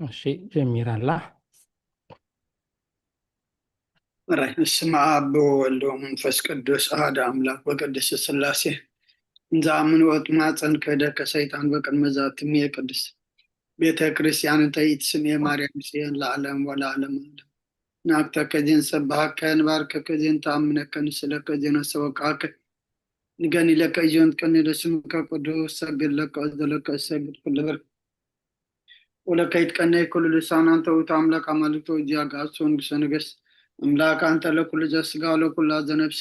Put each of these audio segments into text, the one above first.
እሺ፣ ጀሚራ ኣላ። ራይ ስመ ኣብ ወወልድ ወመንፈስ ቅዱስ ኣሃደ ኣምላክ በቅድስት ስላሴ። እንዘ ኣምን ወጥማፀን ከደከ ሰይጣን በቅድመ ዛትምየ ቅድስት ቤተ ክርስቲያን እንተ ኢትስምየ ማርያም ጽዮን ለዓለም ወለዓለም ዓለም። ንኣክተከ ዜን ሰብሃከ ንባርከከ ዜን ተኣምነከ ንስለከ ዜን ኣሰበቃከ ንገኒ ለከ እዮን ትቀኒ ለስምከ ቅዱስ ሰግድ ለከ እዝደ ለከ እሰግድ ኩሉ ብር ወለከ ይትቀነይ ኩሉ ልሳን። ኣንተ ውእቱ ኣምላክ ኣማልክት ወእግዚእ ኣጋእዝት ወንጉሰ ነገስት። ኣምላክ ኣንተ ለኩሉ ዘስጋ ወለኩሉ ዘነፍስ።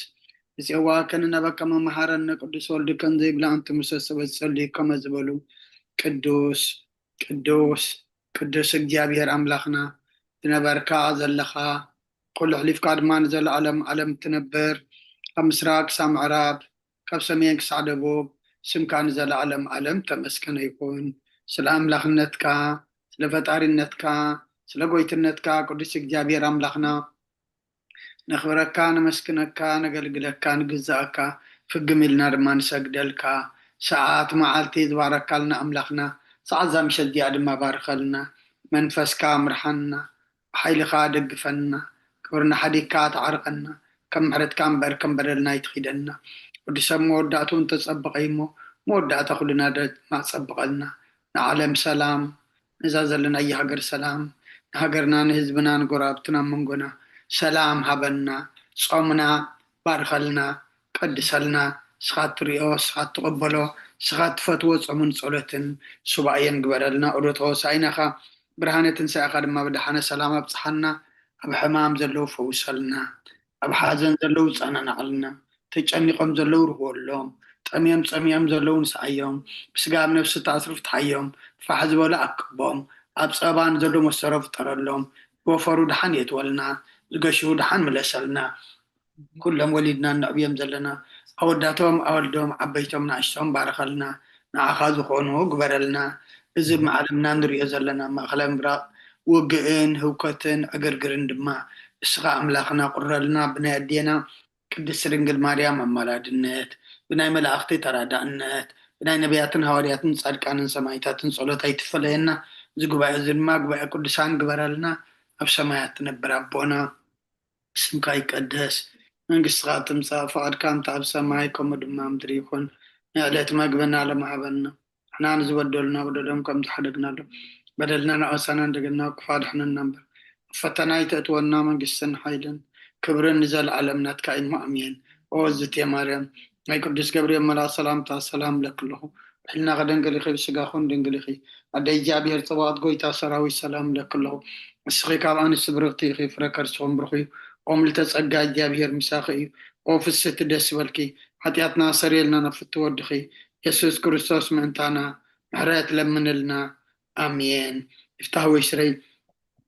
ይጼዋከ ንነበከ መመሃረነ ቅዱስ ወልድከ እንዘይብላ ኣንቲ ሙሰ ሰበት ጸልዩ ከመ ዝበሉ ቅዱስ ቅዱስ ቅዱስ እግዚኣብሔር ኣምላክና ትነበርካ ዘለኻ ኩሉ ኣሕሊፍካ ድማ ንዘለዓለም ዓለም ትነብር ካብ ምስራቅ ክሳብ ምዕራብ ካብ ሰሜን ክሳዕ ደቡብ ስምካ ንዘለዓለም ዓለም ተመስገነ ይኹን። ስለ ኣምላኽነትካ ስለ ፈጣሪነትካ ስለ ጎይትነትካ ቅዱስ እግዚኣብሔር ኣምላኽና ነኽብረካ ነመስግነካ ነገልግለካ ንግዛእካ ፍግም ኢልና ድማ ንሰግደልካ። ሰዓት መዓልቲ ዝባረካልና ኣምላኽና ሰዓት ዛ ምሸት እዚኣ ድማ ባርኸልና። መንፈስካ ምርሓና ብሓይልኻ ደግፈና። ክብርና ሓዲግካ ተዓርቐና። ከም ምሕረትካ እምበር ከም በደልና ኣይትኺደና። ወዲ ሰብ መወዳእትኡ እንተጸበቐ እሞ መወዳእታ ኩልና ድማ ጸብቐልና። ንዓለም ሰላም ነዛ ዘለናያ ሃገር ሰላም ንሃገርና ንህዝብና ንጎረባብትና መንጎና ሰላም ሃበና። ጾምና ባርከልና ቀድሰልና። ንስኻ ትሪኦ ንስኻ ትቕበሎ ንስኻ ትፈትዎ ጾምን ጸሎትን ሱባኤን ግበረልና። ዑደት ሆሳኢናኻ ብርሃነ ትንሳኤኻ ድማ ብደሓነ ሰላም ኣብጽሓና። ኣብ ሕማም ዘለዉ ፈውሰልና። ኣብ ሓዘን ዘለዉ ጸናናዕልና። ተጨኒቖም ዘለዉ ርህወሎም። ጠምዮም ጸሚኦም ዘለዉ ንስዓዮም። ብስጋ ኣብ ነፍሲ ተኣስሩ ፍትሓዮም። ፋሕ ዝበሉ ኣክቦም። ኣብ ጸባ ንዘሎ መሰሮ ፍጠረሎም። ዝወፈሩ ደሓን የእትወልና። ዝገሽቡ ደሓን ምለሰልና። ኩሎም ወሊድና እነዕብዮም ዘለና ኣወዳቶም ኣወልዶም ዓበይቶም ንኣሽቶም ባረኸልና። ንዓኻ ዝኾኑ ግበረልና። እዚ ኣብ ዓለምና ንሪኦ ዘለና ማእኸላይ ምብራቕ ውግእን ህውከትን ዕግርግርን ድማ እስኻ ኣምላኽና ቁረልና። ብናይ ኣዴና ቅድስቲ ድንግል ማርያም ኣማላድነት፣ ብናይ መላእኽቲ ተራዳእነት፣ ብናይ ነቢያትን ሃዋርያትን ጻድቃንን ሰማዕታትን ጸሎት ኣይትፈለየና። እዚ ጉባኤ እዚ ድማ ጉባኤ ቅዱሳን ግበረልና። ኣብ ሰማያት ትነብር ኣቦና ስምካ ይቀደስ፣ መንግስትኻ ትምጻእ፣ ፍቓድካ እንተ ኣብ ሰማይ ከምኡ ድማ ምድሪ ይኹን። ናይ ዕለት መግበና ሎም ሃበና። ንሕና ንዝበደሉና በደሎም ከም ዝሓደግናሎም በደልና ንኣሳና እንደገና ክፋ ድሕነና እምበር ኣብ ፈተና ኣይተእትወና። መንግስትን ሓይልን ክብርን ንዘለዓለም ናትካ እዩ። ኣሜን። ኦ ዝቴ ማርያም ናይ ቅዱስ ገብርኤል መልኣክ ሰላምታ ሰላም ለክለኹ ብሕልና ከደንግል ኢኺ ብስጋኹን ድንግል ኢኺ ኣደ እግዚኣብሔር ጽባኦት ጎይታ ሰራዊት ሰላም ለክለኹ እስኺ ካብ ኣንስቲ ብርኽቲ ኢኺ ፍረ ከርስኹም ብሩኽ እዩ። ኦ ምልተ ጸጋ እግዚኣብሔር ምሳኺ እዩ። ኦ ፍስህቲ ደስ በልኪ ሓጢኣትና ሰሪየልና ናብ ፍትወድኺ የሱስ ክርስቶስ ምእንታና ምሕረት ለምንልና። ኣሜን። ይፍታህ ወይ ስረይ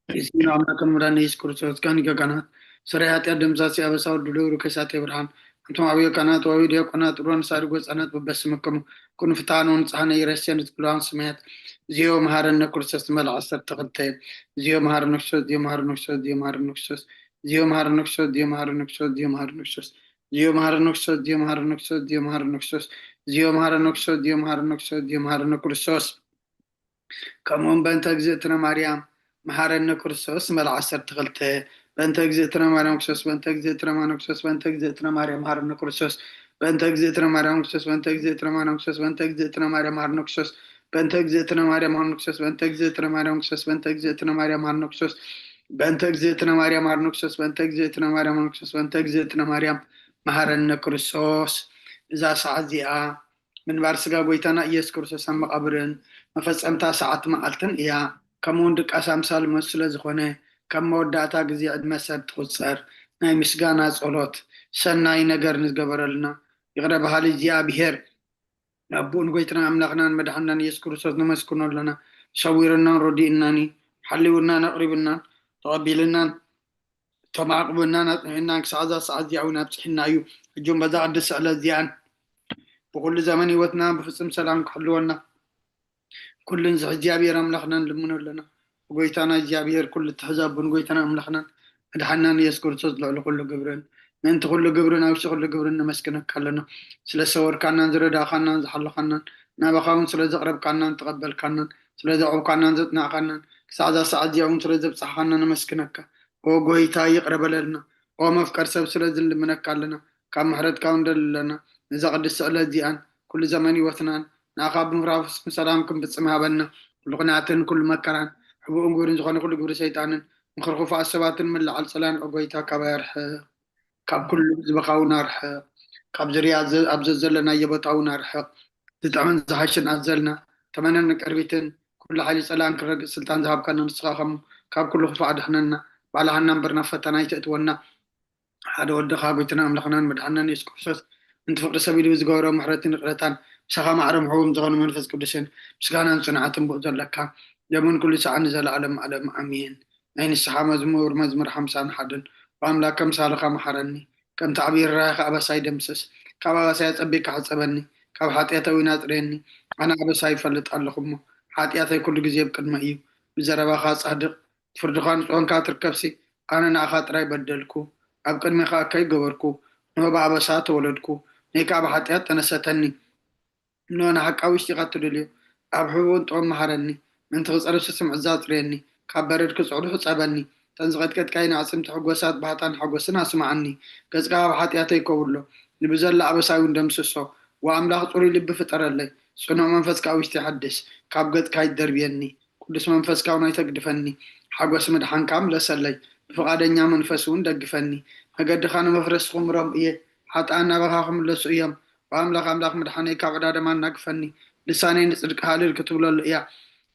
እዚ ንኣምላክን መድሓኒ የሱስ ክርስቶስ ካን ገጋናት ስረይ ሓጢኣት ደምሳሲ ኣበሳ ወድሉ ርከሳት የብርሃን ኣንቶም ዓብዮ ካናት ዋዊ ዲያቆናት ሮን ሳድጎ ህፃናት በበስምክሙ ኩኑ ፍትሃን ወንፅሓነ ይረስየን ዝብለዋን ስመያት እዚዮ መሃረነ ክርስቶስ መልዓ ዓሰርተ ክልተ እዚዮ መሃረነ ክርስቶስ እዚዮ መሃረነ ክርስቶስ እዚዮ መሃረነ ክርስቶስ እዚዮ መሃረነ ክርስቶስ እዚዮ መሃረነ ክርስቶስ እዚዮ መሃረነ ክርስቶስ እዚዮ መሃረነ ክርስቶስ እዚዮ መሃረነ ክርስቶስ እዚዮ መሃረነ ክርስቶስ እዚዮ መሃረነ ክርስቶስ እዚዮ መሃረነ ክርስቶስ ከምኡውን በእንተ እግዝእትነ ማርያም መሓረነ ክርስቶስ መልዓ ዓሰርተ ክልተ በእንተ እግዝእትነ ማርያም ክርስቶስ በእንተ እግዝእትነ ማርያም ክርስቶስ በእንተ እግዝእትነ ማርያም መሓረነ ክርስቶስ በእንተ እግዝእትነ ማርያም ክርስቶስ በእንተ እግዝእትነ ማርያም ክርስቶስ በእንተ እግዝእትነ ማርያም መሓረነ ክርስቶስ በእንተ እግዝእትነ ማርያም መሓረነ ክርስቶስ በእንተ እግዝእትነ ማርያም ክርስቶስ በእንተ እግዝእትነ ማርያም መሓረነ ክርስቶስ በእንተ እግዝእትነ ማርያም መሓረነ ክርስቶስ በእንተ እግዝእትነ ማርያም መሓረነ ክርስቶስ በእንተ እግዝእትነ ማርያም መሓረነ ክርስቶስ እዛ ሰዓት እዚኣ ምንባር ስጋ ጎይታና ኢየሱስ ክርስቶስ ኣብ መቓብርን መፈጸምታ ሰዓት መዓልትን እያ። ከምኡ እውን ድቃስ ኣምሳል ሞት ስለ ዝኾነ ካብ መወዳእታ ግዜ ዕድመ ሰብ ትቑጸር ናይ ምስጋና ጸሎት ሰናይ ነገር ንዝገበረልና ይቕረ በሃሊ እግዚኣብሔር ኣቦኡ ንጎይትና ኣምላኽናን መድሓንናን ኢየሱስ ክርስቶስ ነመስግኖ ኣለና። ሰዊርናን ረዲእናን እዩ። ሓሊውናን ኣቕሪብናን ተቐቢልናን ተማዕቕብናን ኣጽኒዕናን ክሳዕ እዛ ሰዓት እዚኣ እውን ኣብፅሕና እዩ። ሕጂ እውን በዛ ቅድስቲ ዕለት እዚኣን ብኩሉ ዘመን ህይወትና ብፍጹም ሰላም ክሕልወና ኩሉ ንዝሕ እግዚኣብሔር ኣምላኽና ንልምኖ ኣለና። ጎይታና እግዚኣብሔር ኩሉ እትሕዛቡ ንጎይታና ኣምላኽናን መድሓናን ኢየሱስ ክርስቶስ ልዕሊ ኩሉ ግብርን ምእንቲ ኩሉ ግብርን ኣብሲ ኩሉ ግብርን ነመስግነካ ኣለና። ስለ ዝሰወርካናን ዝረዳእካናን ዝሓለኻናን ናባኻ እውን ስለ ዘቕረብካናን ተቐበልካናን ስለ ዘቕረብካናን ዘጽናዕካናን ክሳዕ እዛ ሰዓት እዚኣ እውን ስለ ዘብጻሕኻና ነመስግነካ። ኦ ጎይታ፣ ይቕረ በለልና። ኦ መፍቀር ሰብ፣ ስለዚ ንልምነካ ኣለና። ካብ ምሕረትካ እውን ንደሊ ኣለና። ነዛ ቅድስቲ ዕለት እዚኣን ኩሉ ዘመን ህይወትናን ንኣኻ ብምፍራስ ብሰላም ክንፍጽም ሃበና። ኩሉ ቅንኣትን ኩሉ መከራን ሕቡእን ግብርን ዝኾነ ኩሉ ግብሪ ሰይጣንን ምኽሪ ክፉኣት ሰባትን ምልዓል ጸላን፣ ኦ ጎይታ፣ ካባይ ኣርሕቕ። ካብ ኩሉ ህዝብኻ እውን ኣርሕቕ። ካብ ዙርያ ዘ-፣ ኣብ ዘዘለናዮ ቦታ እውን ኣርሕቕ። ዝጥዕምን ዝሓሽን ኣዘልና። ተመነን ቅርቢትን ኩሉ ሓይሊ ጸላእን ክረግጽ ስልጣን ዝሃብካና ንስኻ ኸም ካብ ኩሉ ክፉእ ኣድሕነና። ባዕልኻና እምበር ናብ ፈተና ኣይተእትወና። ሓደ ወድኻ ጎይታና ኣምላኽናን መድሓንናን የሱስ ክርስቶስ፣ ምእንቲ ፍቕሪ ሰብ ኢሉ ብዝገበሮ ምሕረትን ይቕረታን፣ ምሳኻ ማዕረ ምሕቡም ዝኾነ መንፈስ ቅዱስን ምስጋናን ጽንዓትን ብኡ ዘለካ፣ ሎምን ኩሉ ሰዓት ንዘለኣለም ዓለም ኣሜን። ናይ ንስሓ መዝሙር፣ መዝሙር ሓምሳን ሓደን። ብኣምላክ ከምሳልኻ መሓረኒ፣ ከምቲ ዓብዪ ርህራሄኻ ኣበሳይ ደምስስ። ካብ ኣበሳይ ኣጸቢቕካ ሕጸበኒ፣ ካብ ሓጢኣተይ እውን ኣጽርየኒ። ኣነ ኣበሳይ ይፈልጥ ኣለኹ እሞ፣ ሓጢኣተይ ኩሉ ግዜ ኣብ ቅድመይ እዩ። ብዘረባኻ ጻድቕ፣ ፍርድኻ ንጹህ ኳንካ ትርከብሲ፣ ኣነ ንኣኻ ጥራይ በደልኩ፣ ኣብ ቅድሜኻ ከይገበርኩ፣ እንሆ ብኣበሳ ተወለድኩ፣ ነይ ከኣ ብሓጢኣት ጠነሰተኒ። እንሆ ንሓቃዊ ውሽጢኻ እትደልዮ፣ ኣብ ሕቡእን ጥዑም መሃረኒ፣ ምእንቲ ክጸርብ ስስምዕ እዛ ኣጽርየኒ፣ ካብ በረድ ክጽዕዱ ሕጸበኒ። እተን ዝቐጥቀጥካየን ኣዕጽምቲ ሕጎሳት ባህታን ሓጎስን ኣስምዓኒ። ገጽካ ካብ ሓጢኣተይ ከውሎ፣ ንብዘላ ኣበሳይ እውን ደምስሶ። ወኣምላኽ ጽሩይ ልቢ ፍጠረለይ፣ ጽኑዕ መንፈስ ከኣ ውሽጢ ሓድስ፣ ካብ ገጽካ ኣይትደርብየኒ። ቅዱስ መንፈስካ እውን ኣይተግድፈኒ፣ ሓጎስ ምድሓንካ ምለሰለይ፣ ብፍቓደኛ መንፈስ እውን ደግፈኒ። መገድኻ ንመፍረስ ክምሮም እየ፣ ሓጥኣን ናባኻ ክምለሱ እዮም። ብኣምላኽ ኣምላኽ ምድሓነይ ካብ ዕዳ ደማ ኣናግፈኒ፣ ልሳነይ ንጽድቅኻ እልል ክትብለሉ እያ።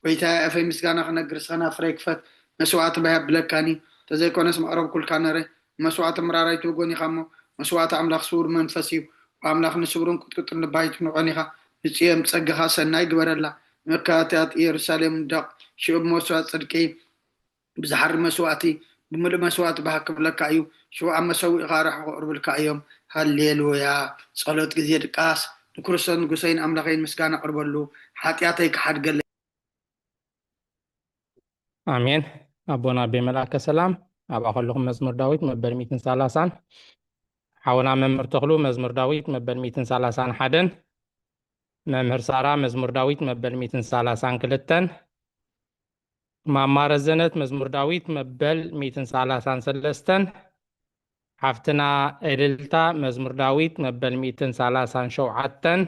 ጐይታየ ኣፈይ ምስጋና ክነግር፣ ስኸና ፍረይ ክፈት፣ መስዋዕቲ ባይ ኣብለካኒ፣ ተዘይኮነስ መቕረብኩልካ ነረ፣ መስዋዕቲ ምራራይ ትብጎን ኢኻ እሞ፣ መስዋዕቲ ኣምላኽ ስዉር መንፈስ እዩ። ብኣምላኽ ንስውርን ቅጥቅጥን ልባ ኣይትንቖን ኢኻ። ንጽዮን ብጸጋኻ ሰናይ ግበረላ። መካትያት ኢየሩሳሌም ንደቕ፣ ሽዑ ብመስዋዕት ጽድቂ፣ ብዝሓሪ መስዋዕቲ፣ ብምሉእ መስዋዕቲ ባህ ክብለካ እዩ። ሽዑ ኣብ መሰውኢኻ ራሕሪ ከቕርብልካ እዮም። ሃሌሉያ። ጸሎት ግዜ ድቃስ። ንክርስቶስ ንጉሰይን ኣምላኸይን ምስጋና ኣቕርበሉ። ሓጢኣተይ ክሓድገለይ። ኣሜን። ኣቦና ኣቤ መልኣከ ሰላም፣ ኣብኣ ከለኹም መዝሙር ዳዊት መበል ሚእትን ሰላሳን፣ ሓውና መምህር ተኽሉ መዝሙር ዳዊት መበል ሚእትን ሰላሳን ሓደን፣ መምህር ሳራ መዝሙር ዳዊት መበል ሚእትን ሰላሳን ክልተን፣ ማማ ረዘነት መዝሙር ዳዊት መበል ሚእትን ሰላሳን ሰለስተን፣ ሓፍትና እልልታ መዝሙር ዳዊት መበል ሚእትን ሰላሳን ሸውዓተን፣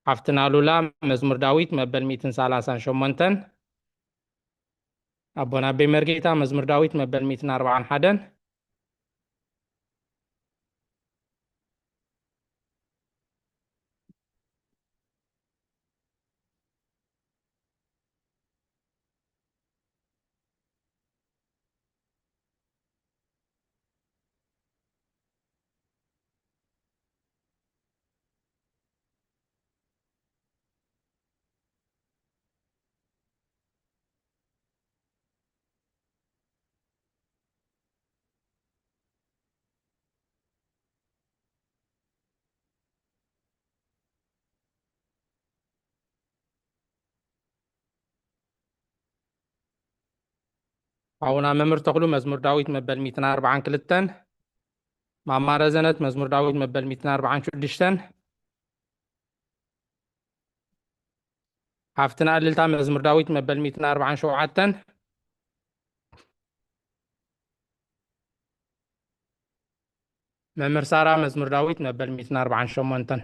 ሓፍትና ሉላ መዝሙር ዳዊት መበል ሚእትን ሰላሳን ሸሞንተን፣ ኣቦና ኣቤ መርጌታ መዝሙር ዳዊት መበል ሚእትን ኣርባዓን ሓደን። ሓውና መምህር ተኽሉ መዝሙር ዳዊት መበል ሚእትን ኣርባዓን ክልተን፣ ማማ ረዘነት መዝሙር ዳዊት መበል ሚእትን ኣርባዓን ሽዱሽተን፣ ሓፍትና እልልታ መዝሙር ዳዊት መበል ሚእትን ኣርባዓን ሸውዓተን፣ መምህር ሳራ መዝሙር ዳዊት መበል ሚእትን ኣርባዓን ሸሞንተን።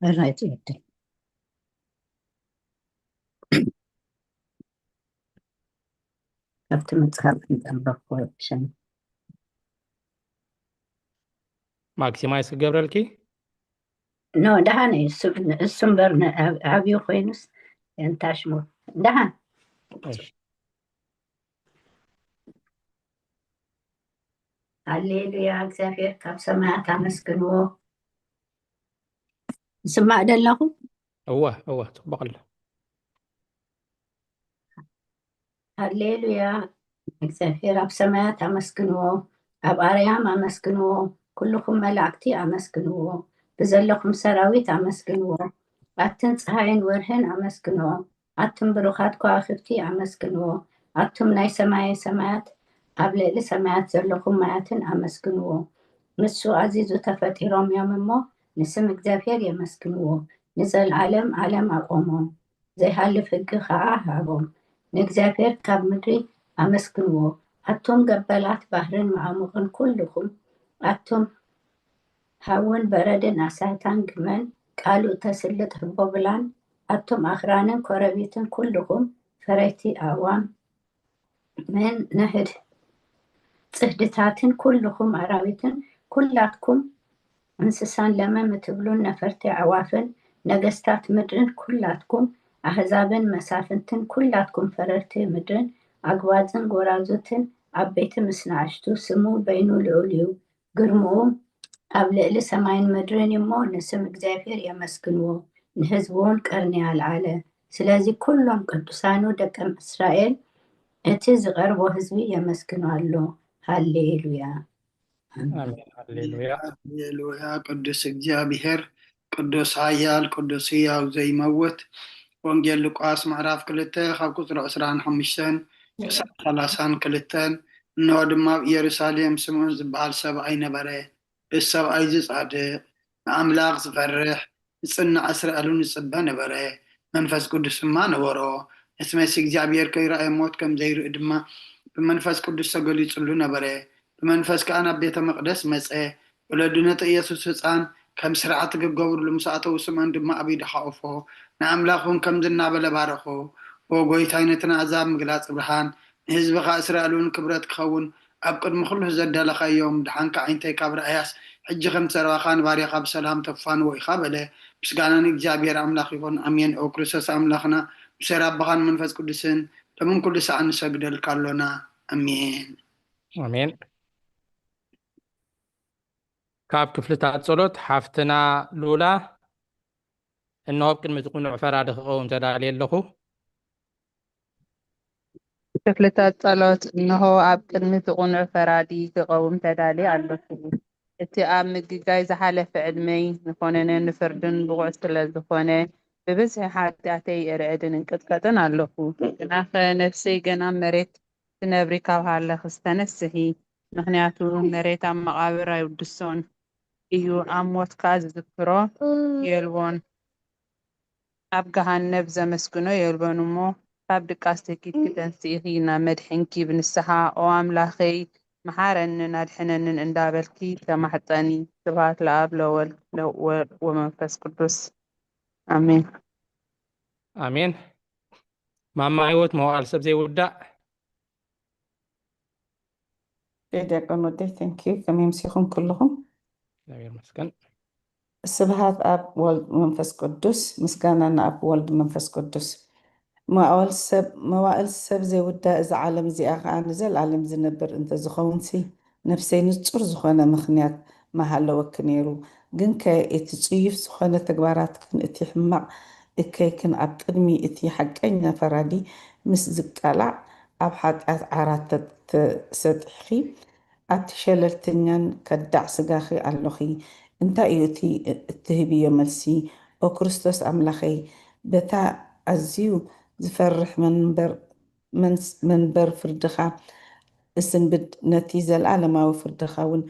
ራይት ይወደይ። ካብቲ መጽሓፍ ንጠንበብኩ ወይሸን ማክሲማይዝ ክገብረልኪ። ኖ፣ ደሓን እዩ። እሱ፣ እሱ እምበር ነ-፣ ዓብ-፣ ዓብዩ ኮይኑስ የንታሽሙ። ደሓን። እሺ። ሃሌሉያ፣ እግዚኣብሔር ካብ ሰማያት ኣመስግንዎ። ይስማዕ ዶ ኣለኹ? እወ፣ እወ፣ ጽቡቕ ኣሎ። ሃሌሉያ፣ እግዚኣብሔር ኣብ ሰማያት ኣመስግንዎ፣ ኣብ ኣርያም ኣመስግንዎ፣ ኩልኹም መላእክቲ ኣመስግንዎ፣ ብዘለኹም ሰራዊት ኣመስግንዎ፣ ኣትን ፀሃይን ወርህን ኣመስግንዎ፣ ኣቱም ብሩኻት ከዋኽብቲ ኣመስግንዎ፣ ኣቱም ናይ ሰማየ ሰማያት ኣብ ልዕሊ ሰማያት ዘለኹም ማያትን ኣመስግንዎ። ንሱ ኣዚዙ ተፈጢሮም እዮም እሞ ንስም እግዚኣብሔር የመስግንዎ፣ ንዘልዓለም ዓለም ኣቆሞም። ዘይሃልፍ ሕጊ ኸዓ ሃቦም። ንእግዚኣብሔር ካብ ምድሪ ኣመስግንዎ። ኣቱም ገበላት ባሕርን መዓሙቕን ኩልኹም፣ ኣቱም ሃውን በረድን ኣሳታን ግመን፣ ቃሉ እተስልጥ ህቦብላን፣ ኣቱም ኣኽራንን ኮረቢትን ኩልኹም ፈረይቲ ኣእዋም፣ ምን ነህድ ጽህድታትን ኩልኹም ኣራዊትን ኩላትኩም እንስሳን ለመም እትብሉን ነፈርቲ ኣዕዋፍን ነገስታት ምድርን ኩላትኩም ኣህዛብን መሳፍንትን ኩላትኩም ፈረርቲ ምድርን ኣግባዝን ጎራዙትን ዓበይቲ ምስ ንኣሽቱ ስሙ በይኑ ልዑል እዩ። ግርምኡ ኣብ ልዕሊ ሰማይን ምድርን እሞ ንስም እግዚኣብሔር የመስግንዎ፣ ንህዝቡ እውን ቀርኒ ኣልዓለ። ስለዚ ኩሎም ቅዱሳኑ ደቂ እስራኤል እቲ ዝቐርቦ ህዝቢ የመስግኖ ኣሎ። ሃሌሉያ። ኣሜን። ሃሌሉያ። ሃሌሉያ። ቅዱስ እግዚኣብሔር፣ ቅዱስ ሓያል፣ ቅዱስ ህያው ዘይመውት። ወንጌል ሉቃስ ምዕራፍ ክልተ ካብ ቁፅሪ ዕስራን ሓሙሽተን ክሳብ ሰላሳን ክልተን። እንሆ ድማ ኣብ ኢየሩሳሌም ስምዖን ዝበሃል ሰብኣይ ነበረ። እዚ ሰብኣይ እዚ ጻድቕ፣ ንኣምላኽ ዝፈርሕ፣ ዝጽናዕ እስራኤል እውን ይጽበ ነበረ። መንፈስ ቅዱስ ድማ ነበሮ። ነቲ መሲህ እግዚኣብሔር ከይረኣየ ሞት ከም ዘይርኢ ድማ ብመንፈስ ቅዱስ ተገሊጹሉ ነበረ። ብመንፈስ ከኣ ናብ ቤተ መቕደስ መጸ። ወለዱ ነቲ ኢየሱስ ህጻን ከም ስርዓት ክገብርሉ ምስ ኣተዉ ስምዖን ድማ ኣብ ኢዱ ሓቖፎ። ንኣምላኽ እውን ከምዚ እናበለ ባረኾ። ኦ ጎይታይ ነቲ ንኣሕዛብ ምግላጽ ብርሃን ንህዝብኻ እስራኤል እውን ክብረት ክኸውን ኣብ ቅድሚ ኩሉ ዘዳለኻዮም ድሓንካ ዓይንተይ ካብ ረኣያስ ሕጂ ከም ዝረኣኻ ንባርያኻ ብሰላም ተፋንዎ ኢኻ በለ። ምስጋና ንእግዚኣብሔር ኣምላኽ ይኹን ኣሜን። ኦ ክርስቶስ ኣምላኽና ምስ ኣቦኻን መንፈስ ቅዱስን ሎምን ኩሉ ሰዓት ንሰግደልካ ኣሎና ኣሜን። ኣሜን። ካብ ክፍልታት ጸሎት ሓፍትና ሉላ እንሆ ኣብ ቅድሚ እቲ ቅኑዕ ፈራዲ ክቐውም ተዳልየ ኣለኹ። ክፍልታት ጸሎት። እንሆ ኣብ ቅድሚ እቲ ቅኑዕ ፈራዲ ክቐውም ተዳልየ ኣለኹ። እቲ ኣብ ምግጋይ ዝሓለፈ ዕድመይ ንኮነነ ንፍርድን ብቑዕ ስለ ዝኾነ ብብዝሒ ሓጢኣተይ እርዕድን እንቅጥቀጥን ኣለኹ። ግናኸ ነፍሰይ ገና መሬት ትነብሪ ካብ ሃለኽስ ተነስሒ፣ ምኽንያቱ መሬት ኣብ መቓብር ኣይውድሶን እዩ፣ ኣብ ሞት ከኣ ዝዝክሮ የልቦን። ኣብ ገሃነብ ዘመስግኖ የልቦን እሞ፣ ካብ ድቃስ ተኪትኪ ተንስኢኺ ናብ መድሕንኪ ብንስሓ፣ ኦ ኣምላኸይ፣ መሓረንን ኣድሕነንን እንዳበልኪ ተማሕጸኒ። ስብሃት ለኣብ ለወልድ ለወ- ወመንፈስ ቅዱስ ኣሜን። ኣሜን። ማማ ህይወት መዋዕል ሰብ ዘይውዳእ። ዲያቆን ወደይ፣ thank you። ከመይ ምሲኹም ኩልኹም? እግዚኣብሔር ይመስገን። ስብሃት ኣብ ወልድ መንፈስ ቅዱስ። ምስጋና ንኣብ ወልድ መንፈስ ቅዱስ። መዋእል ሰብ መዋእል ሰብ ዘይውዳእ እዛ ዓለም እዚኣ ኸዓ ንዘለኣለም ዝነብር እንተዝኸውን ሲ ነፍሰይ ንጹር ዝኾነ ምኽንያት ምሃለወኪ ነይሩ። ግንከ እቲ ጽዩፍ ዝኾነ ተግባራትክን እቲ ሕማቕ እከይክን ኣብ ቅድሚ እቲ ሓቀኛ ፈራዲ ምስ ዝቃላዕ ኣብ ሓጢኣት ዓራት ተሰጢሕኺ ኣብቲ ሸለልተኛን ከዳዕ ስጋኺ ኣሎኺ። እንታይ እዩ እቲ እትህብዮ መልሲ? ኦ ክርስቶስ ኣምላኸይ፣ በታ ኣዝዩ ዝፈርሕ መንበር መንበር ፍርድኻ እስንብድ፣ ነቲ ዘለኣለማዊ ፍርድኻ እውን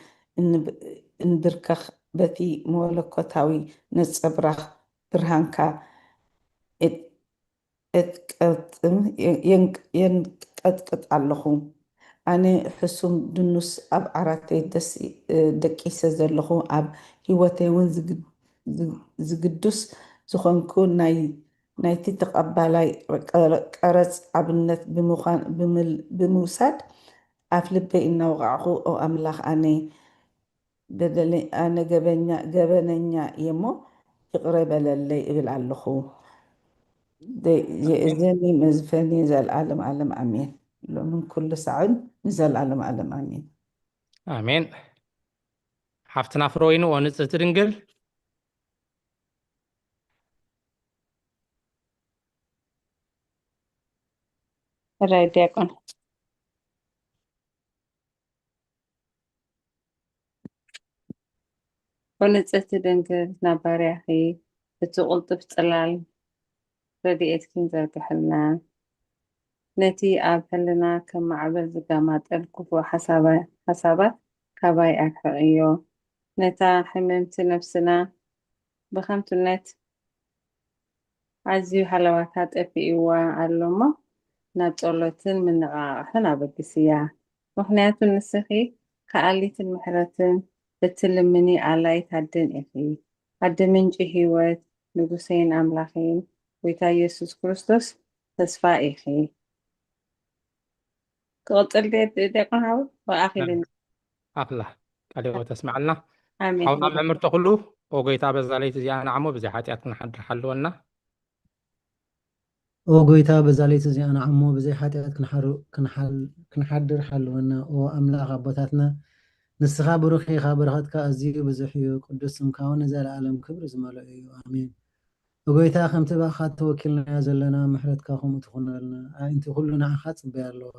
እንብርከኽ፣ በቲ መለኮታዊ ነጸብራኽ ብርሃንካ እቀጥም የንቀጥቅጥ ኣለኹ። ኣነ ሕሱም ድኑስ ኣብ ዓራተይ ደስ ደቂሰ ዘለኹ፣ ኣብ ህይወተይ እውን ዝግዱስ ዝኾንኩ ናይ ናይቲ ተቐባላይ ቀረጽ ኣብነት ብምውሳድ፣ ኣፍ ልበይ እናወቓዕኹ፣ ኦ ኣምላኽ፣ ኣነ በደለ ኣነ ገበኛ ገበነኛ እየ እሞ ይቕረ በለለይ እብል ኣለኹ። የእዘኒ መዝፈኒ ዘልኣለም ኣለም ኣሜን። ሎምን ኩሉ ሳዕን ንዘልኣለም ኣለም ኣሜን። ኣሜን። ሓፍትና ፍሮይኑ ኦ ንጽህቲ ድንግል። ራይ ዲያቆን ኦ ንጽህቲ ድንግል ናብ ባርያኺ እቲ ቁልጡፍ ጽላል ረድኤትኪን ዘርግሐልና። ነቲ ኣብ ሕልና ከም ማዕበል ዝጋማጠል ክፉእ ሓሳባ- ሓሳባት ካባይ ኣርሕቕዮ። ነታ ሕምምቲ ነፍስና ብኸንቱነት ኣዝዩ ሃለዋታ ጠፊእዋ ኣሎ እሞ ናብ ጸሎትን ምንቕቓሕን ኣበግስያ። ምኽንያቱ ንስኺ ከኣሊትን ምሕረትን እትልምኒ ኣላይት ኣደን ኢኺ። ኣደ ምንጪ ህይወት፣ ንጉሰይን ኣምላኸይን፣ ጎይታ ኢየሱስ ክርስቶስ ተስፋ ኢኺ። ክቕጽል ድየ ዲያቆን ሓወ? ወኣኺልን። ኣላ ቃለ ሕይወት ተስምዓልና። ኣሜን። ሓውና መምህር ተኽሉ፣ ኦ ጎይታ በዛ ለይቲ እዚኣ ንዓሞ ብዘይ ሓጢኣት ክንሓድር ሓልወና። ኦ ጎይታ በዛ ለይቲ እዚኣ ንዓሞ ብዘይ ሓጢኣት ክንሓሩ- ክንሓል- ክንሓድር ሓልወና። ኦ ኣምላኽ ኣቦታትና ንስኻ ብሩኽ ኢኻ፣ በረኸትካ ኣዝዩ ብዙሕ እዩ፣ ቅዱስ ስምካ እውን ንዘለኣለም ክብሪ ዝመልኦ እዩ። ኣሜን። ኦ ጎይታ ከምቲ ብኣኻ ተወኪልናዮ ዘለና ምሕረትካ ከምኡ ትኹነልና። ኣዒንቲ ኩሉ ንዓኻ ጽበያ ኣለዋ።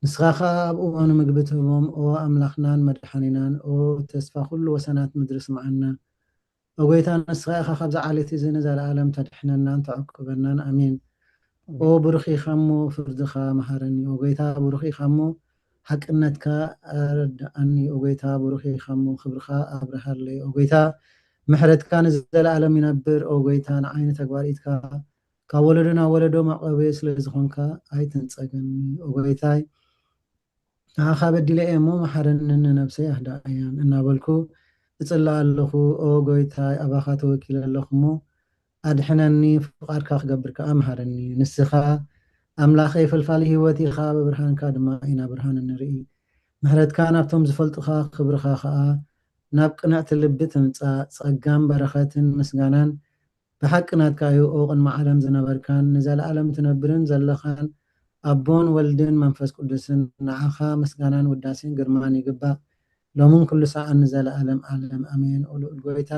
ንስኻ ኸኣ ኣብ እዋኑ ምግቢ ትህቦም። ኦ ኣምላኽናን መድሓኒናን፣ ኦ ተስፋ ኩሉ ወሰናት ምድሪ ስምዓና። ኦ ጎይታ ንስኻ ኢኻ ካብዚ ዓሌት እዚ ንዘለኣለም ተድሕነናን ተዕቁበናን። ኣሜን። ኦ ብሩኽ ኢኻ እሞ ፍርድኻ መሃረኒ። ኦ ጎይታ ብሩኽ ኢኻ እሞ ሓቅነትካ ኣረድኣኒ። ኦ ጎይታ ብሩኽ ኢኻ እሞ ክብርኻ ኣብርሃለይ። ኦ ጎይታ ምሕረትካ ንዘለኣለም ይነብር። ኦ ጎይታ ንዓይ ንተግባር ኢድካ ካብ ወለዶ ናብ ወለዶ መዕቆቢ ስለ ዝኾንካ ኣይትንጸገኒ። ኦ ጎይታይ ንዓኻ በዲለ እየ እሞ መሓረንን ንነብሰይ ኣህድኣያን እናበልኩ እጽሊ ኣለኹ። ኦ ጎይታይ ኣባኻ ተወኪለ ኣለኹ እሞ ኣድሕነኒ፣ ፍቓድካ ክገብር ከኣ መሃረኒ። ንስኻ ኣምላኸይ ፈልፋሊ ህይወት ኢኻ፣ ብብርሃንካ ድማ ኢና ብርሃን እንርኢ። ምሕረትካ ናብቶም ዝፈልጡኻ፣ ክብርኻ ኸኣ ናብ ቅንዕቲ ልቢ ትምጻእ። ጸጋን በረኸትን ምስጋናን ብሓቂ ናትካ እዩ። ኦ ቅድሚ ዓለም ዝነበርካን ንዘለኣለም ትነብርን ዘለኻን ኣቦን ወልድን መንፈስ ቅዱስን፣ ንዓኻ ምስጋናን ውዳሴን ግርማን ይግባእ፣ ሎምን ኩሉ ሰዓን ንዘለኣለም ዓለም ኣሜን። ኦ ልዑል ጎይታ፣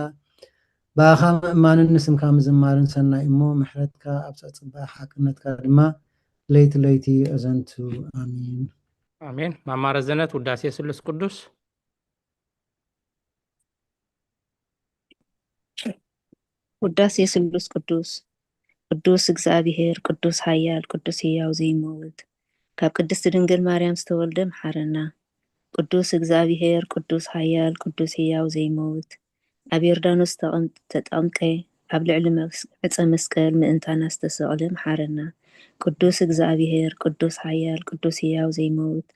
ብኣኻ ምእማንን ንስምካ ምዝማርን ሰናይ እሞ፣ ምሕረትካ ኣብ ጸጽባእ ሓቅነትካ ድማ ለይቲ ለይቲ ኣዘንቱ። ኣሜን። ኣሜን። ማማ ረዘነት፣ ውዳሴ ስሉስ ቅዱስ። ውዳሴ ስሉስ ቅዱስ። ቅዱስ እግዚኣብሔር፣ ቅዱስ ኃያል፣ ቅዱስ ሕያው ዘይመውት፣ ካብ ቅድስት ድንግል ማርያም ዝተወልደ መሓረና። ቅዱስ እግዚኣብሔር፣ ቅዱስ ኃያል፣ ቅዱስ ሕያው ዘይመውት፣ ኣብ ዮርዳኖስ ተቐም- ተጠምቀ፣ ኣብ ልዕሊ መስ- ዕፀ መስቀል ምእንታና ዝተሰቕለ መሓረና። ቅዱስ እግዚኣብሔር፣ ቅዱስ ኃያል፣ ቅዱስ ሕያው ዘይመውት፣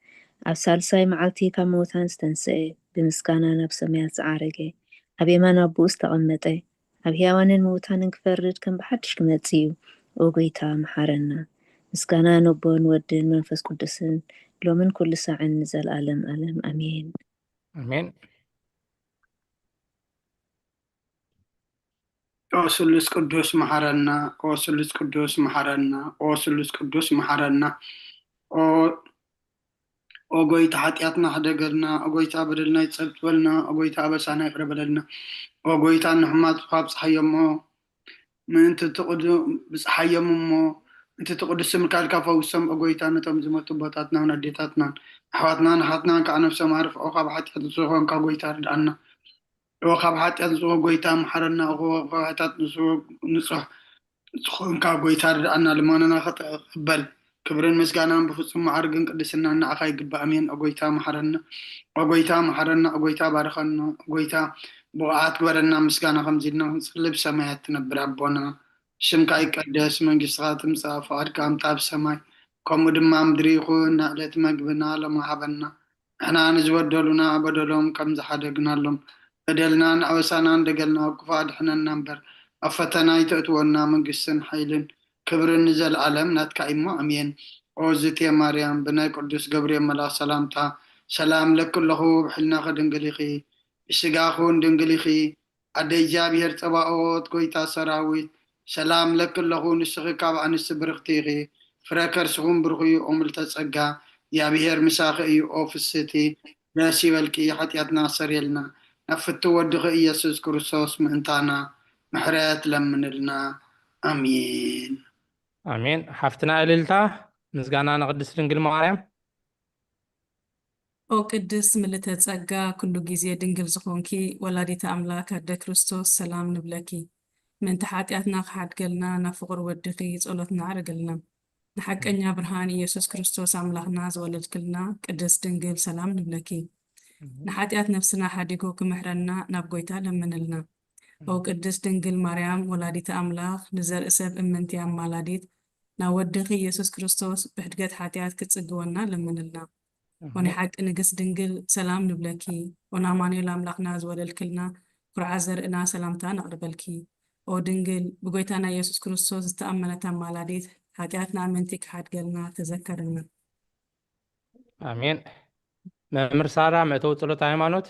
ኣብ ሳልሳይ መዓልቲ ካብ ምውታን ዝተንስአ፣ ብምስጋና ናብ ሰማያት ዝዓረገ፣ ኣብ የማን ኣቦኡ ዝተቐመጠ፣ ኣብ ሕያዋንን ምውታንን ክፈርድ ከም ብሓድሽ ክመጽእ እዩ። ኦ ጐይታ፣ መሓረና። ምስጋና ነቦን ወድን መንፈስ ቅዱስን፣ ሎምን ኩሉ ሳዕን ንዘለዓለም ዓለም። ኣሜን። ኣሜን። ኦ ስሉስ ቅዱስ መሓረና፣ ኦ ስሉስ ቅዱስ መሓረና፣ ኦ ስሉስ ቅዱስ መሓረና። ኦ ኦ ጎይታ ሓጢኣትና ሕደገልና፣ ኦ ጎይታ በደልና ይጸብበልና፣ ኦ ጎይታ ኣበሳና ይቕረ በለልና። ኦ ጎይታ ንሕማት ካብ ጸሓዮም እሞ ምእንቲ ትቕዱ ብጸሓዮም እሞ እቲ ትቕዱስ ስምካ ኢልካ ፈውሶም። ኦ ጎይታ ነቶም ዝመቱ ኣቦታትናን ኣዴታትናን ኣሕዋትናን ኣሓትናን ከዓ ነፍሶም ኣርፍዖ። ካብ ሓጢኣት ንጹህ ዝኾንካ ጎይታ ርድኣና። እወ ካብ ሓጢኣት ንጹህ ጎይታ መሓረና። እወ ካብ ሓጢኣት ንጹህ ንጹህ ዝኾንካ ጎይታ ርድኣና። ልመናና ከተቐበል ክብርን ምስጋናን ብፍጹም መዓርግን ቅድስናን ንዓኻ ይግባእ። ኣሜን። ኦ ጎይታ መሓረና። ኦ ጎይታ መሓረና። ኦ ጎይታ ባርኸና። ኦ ጎይታ ብቑዓት ግበረና። ምስጋና ከምዚ ኢልና ክንጽሊ ብሰማያት ትነብር ኣቦና ስምካ ይቀደስ፣ መንግስትኻ ትምጻእ፣ ፍቓድካ ከምታ ኣብ ሰማይ ከምኡ ድማ ኣብ ምድሪ ይኹን። ንዕለት መግብና ሎሚ ሃበና። ንሕና ንዝበደሉና በደሎም ከም ዝሓደግናሎም በደልናን ኣበሳናን ደገልና ካብ ክፉእ ኣድሕነና እምበር ኣብ ፈተና ኣይተእትወና። መንግስትን ሓይልን ክብርን ንዘለኣለም ናትካ እዩ እሞ ኣሜን። ኦ ዝቴ ማርያም ብናይ ቅዱስ ገብርኤል መልኣኽ ሰላምታ ሰላም እለኪ ኣለኹ፣ ብሕልናኺ ድንግል ኢኺ፣ ብስጋኺ እውን ድንግል ኢኺ። ኣደ እግዚኣብሔር ጸባኦት፣ ጎይታ ሰራዊት፣ ሰላም እለኪ ኣለኹ፣ ንስኺ ካብ ኣንስቲ ብርኽቲ ኢኺ፣ ፍረ ከርስኺ እውን ብሩኽ እዩ። ኦ ምልዕተ ጸጋ፣ እግዚኣብሔር ምሳኺ እዩ። ኦ ፍስህቲ፣ ደስ ይበልኪ፣ ሓጢኣትና ኣስተሰርየልና፣ ናብ ፍትው ወድኺ ኢየሱስ ክርስቶስ ምእንታና ምሕረት ለምንልና። ኣሜን። ኣሜን። ሓፍትና እልልታ፣ ምስጋና ንቅድስት ድንግል ማርያም። ኦ ቅድስት ምልዕተ ጸጋ፣ ኩሉ ግዜ ድንግል ዝኾንኪ ወላዲተ ኣምላክ ኣደ ክርስቶስ ሰላም ንብለኪ። ምእንቲ ሓጢኣትና ክሓድገልና ናብ ፍቑር ወድኺ ጸሎትና ኣዕርግልና። ንሓቀኛ ብርሃን ኢየሱስ ክርስቶስ ኣምላኽና ዝወለድክልና ቅድስት ድንግል ሰላም ንብለኪ። ንሓጢኣት ነፍስና ሓዲጉ ክምሕረና ናብ ጎይታ ለምንልና። ኦ ቅድስት ድንግል ማርያም ወላዲተ ኣምላኽ፣ ንዘርኢ ሰብ እምንቲ ኣማላዲት፣ ናብ ወድኺ ኢየሱስ ክርስቶስ ብሕድገት ሓጢኣት ክትጽግወና ለምንልና። ኦ ናይ ሓቂ ንግስት ድንግል፣ ሰላም ንብለኪ። ኦ ንኣማኑኤል ኣምላኽና ዝወለድክልና፣ ኩርዓት ዘርእና ሰላምታ ነቕርበልኪ። ኦ ድንግል፣ ብጎይታና ኢየሱስ ክርስቶስ ዝተኣመነት ኣማላዲት፣ ሓጢኣትና እምንቲ ክሓድገልና ተዘከርና። ኣሜን። መምህር ሳራ፣ መእተዊ ጸሎት ሃይማኖት።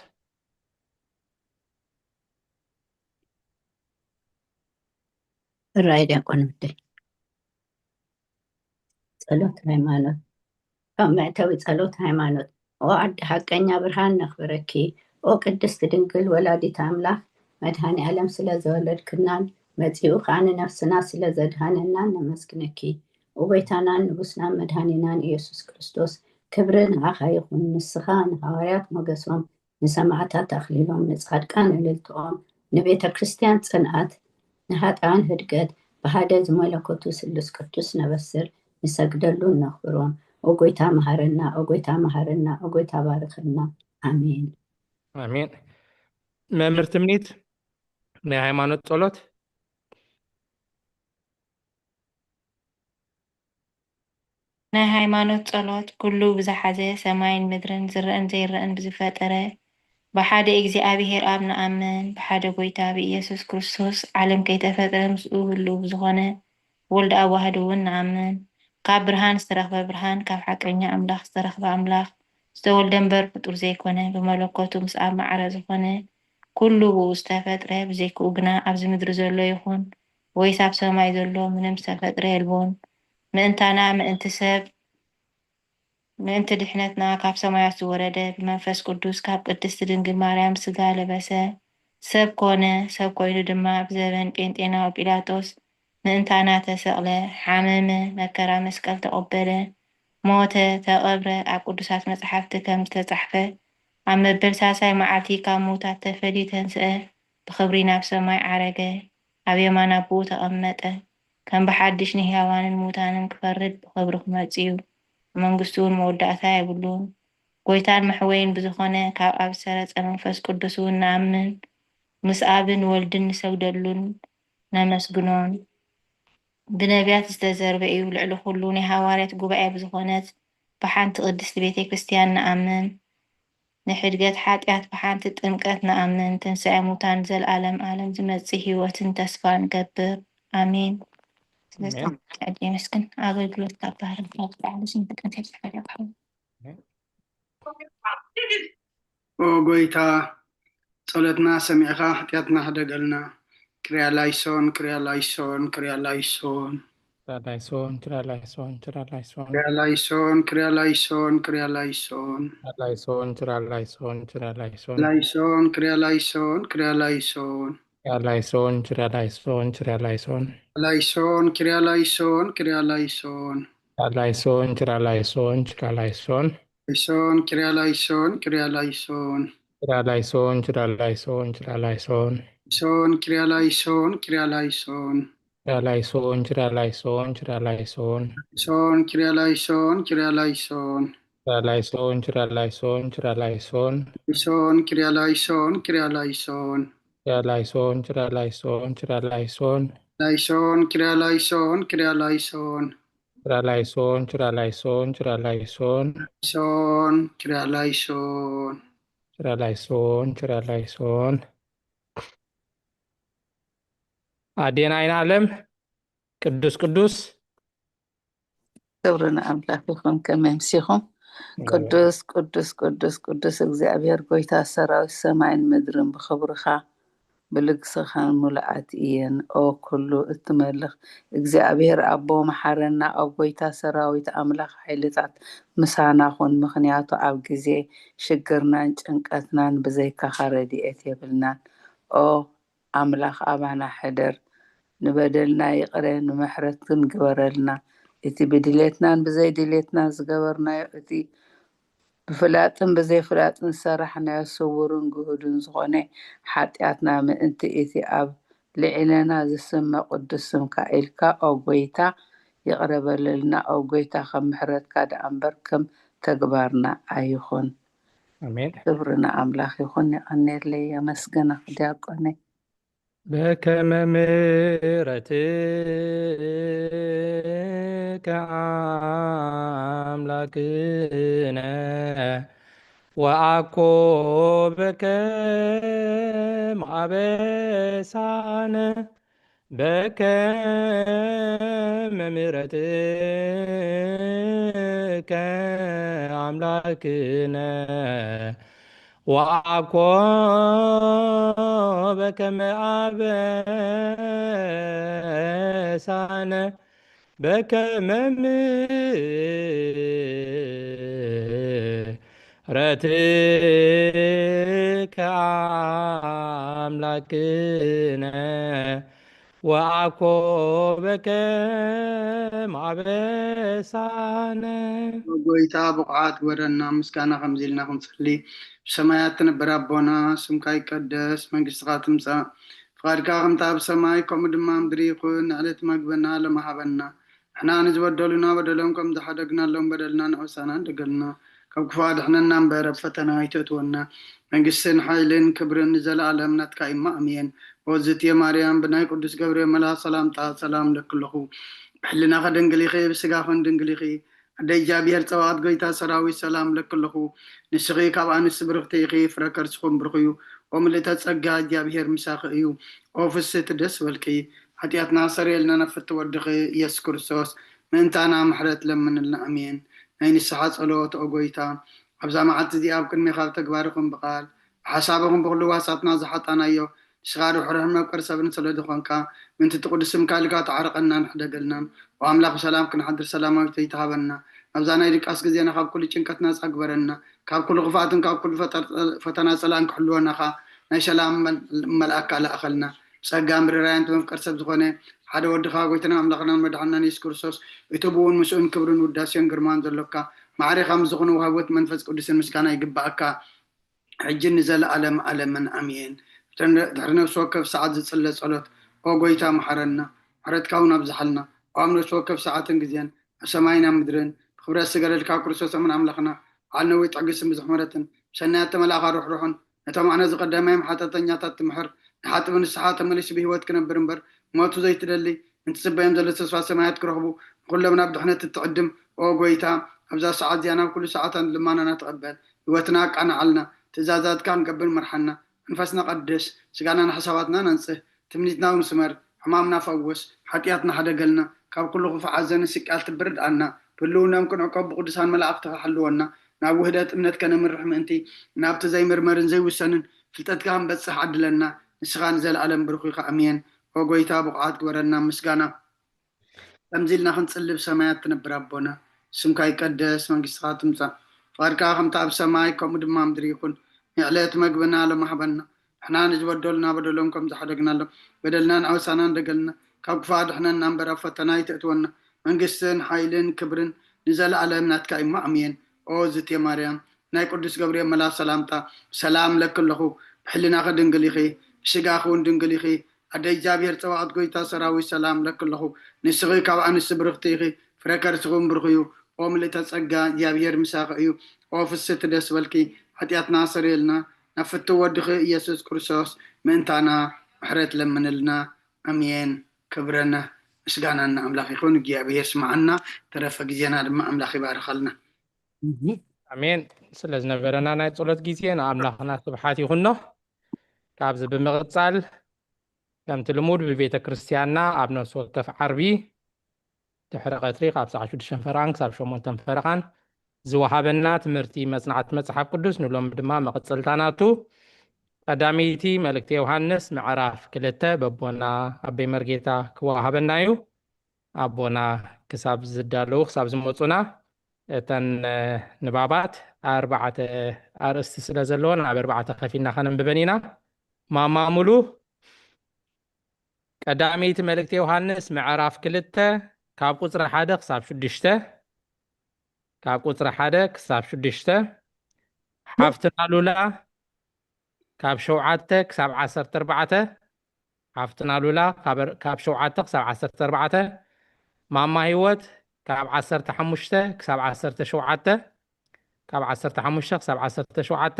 ራይ ዲያቆን ወደይ። ጸሎት ሃይማኖት። ካብ መእተዊ ጸሎት ሃይማኖት። ኦ ኣዲ ሓቀኛ ብርሃን ነኽብረኪ። ኦ ቅድስት ድንግል ወላዲት ኣምላኽ፣ መድኃኔ ዓለም ስለ ዘወለድክናን መጺኡ ከኣ ንነፍስና ስለ ዘድሃነናን ነመስግነኪ። ኦ ጎይታናን ንጉስናን መድኃኒናን ኢየሱስ ክርስቶስ፣ ክብሪ ንዓኻ ይኹን። ንስኻ ንሃዋርያት ሞገሶም፣ ንሰማዕታት ኣኽሊሎም፣ ንጻድቃን እልልትኦም፣ ንቤተ ክርስቲያን ጽንዓት፣ ንሃጣን ህድገት፣ ብሓደ ዝመለኮቱ ስሉስ ቅዱስ ነበስር፣ ንሰግደሉን ነኽብሮን። ኦ ጎይታ መሃረና፣ ኦ ጎይታ መሃረና፣ ኦ ጎይታ ባርኸና። ኣሜን። ኣሜን። መምህር ትምኒት፣ ናይ ሃይማኖት ጸሎት። ናይ ሃይማኖት ጸሎት። ኩሉ ብዝሓዘ፣ ሰማይን ምድርን ዝረእን ዘይረእን ብዝፈጠረ ብሓደ እግዚኣብሔር ኣብ ንኣምን፣ ብሓደ ጎይታ ብኢየሱስ ክርስቶስ ዓለም ከይተፈጥረ ምስኡ ህልው ብዝኾነ ወልድ ኣዋህድ እውን ንኣምን። ካብ ብርሃን ዝተረኽበ ብርሃን፣ ካብ ሓቀኛ ኣምላኽ ዝተረኽበ ኣምላኽ፣ ዝተወልደ እምበር ፍጡር ዘይኮነ፣ ብመለኮቱ ምስ ኣብ ማዕረ ዝኾነ ኩሉ ብኡ ዝተፈጥረ፣ ብዘይክኡ ግና ኣብዚ ምድሪ ዘሎ ይኹን ወይስ ኣብ ሰማይ ዘሎ ምንም ዝተፈጥረ የልቦን። ምእንታና፣ ምእንቲ ሰብ፣ ምእንቲ ድሕነትና ካብ ሰማያት ዝወረደ፣ ብመንፈስ ቅዱስ ካብ ቅድስቲ ድንግል ማርያም ስጋ ለበሰ፣ ሰብ ኮነ። ሰብ ኮይኑ ድማ ኣብ ዘበን ጴንጤናዊ ጲላጦስ ምእንታና ተሰቕለ፣ ሓመመ፣ መከራ መስቀል ተቐበለ፣ ሞተ፣ ተቐብረ። ኣብ ቅዱሳት መጻሕፍቲ ከም ዝተጻሕፈ ኣብ መበል ሳልሳይ መዓልቲ ካብ ምዉታት ተፈልዩ ተንስአ፣ ብኽብሪ ናብ ሰማይ ዓረገ፣ ኣብ የማን ኣቦኡ ተቐመጠ። ከም ብሓድሽ ንህያዋንን ምዉታንን ክፈርድ ብኽብሪ ክመጽእ እዩ። መንግስቱ እውን መወዳእታ የብሉን። ጎይታን መሕወይን ብዝኾነ ካብ ኣብ ዝሰረጸ መንፈስ ቅዱስ እውን ንኣምን፣ ምስ ኣብን ወልድን ንሰግደሉን ነመስግኖን። ብነቢያት ዝተዘርበ እዩ። ልዕሊ ኩሉ ናይ ሃዋርያት ጉባኤ ብዝኾነት ብሓንቲ ቅድስቲ ቤተ ክርስቲያን ንኣምን። ንሕድገት ሓጢኣት ብሓንቲ ጥምቀት ንኣምን። ትንሳኤ ሙታን፣ ዘልኣለም ኣለም ዝመጽእ ህይወትን ተስፋ ንገብር። ኣሜን። ስለዚ ኣሜን። ዕድ የመስግን። ኣገልግሎት ካብ ባህርን ካብ ላዕሊ ስንጥቀት ይብዝሓል። ኦ ጎይታ፣ ጸሎትና ሰሚዕኻ ሓጢኣትና ሕደገልና። ክሪያ ላይሶን፣ ክሪያ ላይሶን፣ ክሪያ ላይሶን። ችራ ላይሶን፣ ችራ ላይሶን፣ ችራ ላይሶን። ክሪያ ላይሶን፣ ክሪያ ላይሶን፣ ክሪያ ላይሶን። ችራ ላይሶን፣ ችራ ላይሶን፣ ችራ ላይሶን። ላይሶን፣ ክሪያ ላይሶን፣ ክሪያ ላይሶን። ችራ ላይሶን፣ ችራ ላይሶን፣ ችራ ላይሶን። ላይሶን፣ ክሪያ ላይሶን፣ ክሪያ ላይሶን። ችራ ላይሶን፣ ችራ ላይሶን፣ ችራ ላይሶን። ላይሶን፣ ክሪያ ላይሶን፣ ክሪያ ላይሶን። ችራ ላይሶን፣ ችራ ላይሶን፣ ችራ ላይሶን። ላይሶን፣ ክሪያ ላይሶን፣ ክሪያ ላይሶን። ችራ ላይሶን፣ ችራ ላይሶን፣ ችራ ላይሶን። ላይሶን፣ ክሪያ ላይሶን፣ ክሪያ ላይሶን። ችራ ላይሶን፣ ችራ ላይሶን፣ ችራ ላይሶን። ላይሶን፣ ክሪያ ላይሶን፣ ክሪያ ላይሶን። ችራ ላይሶን፣ ችራ ላይሶን፣ ችራ ላይሶን። ላይሶን፣ ክሪያ ላይሶን፣ ክሪያ ላይሶን። ችራ ላይሶን፣ ችራ ላይሶን፣ ችራ ላይሶን። ላይሶን፣ ክሪያ ላይሶን። ችራ ላይሶን፣ ችራ ላይሶን። ኣዴና ኣይን ኣለም፣ ቅዱስ ቅዱስ። ክብሪ ንኣምላኽ ይኹን። ከመይ ኣምሲኹም? ቅዱስ ቅዱስ ቅዱስ ቅዱስ እግዚኣብሔር ጎይታ ሰራዊት፣ ሰማይን ምድርን ብኽብርኻ ብልግስኻን ምሉኣት እየን። ኦ ኩሉ እትመልኽ እግዚኣብሔር ኣቦ፣ መሓረና። ኦ ጎይታ ሰራዊት ኣምላኽ ሓይልታት፣ ምሳና ኩን። ምኽንያቱ ኣብ ግዜ ሽግርናን ጭንቀትናን ብዘይካኻ ረድኤት የብልናን። ኦ ኣምላኽ ኣባና ሕደር፣ ንበደልና ይቕረ ንምሕረትክን ግበረልና። እቲ ብድሌትናን ብዘይድሌትናን ዝገበርናዮ፣ እቲ ብፍላጥን ብዘይፍላጥን ዝሰራሕናዮ ስውርን ግሁድን ዝኾነ ሓጢኣትና ምእንቲ እቲ ኣብ ልዕሌና ዝስመ ቅዱስ ስምካ ኢልካ ኦ ጎይታ ይቕረ በለልና። ኦ ጎይታ ከም ምሕረትካ ደኣ እምበር ከም ተግባርና ኣይኹን። ኣሜን። ክብሪ ንኣምላኽ ይኹን። የቐኔለይ የመስገነኽ ዲያቆነይ። በከመ ምሕረትከ ኣምላክነ ወአኮ በከመ አበሳነ በከመ ምሕረትከ አምላክነ ወአኮ በከመ አበሳነ በከመ ምሕረትከ አምላክነ ወአኮ በከመ አበሳነ። ጎይታ ብቑዓት ግበረና። ምስጋና ከምዚ ኢልና ክንጽሊ፣ ብሰማያት ትነብር ኣቦና፣ ስምካ ይቀደስ፣ መንግስትኻ ትምጻእ፣ ፍቓድካ ከምታ ኣብ ሰማይ ከምኡ ድማ ኣብ ምድሪ ይኹን። ንዕለት መግብና ሎሚ ሃበና። ንሕና ንዝበደሉና በደሎም ከም ዝሓደግናሎም በደልና ንዕውሳና እንደገልና፣ ካብ ክፉእ ኣድሕነና እምበር ኣብ ፈተና ኣይተእትወና። መንግስትን ሓይልን ክብርን ንዘለኣለም ናትካ እዩ። ኣሜን። ኦዝትየ ማርያም፣ ብናይ ቅዱስ ገብርኤል መልኣኽ ሰላምታ ሰላም ለኪ ኣለኹ። ብሕልናኺ ድንግል ኢኺ፣ ብስጋኽን ድንግል ኢኺ። ኣደ እግዚኣብሔር ጸባኦት፣ ጎይታ ሰራዊት ሰላም ለኪ ኣለኹ። ንስኺ ካብ ኣንስቲ ብርኽቲ ኢኺ፣ ፍረ ከርስኹም ብሩኽ እዩ። ኦ ምልእተ ጸጋ፣ እግዚኣብሔር ምሳኺ እዩ። ኦ ፍስህቲ ደስ በልኪ፣ ሓጢኣትና ሰረየልና፣ ናብ ፍትው ወድኺ ኢየሱስ ክርስቶስ ምእንታና ምሕረት ለምንልና። ኣሜን። ናይ ንስሓ ጸሎት። ኦ ጎይታ፣ ኣብዛ መዓልቲ እዚኣ ኣብ ቅድሜኻ ብተግባርኹም ብቓል ብሓሳብኹም ብኹሉ ዋሳትና ዝሓጣናዮ ንስኻ ርሕሩሕን መፍቀሪ ሰብን ስለ ዝኾንካ፣ ምእንቲ እቲ ቅዱስ ስምካ ኢልካ ተዓረቐናን ሕደገልናን። ኦ ኣምላኽ፣ ብሰላም ክንሓድር ሰላማዊት ለይቲ ሃበና። ኣብዛ ናይ ድቃስ ግዜና ካብ ኩሉ ጭንቀት ነጻ ግበረና። ካብ ኩሉ ክፍኣትን ካብ ኩሉ ፈጠር-፣ ፈተና ጸላእን ክሕልወና ኸኣ ናይ ሰላም መል-፣ መልኣካ ለኣኸልና። ብጸጋ ምርራያን እቲ መፍቀሪ ሰብ ዝኾነ ሓደ ወድኻ፣ ጎይታና ኣምላኽናን መድሓንናን የሱስ ክርስቶስ፣ እቲ ብእውን ምስኡን ክብርን ውዳሴን ግርማን ዘሎካ፣ ማዕሬኻ ምስ ዝኾነ ወሃቢ ሕይወት መንፈስ ቅዱስን ምስጋና ይግባኣካ። ሕጂ ንዘለኣለም ኣለምን ኣሜን። ድሕሪ ነፍሲ ወከፍ ሰዓት ዝጽለ ጸሎት፣ ኦ ጎይታ፣ መሓረና፣ ምሕረትካ እውን ኣብዝሓልና። ኦ ኣብ ነፍሲ ወከፍ ሰዓትን ግዜን፣ ኣብ ሰማይን ኣብ ምድርን፣ ብኽብረት ዝገደልካ ክርስቶስ ኣምን ኣምላኽና፣ በዓል ነዊሕ ትዕግስትን ብዙሕ ምሕረትን፣ ብሰናያት ተመላእኻ ርሕሩሕን፣ ነቶም ኣነ ዝቐደማዮም ሓጢኣተኛታት ትምሕር፣ ንሓጥብ ንስሓ ተመሊሱ ብህይወት ክነብር እምበር፣ ሞቱ ዘይትደሊ፣ ንትጽበዮም ዘሎ ተስፋ ሰማያት ክረኽቡ፣ ንኹሎም ናብ ድሕነት እትዕድም፣ ኦ ጎይታ፣ ኣብዛ ሰዓት እዚኣ ናብ ኩሉ ሰዓታን ልማናና ተቐበል። ህይወትና ኣቃንዓልና፣ ትእዛዛትካ ክንገብር ምርሓና። መንፈስና ቀድስ፣ ስጋና ንሓሳባትና ነንጽህ፣ ትምኒትና እውን ስመር፣ ሕማምና ፈውስ፣ ሓጢኣትና ሓደገልና፣ ካብ ኩሉ ክፉእ ሓዘንን ስቅያት ትብርድ ኣና። ብህልውናኦም ክንዕቀብ ብቅዱሳን መላእኽትኻ ሓልወና። ናብ ውህደት እምነት ከነምርሕ ምእንቲ፣ ናብቲ ዘይምርመርን ዘይውሰንን ፍልጠትካ ክንበጽሕ ዓድለና። ንስኻ ንዘለኣለም ብሩኽ ኢኻ። ኣሜን። ኦ ጎይታ፣ ብቑዓት ግበረና ምስጋና። ከምዚ ኢልና ክንጽሊ፣ ብሰማያት ትነብር ኣቦና፣ ስምካ ይቀደስ፣ መንግስትኻ ትምጻእ፣ ፍቓድካ ከምታ ኣብ ሰማይ ከምኡ ድማ ኣብ ምድሪ ይኹን። ንዕለት መግብና ሎሚ ሃበና። ንሕና ንዝበደሉና በደሎም ከም ዝሓደግናሎም በደልና ንኣውሳና እንደገልና፣ ካብ ክፉእ ኣድሕነና እምበር ኣብ ፈተና ኣይተእትወና። መንግስትን ሓይልን ክብርን ንዘለኣለም ናትካ እዩ። ኣሜን። ኦ ዝቴ ማርያም፣ ናይ ቅዱስ ገብርኤል መልኣኽ ሰላምታ ሰላም እለኪ ኣለኹ። ብሕልናኺ ድንግል ኢኺ፣ ብስጋኺ እውን ድንግል ኢኺ። ኣደ እግዚኣብሔር ጸባኦት፣ ጎይታ ሰራዊት ሰላም እለኪ ኣለኹ። ንስኺ ካብ ኣንስቲ ብርኽቲ ኢኺ፣ ፍረ ከርስኺ እውን ብሩኽ እዩ። ኦ ምልእተ ጸጋ፣ እግዚኣብሔር ምሳኺ እዩ። ኦ ፍስሕቲ ደስ በልኪ፣ ሓጢኣትና ኣሰረየልና፣ ናብ ፍትው ወድኺ ኢየሱስ ክርስቶስ ምእንታና ምሕረት ለምንልና። ኣሜን። ክብርን ምስጋናን ንኣምላኽ ይኹን። እግዚኣብሔር ስምዓና፣ ተረፈ ግዜና ድማ ኣምላኽ ይባርኸልና። ኣሜን። ስለ ዝነበረና ናይ ጸሎት ግዜ ንኣምላኽና ስብሓት ይኹኖ። ካብዚ ብምቕጻል ከምቲ ልሙድ ብቤተ ክርስቲያንና ኣብ ነፍሲ ወከፍ ዓርቢ ድሕሪ ቀትሪ ካብ ሰዓት ሽዱሽተ ፈረቓን ክሳብ ሸሞንተ ፈረቓን ዝወሃበና ትምህርቲ መጽናዕቲ መጽሓፍ ቅዱስ ንሎሚ ድማ መቐጸልታ ናቱ ቀዳመይቲ መልእክቲ ዮሃንስ ምዕራፍ ክልተ በቦና ኣበይ መርጌታ ክወሃበና እዩ። ኣቦና ክሳብ ዝዳለዉ፣ ክሳብ ዝመጹና፣ እተን፣ እ፣ ንባባት ኣርባዕተ ኣርእስቲ ስለ ዘለወን ኣብ ኣርባዕተ ከፊልና ከነንብበን ኢና። ማማ ሙሉ፣ ቀዳመይቲ መልእክቲ ዮሃንስ ምዕራፍ ክልተ ካብ ቁጽሪ ሓደ ክሳብ ሽዱሽተ፣ ካብ ቁጽሪ ሓደ ክሳብ ሽዱሽተ፣ ሓፍትና ሉላ ካብ ሸውዓተ ክሳብ ዓሰርተ ኣርባዕተ፣ ሓፍትና ሉላ ካብ፣ ካብ ሸውዓተ ክሳብ ዓሰርተ ኣርባዕተ፣ ማማ ህይወት ካብ ዓሰርተ ሓሙሽተ ክሳብ ዓሰርተ ሸውዓተ፣ ካብ ዓሰርተ ሓሙሽተ ክሳብ ዓሰርተ ሸውዓተ፣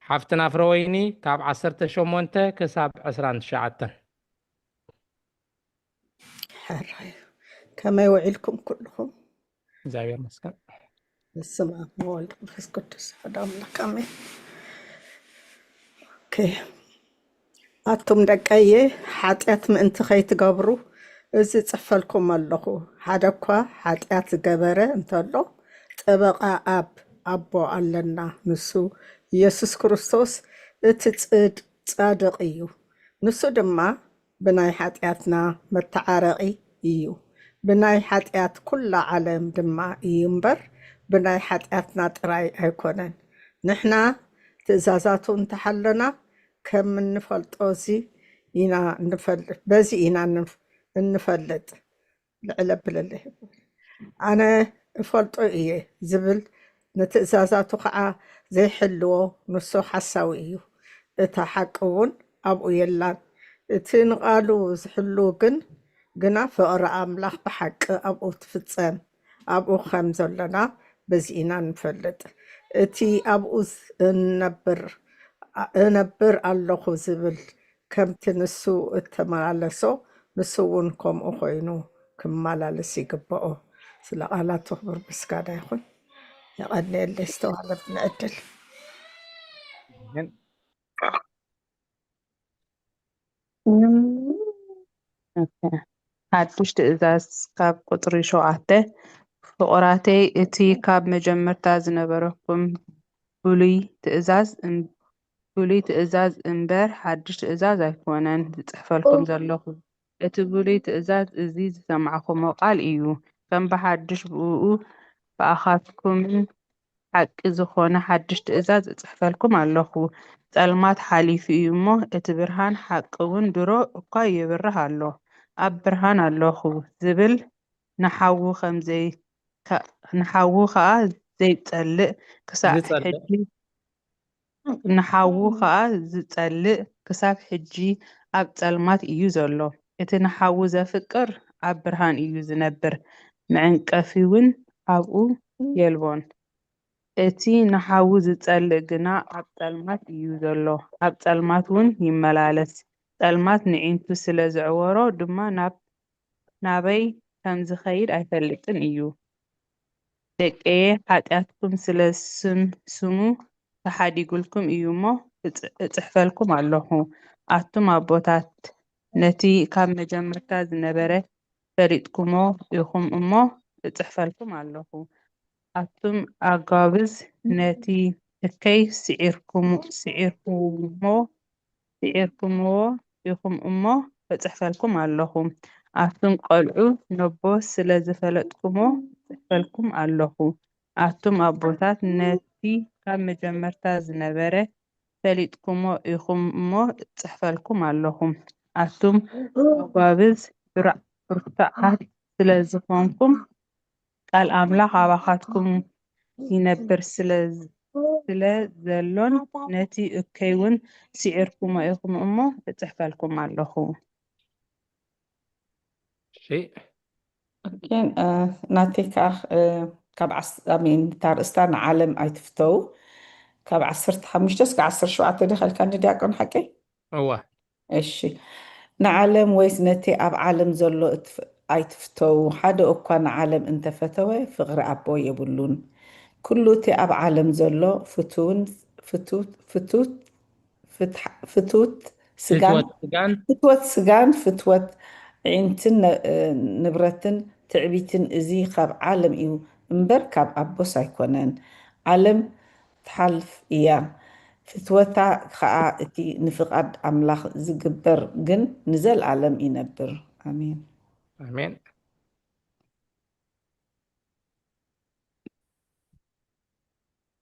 ሓፍትና ፍረወይኒ ካብ ዓሰርተ ሸሞንተ ክሳብ ዕስራን ትሽዓተን። ኣራይ፣ ከመይ ውዒልኩም ኩልኹም? እግዚኣብሔር ይመስገን። በስመ ኣብ ወወልድ መንፈስ ቅዱስ ሓደ ኣምላክ ኣሜን። ኦኬ። ኣቱም ደቀየ፣ ሓጢኣት ምእንቲ ከይትገብሩ እዚ ጽሕፈልኩም ኣለኹ። ሓደ እኳ ሓጢኣት ዝገበረ እንተሎ ጠበቓ ኣብ ኣቦ ኣለና፣ ንሱ ኢየሱስ ክርስቶስ እቲ ጽድ- ጻድቕ እዩ። ንሱ ድማ ብናይ ሓጢኣትና መተዓረቒ እዩ። ብናይ ሓጢኣት ኩላ ዓለም ድማ እዩ እምበር ብናይ ሓጢኣትና ጥራይ ኣይኮነን። ንሕና ትእዛዛቱ እንተሓለና ከም እንፈልጦ እዚ ኢና እንፈልጥ፣ በዚ ኢና እንፍ- እንፈልጥ። ልዕል ኣብለለይ ኣነ እፈልጦ እየ ዝብል ንትእዛዛቱ ከዓ ዘይሕልዎ ንሱ ሓሳዊ እዩ። እታ ሓቂ እውን ኣብኡ የላን። እቲ ንቓሉ ዝሕሉ ግን ግና ፍቕሪ ኣምላኽ ብሓቂ ኣብኡ ትፍጸም። ኣብኡ ከም ዘለና በዚ ኢና ንፈልጥ። እቲ ኣብኡ እነብር እነብር ኣለኹ ዝብል ከምቲ ንሱ እተመላለሶ ንሱ እውን ከምኡ ኮይኑ ክመላለስ ይግብኦ። ስለ ቃላቱ ክብር ምስጋና ይኹን። የቐንየለይ ዝተዋህበትኒ ዕድል። ኣሜን። እም፣ ኦኬ። ሓድሽ ትእዛዝ ካብ ቁጽሪ ሸውዓተ፣ ፍቑራተይ፣ እቲ ካብ መጀመርታ ዝነበረኩም ብሉይ ትእዛዝ እም- ብሉይ ትእዛዝ እምበር ሓድሽ ትእዛዝ ኣይኮነን ዝጽሕፈልኩም ዘለኹ። እቲ ብሉይ ትእዛዝ እዚ ዝሰማዕኩሞ ቃል እዩ። ከም ብሓድሽ ብእኡ ብኣኻትኩምን ሓቂ ዝኾነ ሓድሽ ትእዛዝ እጽሕፈልኩም ኣለኹ። ጸልማት ሓሊፉ እዩ እሞ፣ እቲ ብርሃን ሓቂ እውን ድሮ እኳ ይበርህ ኣሎ። ኣብ ብርሃን ኣለኹ ዝብል ንሓዉ ከም ዘይ- ከ- ንሓዉ ከኣ ዘይጸልእ ክሳዕ ዝጸልእ። ሕጂ ንሓዉ ከኣ ዝጸልእ ክሳብ ሕጂ ኣብ ጸልማት እዩ ዘሎ። እቲ ንሓዉ ዘፍቅር ኣብ ብርሃን እዩ ዝነብር፣ መዐንቀፊ እውን ኣብኡ የልቦን። እቲ ንሓዉ ዝጸልእ ግና ኣብ ጸልማት እዩ ዘሎ፣ ኣብ ጸልማት እውን ይመላለስ። ጸልማት ንዒንቱ ስለ ዘዕወሮ ድማ ናብ ናበይ ከም ዝኸይድ ኣይፈልጥን እዩ። ደቀየ፣ ሓጢኣትኩም ስለ ስም ስሙ ተሓዲጉልኩም እዩ እሞ እጽ- እጽሕፈልኩም ኣለኹ። ኣቱም ኣቦታት ነቲ ካብ መጀመርታ ዝነበረ ፈሊጥኩሞ ኢኹም እሞ እጽሕፈልኩም ኣለኹ። ኣቱም ኣጋብዝ ነቲ እከይ ስዒርኩሞ ስዒርኩሞ ስዒርኩምዎ ኢኹም እሞ እጽሕፈልኩም ኣለኹ። ኣቱም ቈልዑ ነቦ ስለ ዝፈለጥኩሞ እጽሕፈልኩም ኣለኹ። ኣቱም ኣቦታት ነቲ ካብ መጀመርታ ዝነበረ ፈሊጥኩሞ ኢኹም እሞ እጽሕፈልኩም ኣለኹ። ኣቱም ኣጓብዝ ብርዕ- ብርቱዓት ስለ ዝኾንኩም ቃል ኣምላኽ ኣባኻትኩም ይነብር ስለ ስለ ዘሎን ነቲ እከይ እውን ስዒርኩሞ ኢኹም እሞ እጽሕፈልኩም ኣለኹ። እሺ። ኦኬ፣ እ፣ ናተይ ከዓ፣ እ፣ ካብ ዓስ- I mean፣ እታ ርእስታ ንዓለም ኣይትፍተው፣ ካብ ዓሰርተ ሓሙሽተ እስከ ዓሰርተ ሸውዓተ ዲኻ ኢልካኒ ዲያቆን ሓቀይ? እዋ። እሺ። ንዓለም ወይስ ነቲ ኣብ ዓለም ዘሎ እትፍ- ኣይትፍተው። ሓደ እኳ ንዓለም እንተፈተወ ፍቕሪ ኣቦ የብሉን። ኩሉ እቲ ኣብ ዓለም ዘሎ ፍትውን ፍትውት ፍትውት ፍትሓ- ፍትውት ስጋን ፍትወት ስጋን ፍትወት ስጋን ፍትወት ኣዒንትን ነ- ንብረትን ትዕቢትን እዚ ካብ ዓለም እዩ እምበር ካብ ኣቦስ ኣይኮነን። ዓለም ትሓልፍ እያ፣ ፍትወታ ኸኣ እቲ ንፍቓድ ኣምላኽ ዝግበር ግን ንዘለኣለም ይነብር። ኣሜን። ኣሜን።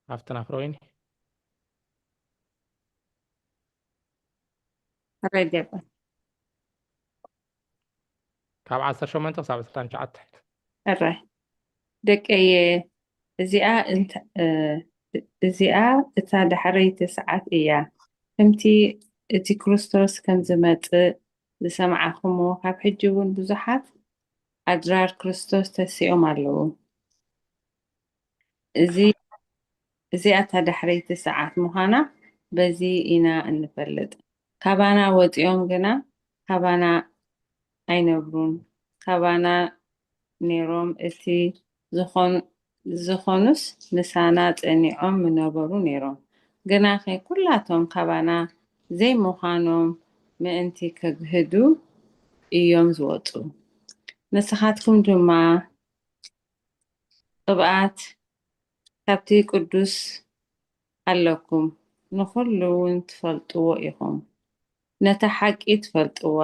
ሃፍትና ፍረወይኒ ሕራይ ዲያቆን። ካብ ዓሰርተ ሸሞንተ ክሳብ ዕስራን ትሽዓተን። ሕራይ ደቀየ፣ እዚኣ እንተ- እ፣ እዚኣ እታ ዳሕረይቲ ሰዓት እያ። ከምቲ እቲ ክርስቶስ ከም ዝመጽእ ዝሰማዕኹሞ፣ ካብ ሕጂ እውን ብዙሓት ኣድራር ክርስቶስ ተሲኦም ኣለዉ። እዚ እዚኣ እታ ዳሕረይቲ ሰዓት ምዃና በዚ ኢና እንፈልጥ። ካባና ወጺኦም ግና ካባና ኣይነብሩን። ካባና ነይሮም፣ እቲ ዝኾን-፣ ዝኾኑስ ምሳና ጸኒዖም ምነበሩ ነይሮም። ግናኸ ኩላቶም ካባና ዘይምዃኖም ምእንቲ ከግህዱ እዮም ዝወጹ። ንስኻትኩም ድማ ቅብኣት ካብቲ ቅዱስ ኣለኩም፣ ንኹሉ እውን ትፈልጥዎ ኢኹም። ነታ ሓቂ ትፈልጥዋ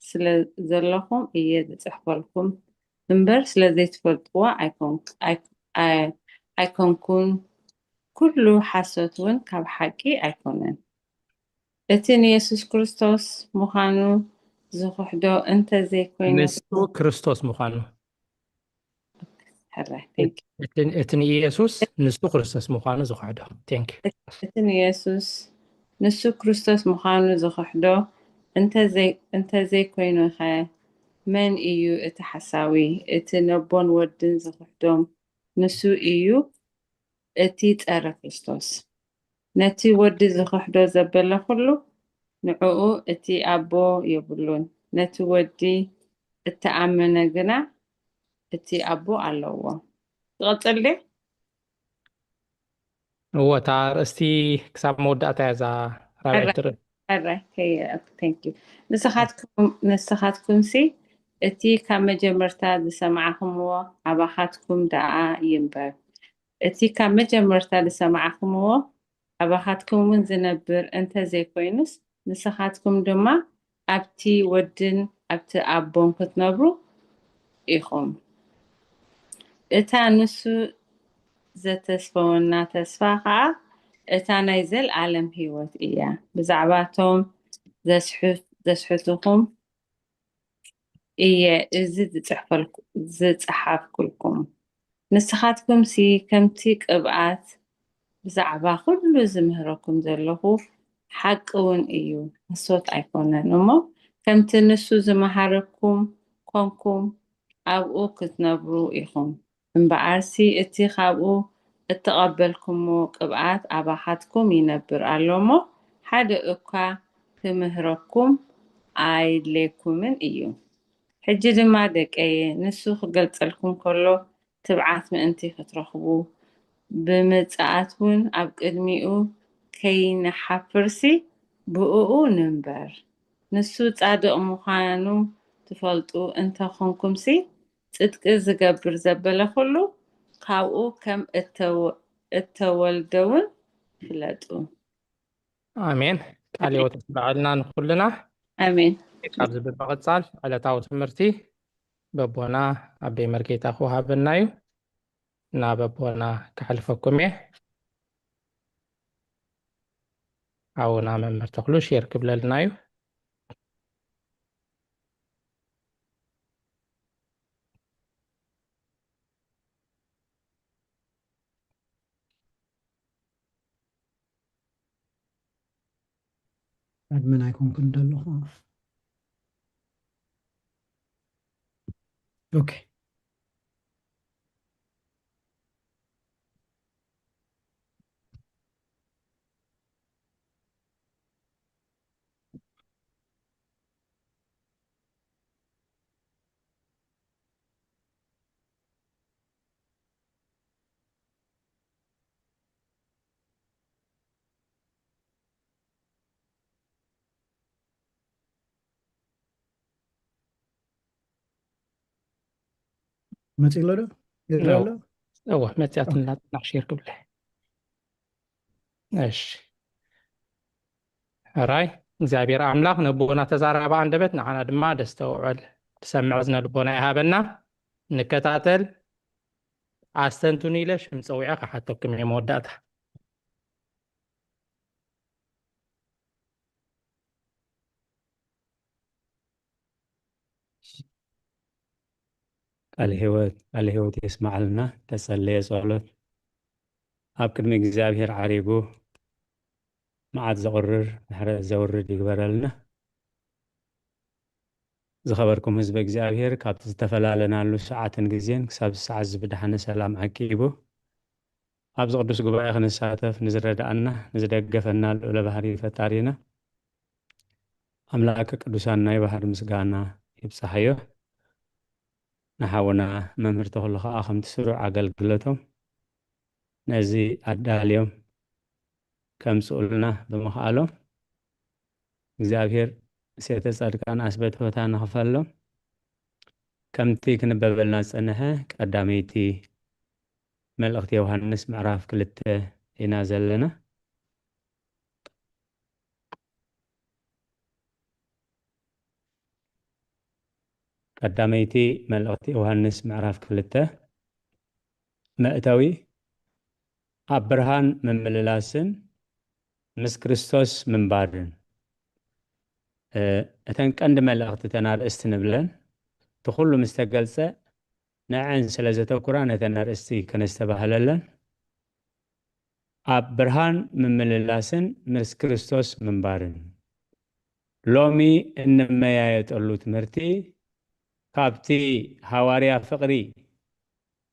ስለ ዘለኹም እየ ዝጽሕፈልኩም እምበር፣ ስለ ዘይትፈልጥዋ ኣይኮን-፣ ኣይ-፣ ኣይ-፣ ኣይኮንኩን። ኩሉ ሓሶት እውን ካብ ሓቂ ኣይኮነን። እቲ ንየሱስ ክርስቶስ ምዃኑ ዝኽሕዶ እንተ ዘይኮይኑ፣ ንሱ ክርስቶስ ምዃኑ። ሕራይ፣ thank you። እቲ፣ እቲ ንኢየሱስ ንሱ ክርስቶስ ምዃኑ ዝኽሕዶ። Thank you። እቲ ንየሱስ ንሱ ክርስቶስ ምዃኑ ዝኽሕዶ እንተ ዘይ-፣ እንተ ዘይኮይኑኸ፣ መን እዩ እቲ ሓሳዊ? እቲ ነቦን ወድን ዝኽሕዶም ንሱ እዩ፣ እቲ ጸረ ክርስቶስ። ነቲ ወዲ ዝኽሕዶ ዘበለ ኩሉ፣ ንዕኡ እቲ ኣቦ የብሉን። ነቲ ወዲ እተኣመነ ግና እቲ ኣቦ ኣለዎ። ትቐጽል ድየ? እወ፣ እታ ኣርእስቲ ክሳብ መወዳእታ እያ እዛ ራብዐይቲ ሕራይ፣ ርእሲ። ሕራይ፣ ከይ-፣ thank you። ንስኻትኩም፣ ንስኻትኩምሲ እቲ ካብ መጀመርታ ዝሰማዕኹምዎ ኣባኻትኩም ደኣ ይንበር። እቲ ካብ መጀመርታ ዝሰማዕኹምዎ ኣባኻትኩም እውን ዝነብር እንተ ዘይኮይኑስ፣ ንስኻትኩም ድማ ኣብቲ ወድን ኣብቲ ኣቦን ክትነብሩ ኢኹም። እታ ንሱ ዘተስፈወና ተስፋ ኸኣ እታ ናይ ዘልኣለም ህይወት እያ። ብዛዕባቶም ዘስሕት-፣ ዘስሕትኹም እየ እዚ ዝጽሕፈልኩ-፣ ዝጸሓፍኩልኩም። ንስኻትኩምሲ ከምቲ ቅብኣት ብዛዕባ ኩሉ ዝምህረኩም ዘለኹ ሓቂ እውን እዩ፣ ሓሶት ኣይኮነን። እሞ ከምቲ ንሱ ዝመሃረኩም ኮንኩም ኣብኡ ክትነብሩ ኢኹም። እምበኣርሲ እቲ ካብኡ እተቐበልኩሞ ቅብኣት ኣባኻትኩም ይነብር ኣሎ እሞ፣ ሓደ እኳ ክምህረኩም ኣይድሌኩምን እዩ። ሕጂ ድማ ደቀየ፣ ንሱ ክገልጸልኩም ከሎ ትብዓት ምእንቲ ክትረኽቡ፣ ብምጽኣት እውን ኣብ ቅድሚኡ ከይንሓፍርሲ ብእኡ ንንበር። ንሱ ጻድቕ ምዃኑ ትፈልጡ እንተ ኾንኩምሲ፣ ጽድቂ ዝገብር ዘበለ ኩሉ ካብኡ ከም እተወ-፣ እተወልደ እውን ፍለጡ። ኣሜን። ቃል ህይወት የስምዐልና ንኹልና። ኣሜን። ካብዚ ብምቕጻል ዕለታዊ ትምህርቲ በቦና ኣበይ መርጌታ ክወሃበና እዩ። ናብ ኣቦና ከሕልፈኩም እየ። ኣቡና መምህር ተኽሉ ሼር ክብለልና እዩ። ኣድመን ኣይኮንኩን ዘለኹ። ኦኬ። መጺእሎ ዶ? ይረአ ኣሎ? እወ፣ መጺኣትልና፣ ጽናሕ ሼር ክብለ። እሺ። ሕራይ፣ እግዚኣብሔር ኣምላኽ ነቦና ተዛራቢ ኣንደበት፣ ንዓና ድማ ደስተውዕል ትሰምዕ እዝነ ልቦና ይሃበና። ንከታተል፣ ኣስተንትኑ ኢለ ሽም ጸዊዐ ክሓተኩም እየ መወዳእታ። ቃለ ህይወት፣ ቃለ ህይወት የስማዓልና። ተጸለየ ጸሎት። ኣብ ቅድሚ እግዚኣብሔር ዓሪጉ መዓት ዘቑርር፣ ምሕረት ዘውርድ ይግበረልና። ዝኸበርኩም ህዝበ እግዚኣብሔር፣ ካብቲ ዝተፈላለናሉ ሰዓትን ግዜን ክሳብ ሰዓት እዚ ብደሓነ ሰላም ዓቂቡ፣ ኣብዚ ቅዱስ ጉባኤ ክንሳተፍ ንዝረዳኣና፣ ንዝደገፈና ልዑለ ባህሪ ፈጣሪና፣ ኣምላከ ቅዱሳን ናይ ባህር ምስጋና ይብጻሓዮ። ንሓውና መምህር ተኽሉ ኸኣ ከምቲ ስሩዕ ኣገልግሎቶም ነዚ ኣዳልዮም ከምጽኡልና ብምኽኣሎም እግዚኣብሔር ሴተ ጻድቃን ኣስበትወታ ንኽፈሎም። ከምቲ ክንበበልና ዝጸንሐ ቀዳመይቲ መልእኽቲ ዮሃንስ ምዕራፍ ክልተ ኢና ዘለና። ቀዳመይቲ መልእኽቲ ዮሃንስ ምዕራፍ ክልተ። መእተዊ፣ ኣብ ብርሃን ምምልላስን ምስ ክርስቶስ ምንባርን። እ፣ እተን ቀንዲ መልእኽቲ እተን ኣርእስቲ ንብለን፣ እቲ ኩሉ ምስ ተገልጸ ንዐን ስለ ዘተኩራ ነተን ኣርእስቲ ከነስተባህለለን። ኣብ ብርሃን ምምልላስን ምስ ክርስቶስ ምንባርን። ሎሚ እንመያየጠሉ ትምህርቲ ካብቲ ሃዋርያ ፍቕሪ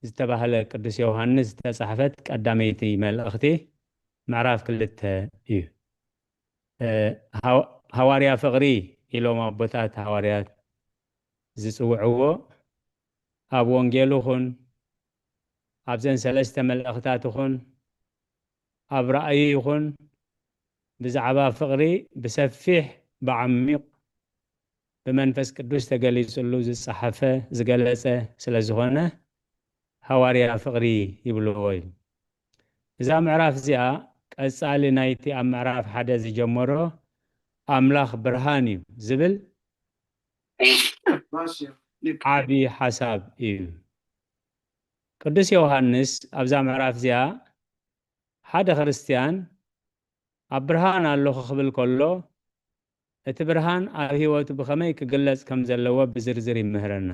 ዝተባህለ ቅዱስ ዮሃንስ ዝተጻሕፈት ቀዳመይቲ መልእኽቲ ምዕራፍ ክልተ እዩ። እ፣ ሃው-፣ ሃዋርያ ፍቕሪ ኢሎም ኣቦታት ሃዋርያት ዝጽውዕዎ ኣብ ወንጌሉ ኹን ኣብዘን ሰለስተ መልእኽታት ኹን ኣብ ራእዩ ይኹን ብዛዕባ ፍቕሪ ብሰፊሕ ብዓሚቕ ብመንፈስ ቅዱስ ተገሊጹሉ ዝጸሓፈ ዝገለጸ ስለ ዝኾነ ሃዋርያ ፍቕሪ ይብልዎ እዩ። እዛ ምዕራፍ እዚኣ ቀጻሊ ናይቲ ኣብ ምዕራፍ ሓደ ዝጀመሮ ኣምላኽ ብርሃን እዩ ዝብል ዓቢ ሓሳብ እዩ። ቅዱስ ዮሃንስ ኣብዛ ምዕራፍ እዚኣ ሓደ ክርስትያን ኣብ ብርሃን ኣለኹ ክብል ከሎ እቲ ብርሃን ኣብ ህይወቱ ብኸመይ ክግለጽ ከም ዘለዎ ብዝርዝር ይምህረና።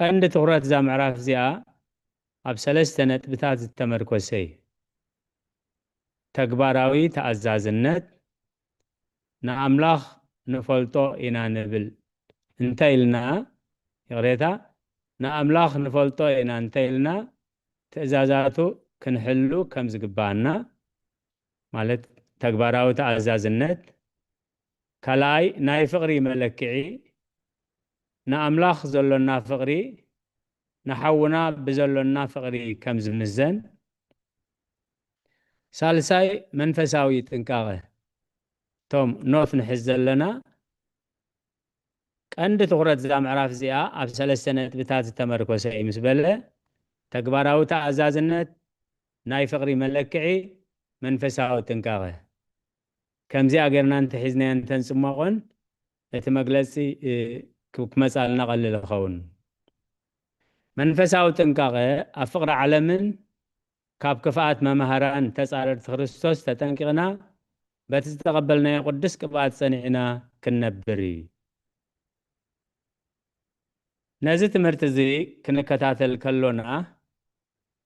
ቀንዲ ትኹረት እዛ ምዕራፍ እዚኣ ኣብ ሰለስተ ነጥብታት ዝተመርኮሰ እዩ። ተግባራዊ ተኣዛዝነት፣ ንኣምላኽ ንፈልጦ ኢና ንብል እንተ ኢልና፣ ይቕሬታ፣ ንኣምላኽ ንፈልጦ ኢና እንተ ኢልና ትእዛዛቱ ክንሕሉ ከም ዝግባኣና፣ ማለት ተግባራዊ ተኣዛዝነት። ካልኣይ ናይ ፍቕሪ መለክዒ፣ ንኣምላኽ ዘሎና ፍቕሪ ንሓውና ብዘሎና ፍቕሪ ከም ዝምዘን። ሳልሳይ መንፈሳዊ ጥንቃቐ፣ እቶም ኖት ንሕዝ ዘለና ቀንዲ ትኹረት እዛ ምዕራፍ እዚኣ ኣብ ሰለስተ ነጥብታት ዝተመርኮሰ እዩ ምስ በለ፣ ተግባራዊ ተኣዛዝነት፣ ናይ ፍቕሪ መለክዒ፣ መንፈሳዊ ጥንቃቐ። ከምዚኣ ጌርና እንተሒዝናዮ እንተንጽመቖን እቲ መግለጺ፣ እ፣ ክ-፣ ክመጻልና ቀልል ይኸውን። መንፈሳዊ ጥንቃቐ ኣብ ፍቕሪ ዓለምን ካብ ክፍኣት መማህራን ተጻረርቲ ክርስቶስ ተጠንቂቕና በቲ ዝተቐበልናዮ ቅዱስ ቅብኣት ጸኒዕና ክንነብር እዩ። ነዚ ትምህርቲ እዚ ክንከታተል ከሎና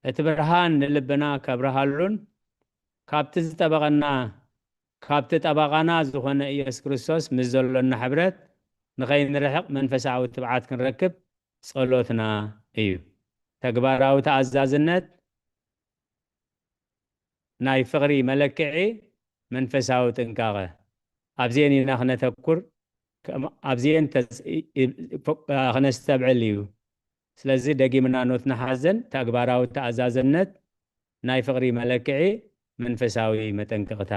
እቲ ብርሃን ንልብና ከብርሃሉን ካብቲ ዝጠበቐና፣ ካብቲ ጠበቓና ዝኾነ ኢየሱስ ክርስቶስ ምስ ዘሎና ሕብረት ንኸይንርሕቕ መንፈሳዊ ትብዓት ክንረክብ ጸሎትና እዩ። ተግባራዊ ተኣዛዝነት፣ ናይ ፍቕሪ መለክዒ፣ መንፈሳዊ ጥንቃቐ። ኣብዚኤን ኢና ክነተኩር፣ ከም-፣ ኣብዚኤን ተስ-፣ ኢ-፣ ኢ-፣ ፎ-፣ ኣ፣ ክነስተብዕል እዩ። ስለዚ ደጊምና ኖት ንሓዘን፣ ተግባራዊ ተኣዛዝነት፣ ናይ ፍቕሪ መለክዒ፣ መንፈሳዊ መጠንቀቕታ።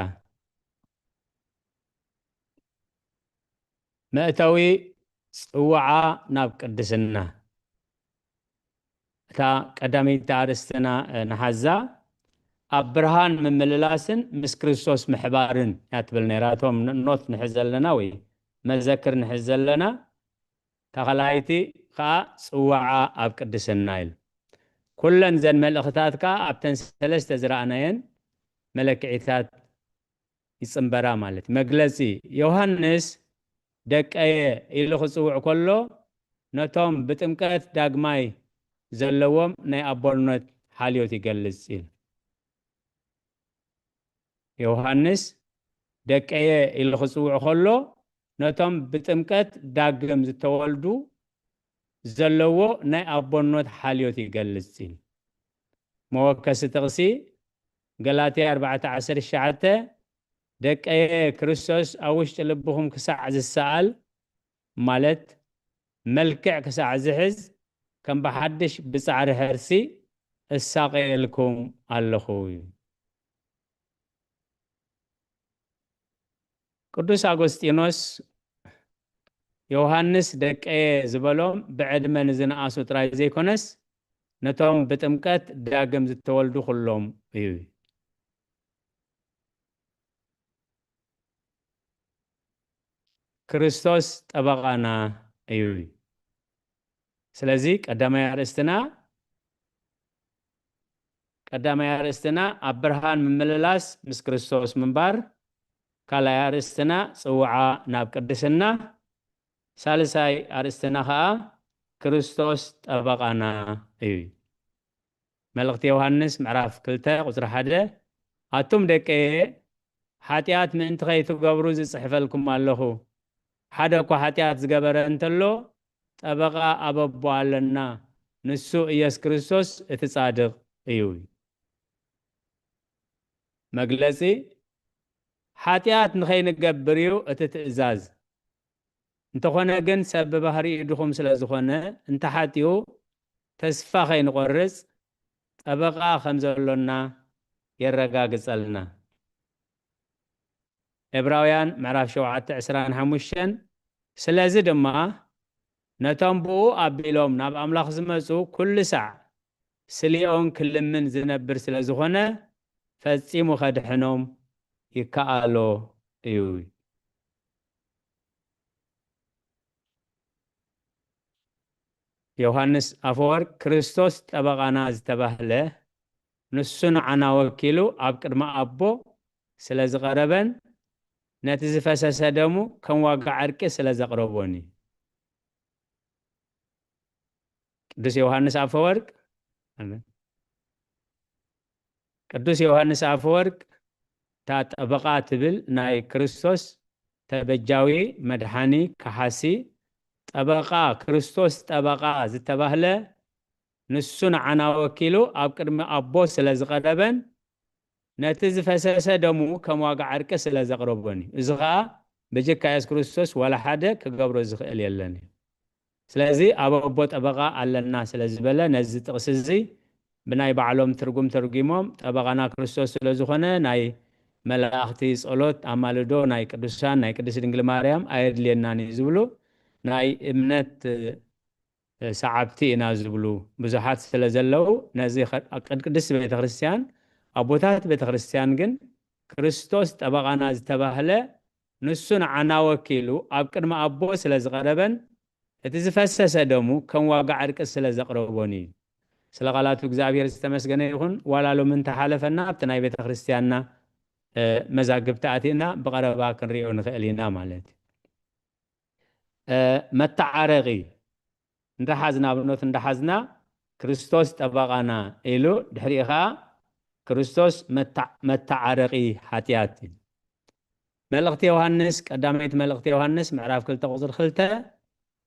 መእተዊ፣ ጽዋዓ ናብ ቅድስና። እታ ቀዳመይቲ ኣርእስትና፣ እ፣ ንሓዛ ኣብ ብርሃን ምምልላስን ምስ ክርስቶስ ምሕባርን እያ ትብል ነይራ። እቶም ን-፣ ኖት ንሕዝ ዘለና ወይ መዘክር ንሕዝ ዘለና፣ እታ ካልኣይቲ ከኣ ጽዋዓ ኣብ ቅድስና ኢሉ። ኩለን ዘን መልእኽታት ከኣ ኣብተን ሰለስተ ዝረኣናየን መለክዒታት ይጽንበራ ማለት። መግለጺ፣ ዮሃንስ ደቀየ ኢሉ ክጽውዕ ከሎ፣ ነቶም ብጥምቀት ዳግማይ ዘለዎም ናይ ኣቦነት ሓልዮት ይገልጽ ኢሉ። ዮሃንስ ደቀየ ኢሉ ክጽውዕ ከሎ፣ ነቶም ብጥምቀት ዳግም ዝተወልዱ ዘለዎ ናይ ኣቦነት ሓልዮት ይገልጽ ኢሉ። መወከሲ ጥቕሲ፣ ገላትያ ኣርባዕተ ዓሰርተ ትሽዓተ፣ ደቀየ፣ ክርስቶስ ኣብ ውሽጢ ልብኹም ክሳዕ ዝሰኣል፣ ማለት መልክዕ ክሳዕ ዝሕዝ ከም ብሓድሽ ብጻዕሪ ሕርሲ እሳቐየልኩም ኣለኹ። ቅዱስ ኣጎስጢኖስ ዮሃንስ ደቀየ ዝበሎም ብዕድመ ንዝነኣሱ ጥራይ ዘይኮነስ ነቶም ብጥምቀት ዳግም ዝተወልዱ ኩሎም እዩ። ክርስቶስ ጠበቓና እዩ። ስለዚ ቀዳማይ ኣርእስትና ቀዳማይ ኣርእስትና ኣብ ብርሃን ምምልላስ ምስ ክርስቶስ ምንባር፣ ካልኣይ ኣርእስትና ጽውዓ ናብ ቅድስና፣ ሳልሳይ ኣርእስትና ኸኣ ክርስቶስ ጠበቓና እዩ። መልእኽቲ ዮሃንስ ምዕራፍ ክልተ ቁጽሪ ሓደ፣ ኣቱም ደቀየ፣ ሓጢኣት ምእንቲ ከይትገብሩ ዝጽሕፈልኩም ኣለኹ። ሓደ እኳ ሓጢኣት ዝገበረ እንተሎ ጠበቓ ኣብ ኣቦ ኣለና፣ ንሱ ኢየሱስ ክርስቶስ እቲ ጻድቕ እዩ። መግለጺ፣ ሓጢኣት ንኸይንገብር እዩ እቲ ትእዛዝ። እንተኾነ ግን ሰብ ብባህሪኡ ድኹም ስለ ዝኾነ እንተሓጢኡ ተስፋ ከይንቆርጽ ጠበቓ ከም ዘሎና የረጋግጸልና። ዕብራውያን ምዕራፍ ሸውዓተ ዕስራን ሓሙሽተን፣ ስለዚ ድማ ነቶም ብኡ ኣቢሎም ናብ ኣምላኽ ዝመጹ ኩሉ ሳዕ ስሊኦም ክልምን ዝነብር ስለ ዝኾነ ፈጺሙ ከድሕኖም ይከኣሎ እዩ። ዮሃንስ ኣፈወርቅ ክርስቶስ ጠበቓና ዝተባህለ ንሱ ንዓና ወኪሉ ኣብ ቅድሚ ኣቦ ስለ ዝቐረበን ነቲ ዝፈሰሰ ደሙ ከም ዋጋ ዕርቂ ስለ ዘቕረቦን እዩ። ቅዱስ ዮሃንስ ኣፈወርቅ ኣሜን። ቅዱስ ዮሃንስ ኣፈወርቅ እታ ጠበቓ ትብል ናይ ክርስቶስ ተበጃዊ መድሓኒ ከሓሲ ጠበቓ ክርስቶስ ጠበቓ ዝተባህለ ንሱ ንዓና ወኪሉ ኣብ ቅድሚ ኣቦ ስለ ዝቐረበን ነቲ ዝፈሰሰ ደሙ ከም ዋጋ ዕርቂ ስለ ዘቕረቦን እዩ። እዚ ኸኣ ብጀካ የሱስ ክርስቶስ ዋላ ሓደ ክገብሮ ዝኽእል የለን እዩ። ስለዚ ኣብ ኣቦ ጠበቓ ኣለና ስለ ዝበለ ነዚ ጥቕሲ እዚ ብናይ ባዕሎም ትርጉም ተርጒሞም ጠበቓና ክርስቶስ ስለ ዝኾነ ናይ መላእኽቲ ጸሎት ኣማልዶ ናይ ቅዱሳን ናይ ቅድስት ድንግል ማርያም ኣየድልየናን እዩ ዝብሉ ናይ እምነት ሰዓብቲ ኢና ዝብሉ ብዙሓት ስለ ዘለዉ ነዚ ቅድስት ቤተ ክርስቲያን ኣቦታት ቤተ ክርስቲያን ግን ክርስቶስ ጠበቓና ዝተባህለ ንሱ ንዓና ወኪሉ ኣብ ቅድሚ ኣቦ ስለ ዝቐረበን እቲ ዝፈሰሰ ደሙ ከም ዋጋ ዕርቂ ስለ ዘቕረቦን እዩ። ስለ ቃላቱ እግዚኣብሔር ዝተመስገነ ይኹን። ዋላ ሎም እንተሓለፈና ኣብቲ ናይ ቤተ ክርስቲያንና መዛግብቲ ኣቲእና ብቐረባ ክንሪኦ ንኽእል ኢና ማለት እዩ። መተዓረቂ እንዳሓዝና ኣብኖት እንዳሓዝና ክርስቶስ ጠበቓና ኢሉ ድሕሪኡ ኸዓ ክርስቶስ መተዓረቂ ሓጢኣት እዩ። መልእኽቲ ዮሃንስ ቀዳመይቲ መልእኽቲ ዮሃንስ ምዕራፍ ክልተ ቁፅሪ ክልተ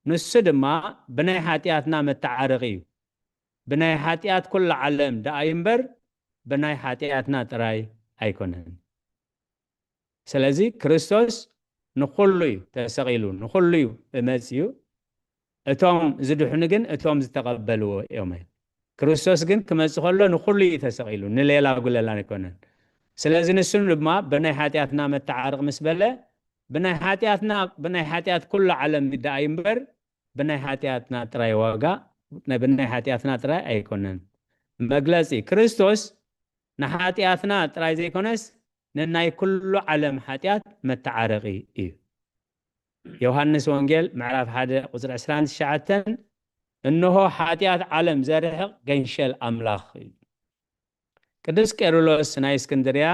ንሱ ድማ ብናይ ሓጢኣትና መተዓረቂ እዩ። ብናይ ሓጢኣት ኩሉ ዓለም ደኣ እምበር ብናይ ሓጢኣትና ጥራይ ኣይኮነን። ስለዚ ክርስቶስ ንኹሉ እዩ ተሰቒሉ፣ ንኹሉ እዩ መጺኡ። እቶም ዝድሕኑ ግን እቶም ዝተቐበልዎ እዮም። ክርስቶስ ግን ክመጽእ ከሎ ንኹሉ እዩ ተሰቒሉ፣ ንሌላ ጉለላ ኣይኮነን። ስለዚ ንሱ ድማ ብናይ ሓጢኣትና መተዓረቂ ምስ በለ ብናይ ሓጢኣትና ብናይ ሓጢኣት ኩሉ ዓለም ይደኣይ እምበር ብናይ ሓጢኣትና ጥራይ ዋጋ ብናይ ሓጢኣትና ጥራይ ኣይኮነን። መግለጺ ክርስቶስ ንሓጢኣትና ጥራይ ዘይኮነስ ንናይ ኩሉ ዓለም ሓጢኣት መተዓረቂ እዩ። ዮሃንስ ወንጌል ምዕራፍ ሓደ ቁፅሪ ዕስራን ትሽዓተን እንሆ ሓጢኣት ዓለም ዘርሕቕ ገንሸል ኣምላኽ እዩ። ቅዱስ ቄርሎስ ናይ እስክንድርያ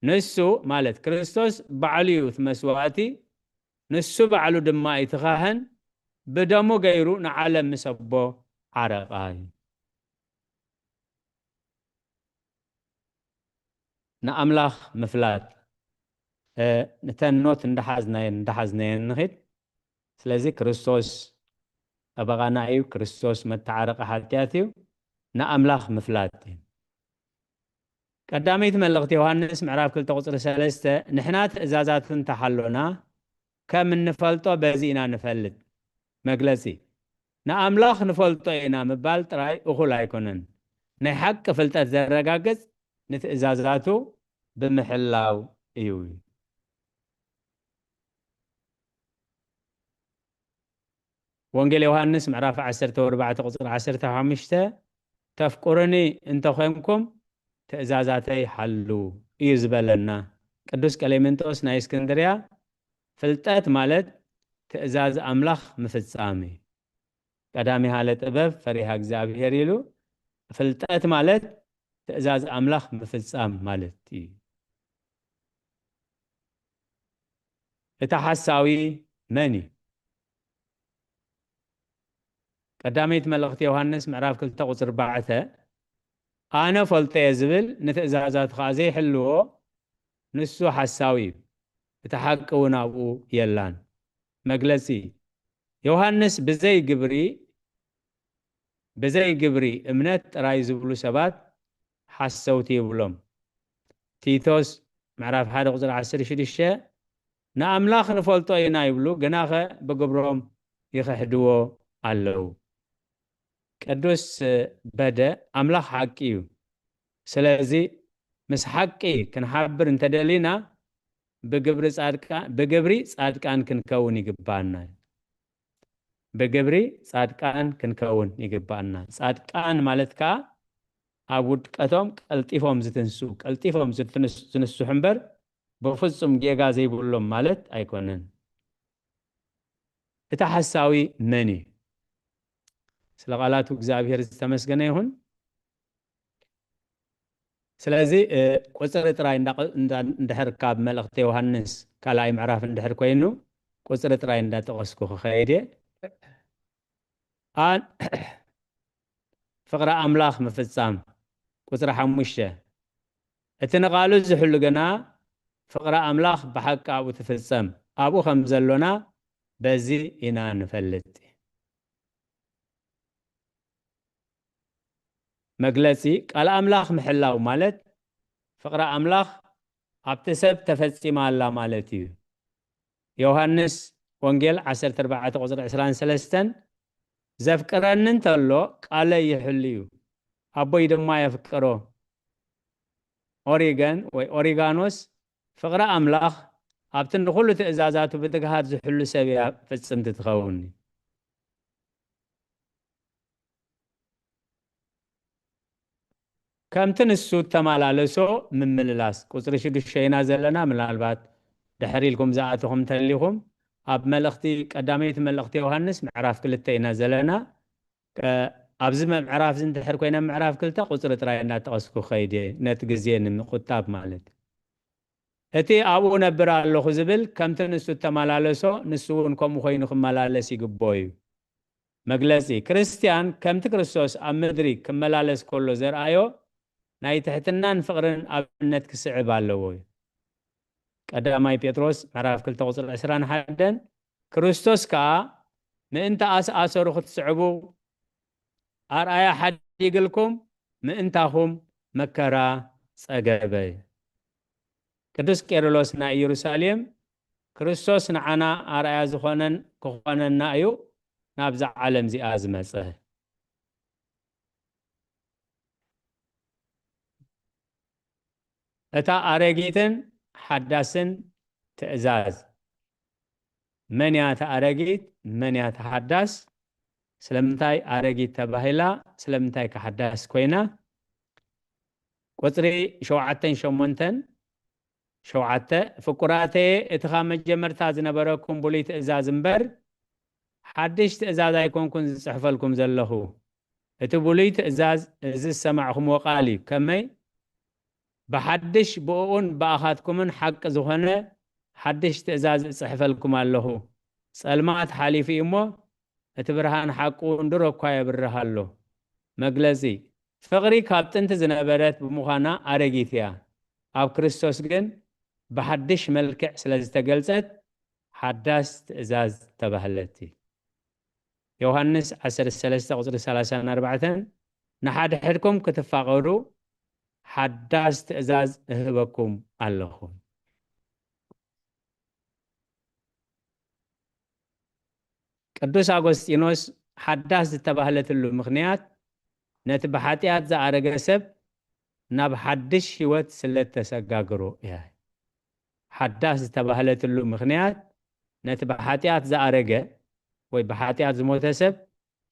ንሱ ማለት ክርስቶስ ባዕሉ እዩ እቲ መስዋእቲ፣ ንሱ ባዕሉ ድማ እቲ ካህን ብደሙ ገይሩ ንዓለም ምስ ኣቦ ዓረቓ እዩ። ንኣምላኽ ምፍላጥ ነተን ኖት እንዳሓዝናየን እንዳሓዝናየን ንኺድ። ስለዚ ክርስቶስ ጠበቓና እዩ። ክርስቶስ መተዓረቂ ሓጢኣት እዩ። ንኣምላኽ ምፍላጥ እዩ። ቀዳመይቲ መልእኽቲ ዮሃንስ ምዕራፍ ክልተ ቁፅሪ ሰለስተ ንሕና ትእዛዛቱ እንተሓሎና ከም እንፈልጦ በዚ ኢና ንፈልጥ። መግለጺ፣ ንኣምላኽ ንፈልጦ ኢና ምባል ጥራይ እኹል ኣይኮነን። ናይ ሓቂ ፍልጠት ዘረጋግጽ ንትእዛዛቱ ብምሕላው እዩ። ወንጌል ዮሃንስ ምዕራፍ ዓሰርተ ኣርባዕተ ቁጽሪ ዓሰርተ ሓሙሽተ፣ "ተፍቅሩኒ እንተኾንኩም ትእዛዛተይ ሓሉ" እዩ ዝበለና። ቅዱስ ቀሌምንጦስ ናይ እስክንድርያ፣ "ፍልጠት ማለት ትእዛዝ ኣምላኽ ምፍጻም እዩ። ቀዳሚ ሃለ ጥበብ ፈሪሃ እግዚኣብሔር" ኢሉ፣ ፍልጠት ማለት ትእዛዝ ኣምላኽ ምፍጻም ማለት እዩ። እቲ ሓሳዊ መን እዩ? ቀዳመይቲ መልእኽቲ ዮሃንስ ምዕራፍ ክልተ ቁጽሪ ኣርባዕተ፣ "ኣነ ፈልጦ እየ ዝብል ንትእዛዛቱ ኸኣ ዘይሕልዎ፣ ንሱ ሓሳዊ እዩ፣ እቲ ሓቂ እውን ኣብኡ የላን።" መግለጺ፣ ዮሃንስ ብዘይ ግብሪ፣ ብዘይ ግብሪ እምነት ጥራይ ዝብሉ ሰባት ሓሰውቲ ይብሎም። ቲቶስ ምዕራፍ ሓደ ቁጽሪ ዓሰርተ ሽዱሽተ፣ "ንኣምላኽ ንፈልጦ ኢና" ይብሉ፣ ግናኸ ብግብሮም ይኽሕድዎ ኣለዉ። ቅዱስ በደ፣ ኣምላኽ ሓቂ እዩ። ስለዚ ምስ ሓቂ ክንሓብር እንተደሊና ብግብሪ ጻድቃ-፣ ብግብሪ ጻድቃን ክንከውን ይግባና። ብግብሪ ጻድቃን ክንከውን ይግባና። ጻድቃን ማለት ከኣ ኣብ ውድቀቶም ቀልጢፎም ዝትንሱ፣ ቀልጢፎም ዝትንስ-፣ ዝንስሑ እምበር ብፍጹም ጌጋ ዘይብሎም ማለት ኣይኮነን። እቲ ሓሳዊ መን እዩ? ስለ ቃላቱ እግዚኣብሔር ዝተመስገነ ይኹን። ስለዚ፣ እ፣ ቁጽሪ ጥራይ እንዳ-፣ እንዳ-፣ እንድሕር ካብ መልእኽቲ ዮሃንስ ካልኣይ ምዕራፍ እንድሕር ኮይኑ፣ ቁጽሪ ጥራይ እንዳጠቐስኩ ክኸይድ እየ። ኣን-፣ ፍቕሪ ኣምላኽ ምፍጻም። ቁጽሪ ሓሙሽተ፣ "እቲ ንቓሉ ዝሕሉ ግና ፍቕሪ ኣምላኽ ብሓቂ ኣብኡ ትፍጸም፣ ኣብኡ ከም ዘሎና በዚ ኢና ንፈልጥ።" መግለጺ፣ ቃል ኣምላኽ ምሕላው ማለት ፍቕሪ ኣምላኽ ኣብቲ ሰብ ተፈጺማ ኣላ ማለት እዩ። ዮሃንስ ወንጌል ዓሰርተ ኣርባዕተ ቁጽሪ ዕስራን ሰለስተን፣ "ዘፍቅረኒ እንተሎ ቃለይ ይሕሉ እዩ፣ ኣቦይ ድማ የፍቅሮ።" ኦሪገን ወይ ኦሪጋኖስ፣ ፍቕሪ ኣምላኽ ኣብቲ ንኹሉ ትእዛዛቱ ብትግሃት ዝሕሉ ሰብ እያ ፍጽምቲ ትኸውን። ከምቲ ንሱ እተመላለሶ ምምልላስ። ቁጽሪ ሽዱሽተ ኢና ዘለና፣ ምናልባት ድሕር ኢልኩም ዝኣተኹም እንተሊኹም፣ ኣብ መልእኽቲ፣ ቀዳመይቲ መልእኽቲ ዮሃንስ ምዕራፍ ክልተ ኢና ዘለና። ቀ-፣ ኣብዚ ምዕራፍ እዚ እንድሕር ኮይነ፣ ምዕራፍ ክልተ ቁጽሪ ጥራይ እናጠቐስኩ ከይደ፣ ነቲ ግዜ ንምቁጣብ ማለት። እቲ "ኣብኡ ነብር ኣለኹ" ዝብል፣ ከምቲ ንሱ እተመላለሶ፣ ንሱ እውን ከምኡ ኮይኑ ክመላለስ ይግብኦ እዩ። መግለጺ፣ ክርስትያን ከምቲ ክርስቶስ ኣብ ምድሪ ክመላለስ ከሎ ዘርኣዮ ናይ ትሕትናን ፍቕርን ኣብነት ክስዕብ ኣለዎ እዩ። ቀዳማይ ጴጥሮስ ምዕራፍ ክልተ ቁጽሪ ዕስራን ሓደን፣ "ክርስቶስ ከኣ ምእንቲ ኣስኣሰሩ ክትስዕቡ ኣርኣያ ሓዲግልኩም ምእንታኹም መከራ ጸገበ." ቅዱስ ቄርሎስ ናይ ኢየሩሳሌም፣ "ክርስቶስ ንዓና ኣርኣያ ዝኾነን ክኾነና እዩ ናብዛ ዓለም እዚኣ ዝመጸ።" እታ ኣረጊትን ሓዳስን ትእዛዝ። መን እያ እታ ኣረጊት? መን እያ እታ ሓዳስ? ስለምንታይ ኣረጊት ተባሂላ? ስለምንታይ ከ ሓዳስ ኮይና? ቁጽሪ ሸውዓተን ሸሞንተን፣ ሸውዓተ፣ ፍቁራተየ፣ እቲ ካብ መጀመርታ ዝነበረኩም ብሉይ ትእዛዝ እምበር፣ ሓድሽ ትእዛዝ ኣይኮንኩን ዝጽሕፈልኩም ዘለኹ። እቲ ብሉይ ትእዛዝ፣ እዚ ዝሰማዕኩምዎ ቃል እዩ። ከመይ? ብሓድሽ ብእኡን ብኣኻትኩምን ሓቂ ዝኾነ ሓድሽ ትእዛዝ እጽሕፈልኩም ኣለኹ። ጸልማት ሓሊፉ እዩ እሞ፣ እቲ ብርሃን ሓቁ እውን ድሮ እኳ የብርህ ኣሎ። መግለጺ፣ ፍቕሪ ካብ ጥንቲ ዝነበረት ብምዃና ኣረጊት እያ። ኣብ ክርስቶስ ግን ብሓድሽ መልክዕ ስለ ዝተገልጸት፣ ሓዳስ ትእዛዝ ተባህለት። ዮሃንስ ዓሰርተ ሰለስተ ቁጽሪ ሰላሳን ኣርባዕተን፣ "ንሓድሕድኩም ክትፋቐሩ ሓዳስ ትእዛዝ እህበኩም ኣለኹ።" ቅዱስ ኣጎስጢኖስ ሓዳስ ዝተባህለትሉ ምኽንያት ነቲ ብሓጢኣት ዝኣረገ ሰብ ናብ ሓድሽ ህይወት ስለ እተሰጋግሮ እያ። ሓዳስ ዝተባህለትሉ ምኽንያት ነቲ ብሓጢኣት ዝኣረገ ወይ ብሓጢኣት ዝሞተ ሰብ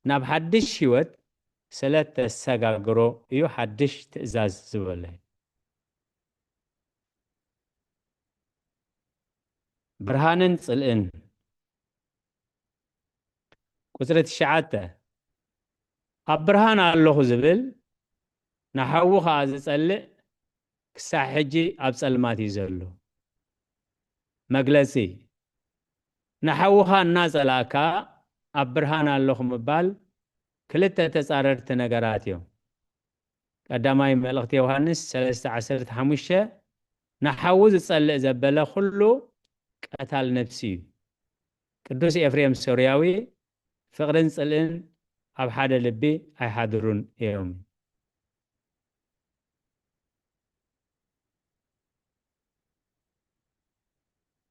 ናብ ሓድሽ ህይወት ስለ እተሰጋግሮ እዩ ሓድሽ ትእዛዝ ዝበለ። ብርሃንን ጽልእን። ቁጽሪ ትሽዓተ፣ ኣብ ብርሃን ኣለኹ ዝብል ንሓዉ ኸኣ ዝጸልእ ክሳዕ ሕጂ ኣብ ጸልማት እዩ ዘሎ። መግለጺ፣ ንሓውኻ እናጸላእካ ኣብ ብርሃን ኣለኹ ምባል ክልተ ተጻረርቲ ነገራት እዮም። ቀዳማይ መልእኽቲ ዮሃንስ ሰለስተ ዓሰርተ ሓሙሽተ፣ ንሓዉ ዝጸልእ ዘበለ ኩሉ ቀታል ነፍሲ እዩ። ቅዱስ ኤፍሬም ሶርያዊ፣ ፍቕርን ጽልእን ኣብ ሓደ ልቢ ኣይሓድሩን እዮም።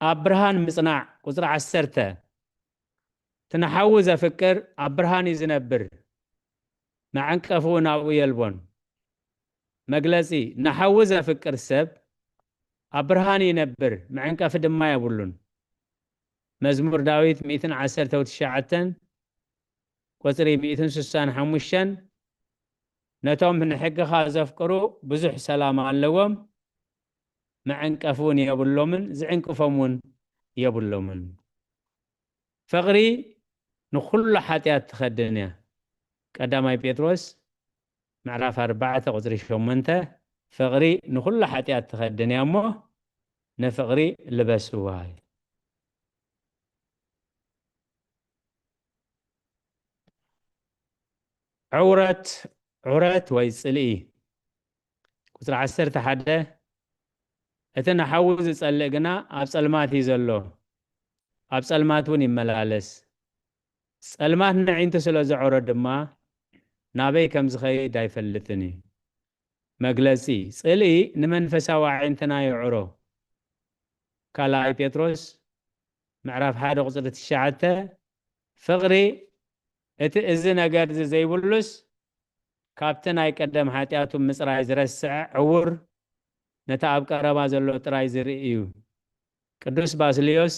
ኣብ ብርሃን ምጽናዕ። ቁጽሪ ዓሰርተ፣ እቲ ንሓዉ ዘፍቅር ኣብ ብርሃን እዩ ዝነብር፣ መዐንቀፊ እውን ኣብኡ የልቦን። መግለጺ፣ ንሓዉ ዘፍቅር ሰብ ኣብ ብርሃን ይነብር፣ መዐንቀፊ ድማ የብሉን። መዝሙር ዳዊት ሚእትን ዓሰርተ ትሽዓተን ቁጽሪ ሚእትን ስሳን ሓሙሽተን፣ ነቶም ንሕግኻ ዘፍቅሩ ብዙሕ ሰላም ኣለዎም፣ መዐንቀፊ እውን የብሎምን፣ ዝዕንቅፎም እውን የብሎምን። ፍቕሪ ንኹሉ ሓጢኣት ትኸድን እያ። ቀዳማይ ጴጥሮስ ምዕራፍ ኣርባዕተ ቁጽሪ ሸሞንተ፣ ፍቕሪ ንኹሉ ሓጢኣት ትኸድን እያ እሞ ንፍቕሪ ልበስዋ። ዕውረት፣ ዕውረት ወይ ጽልኢ። ቁጽሪ ዓሰርተ ሓደ፣ እቲ ንሓዉ ዝጸልእ ግና ኣብ ጸልማት እዩ ዘሎ፣ ኣብ ጸልማት እውን ይመላለስ። ጸልማት ነዒንቱ ስለ ዘዕሮ ድማ ናበይ ከም ዝኸይድ ኣይፈልጥን እዩ። መግለጺ፣ ጽልኢ ንመንፈሳዊ ኣዒንትና የዕሮ። ካልኣይ ጴጥሮስ ምዕራፍ ሓደ ቁጽሪ ትሽዓተ፣ ፍቕሪ እቲ እዚ ነገር እዚ ዘይብሉስ ካብቲ ናይ ቀደም ሓጢኣቱ ምጽራይ ዝረስዐ ዕውር፣ ነቲ ኣብ ቀረባ ዘሎ ጥራይ ዝርኢ እዩ። ቅዱስ ባስልዮስ፣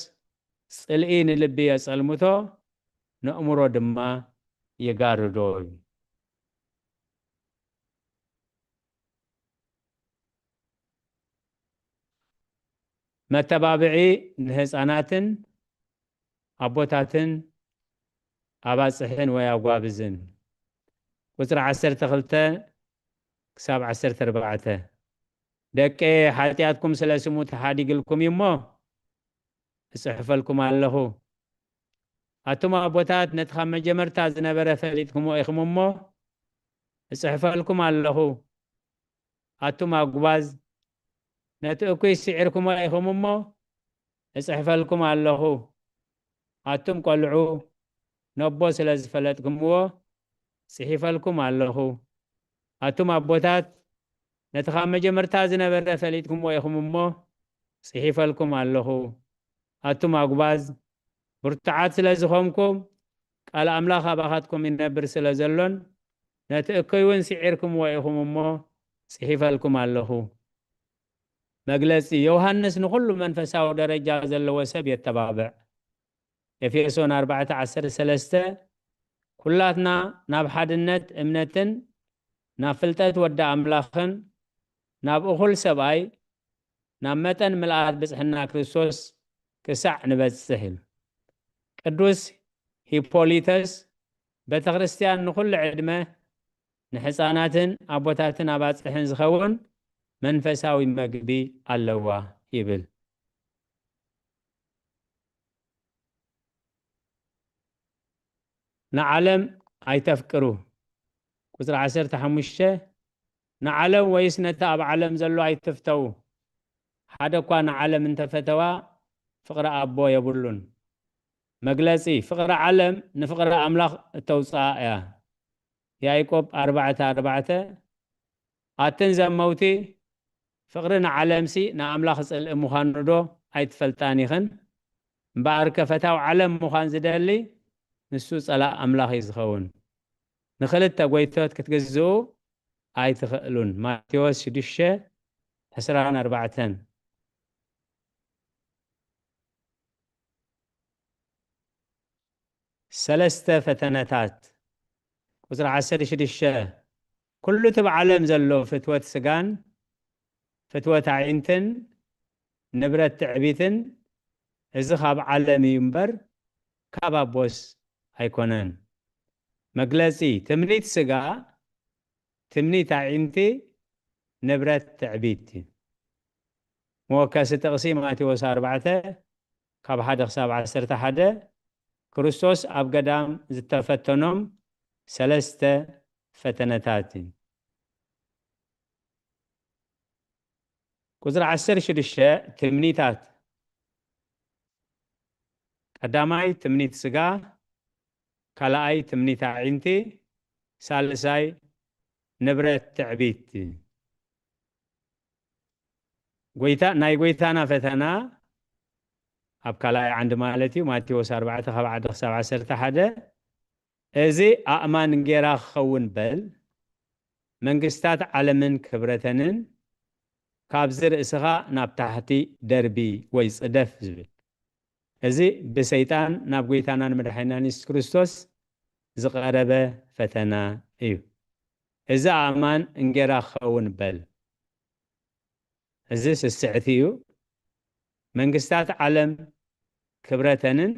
ጽልኢ ንልቢ የጸልምቶ፣ ነእምሮ ድማ ይጋርዶ እዩ። መተባብዒ ንህፃናትን ኣቦታትን ኣባፅሕን ወይ ኣጓብዝን። ቁፅሪ ዓሰርተ ክልተ ክሳብ ዓሰርተ ኣርባዕተ፣ ደቀየ፣ ሓጢኣትኩም ስለ ስሙ ተሓዲግልኩም እዩ እሞ እፅሕፈልኩም ኣለኹ። ኣቱም ኣቦታት፣ ነቲ ካብ መጀመርታ ዝነበረ ፈሊጥኩምዎ ኢኹም እሞ እፅሕፈልኩም ኣለኹ። ኣቱም ኣጉባዝ፣ ነቲ እኩይ ስዒርኩሞ ኢኹም እሞ እጽሕፈልኩም ኣለኹ። ኣቱም ቆልዑ፣ ነቦ ስለ ዝፈለጥኩምዎ ጽሒፈልኩም ኣለኹ። ኣቱም ኣቦታት፣ ነቲ ካብ መጀመርታ ዝነበረ ፈሊጥኩምዎ ኢኹም እሞ ጽሒፈልኩም ኣለኹ። ኣቱም ኣጉባዝ፣ ብርቱዓት ስለ ዝኾንኩም፣ ቃል ኣምላኽ ኣባኻትኩም ይነብር ስለ ዘሎን ነቲ እከይ እውን ስዒርኩምዎ ኢኹም እሞ ጽሒፈልኩም ኣለኹ። መግለጺ፣ ዮሃንስ ንኹሉ መንፈሳዊ ደረጃ ዘለዎ ሰብ የተባብዕ። ኤፌሶን ኣርባዕተ ዓሰርተ ሰለስተ፣ ኩላትና ናብ ሓድነት እምነትን ናብ ፍልጠት ወዲ ኣምላኽን ናብ እኹል ሰብኣይ፣ ናብ መጠን ምልኣት ብጽሕና ክርስቶስ ክሳዕ ንበጽሕ ኢሉ። ቅዱስ ሂፖሊተስ፣ ቤተ ክርስቲያን ንኹሉ ዕድመ፣ ንሕፃናትን ኣቦታትን ኣባጽሕን ዝኸውን መንፈሳዊ መግቢ ኣለዋ ይብል። ንዓለም ኣይተፍቅሩ። ቁጽሪ ዓሰርተ ሓሙሽተ፣ ንዓለም ወይስ ነቲ ኣብ ዓለም ዘሎ ኣይትፍተዉ። ሓደ እኳ ንዓለም እንተፈተዋ፣ ፍቕሪ ኣቦ የብሉን። መግለጺ፣ ፍቕሪ ዓለም ንፍቕሪ ኣምላኽ እተውጽኣ እያ። ያዕቆብ ኣርባዕተ ኣርባዕተ፣ ኣትን ዘመውቲ፣ ፍቕሪ ንዓለምሲ ንኣምላኽ ጽልኢ ምዃኑ ዶ ኣይትፈልጣን ኢኽን? እምበኣርከ ፈታው ዓለም ምዃን ዝደሊ፣ ንሱ ጸላእ ኣምላኽ እዩ ዝኸውን። ንኽልተ ጎይቶት ክትግዝኡ ኣይትኽእሉን። ማቴዎስ ሽዱሽተ ዕስራን ኣርባዕተን። ሰለስተ ፈተነታት። ቁጽሪ ዓሰርተ ሽዱሽተ፣ ኩሉ እቲ ብዓለም ዘሎ ፍትወት ስጋን ፍትወት ኣዒንትን ንብረት ትዕቢትን፣ እዚ ካብ ዓለም እዩ እምበር ካብ ኣቦስ ኣይኮነን። መግለጺ፣ ትምኒት ስጋ፣ ትምኒት ኣዒንቲ፣ ንብረት ትዕቢት እዩ። መወከሲ ጥቕሲ ማቴዎስ ኣርባዕተ ካብ ሓደ ክሳብ ዓሰርተ ሓደ፣ ክርስቶስ ኣብ ገዳም ዝተፈተኖም ሰለስተ ፈተነታት እዩ። ቁጽሪ ዓሰርተ ሽዱሽተ፣ ትምኒታት። ቀዳማይ ትምኒት ስጋ፣ ካልኣይ ትምኒት ኣዒንቲ፣ ሳልሳይ ንብረት ትዕቢት። ጎይታ፣ ናይ ጎይታና ፈተና ኣብ ካልኣይ ዓንዲ ማለት እዩ፣ ማቴዎስ ኣርባዕተ ካብ ሓደ ክሳብ ዓሰርተ ሓደ፣ እዚ ኣእማን እንጌራ ክኸውን በል፣ መንግስታት ዓለምን ክብረተንን ካብዚ ርእስኻ ናብ ታሕቲ ደርቢ ወይ ጽደፍ ዝብል። እዚ ብሰይጣን ናብ ጎይታናን መድሓኒናን የሱስ ክርስቶስ ዝቐረበ ፈተና እዩ። እዚ ኣእማን እንጌራ ክኸውን በል። እዚ ስስዕቲ እዩ። መንግስታት ዓለም ክብረተንን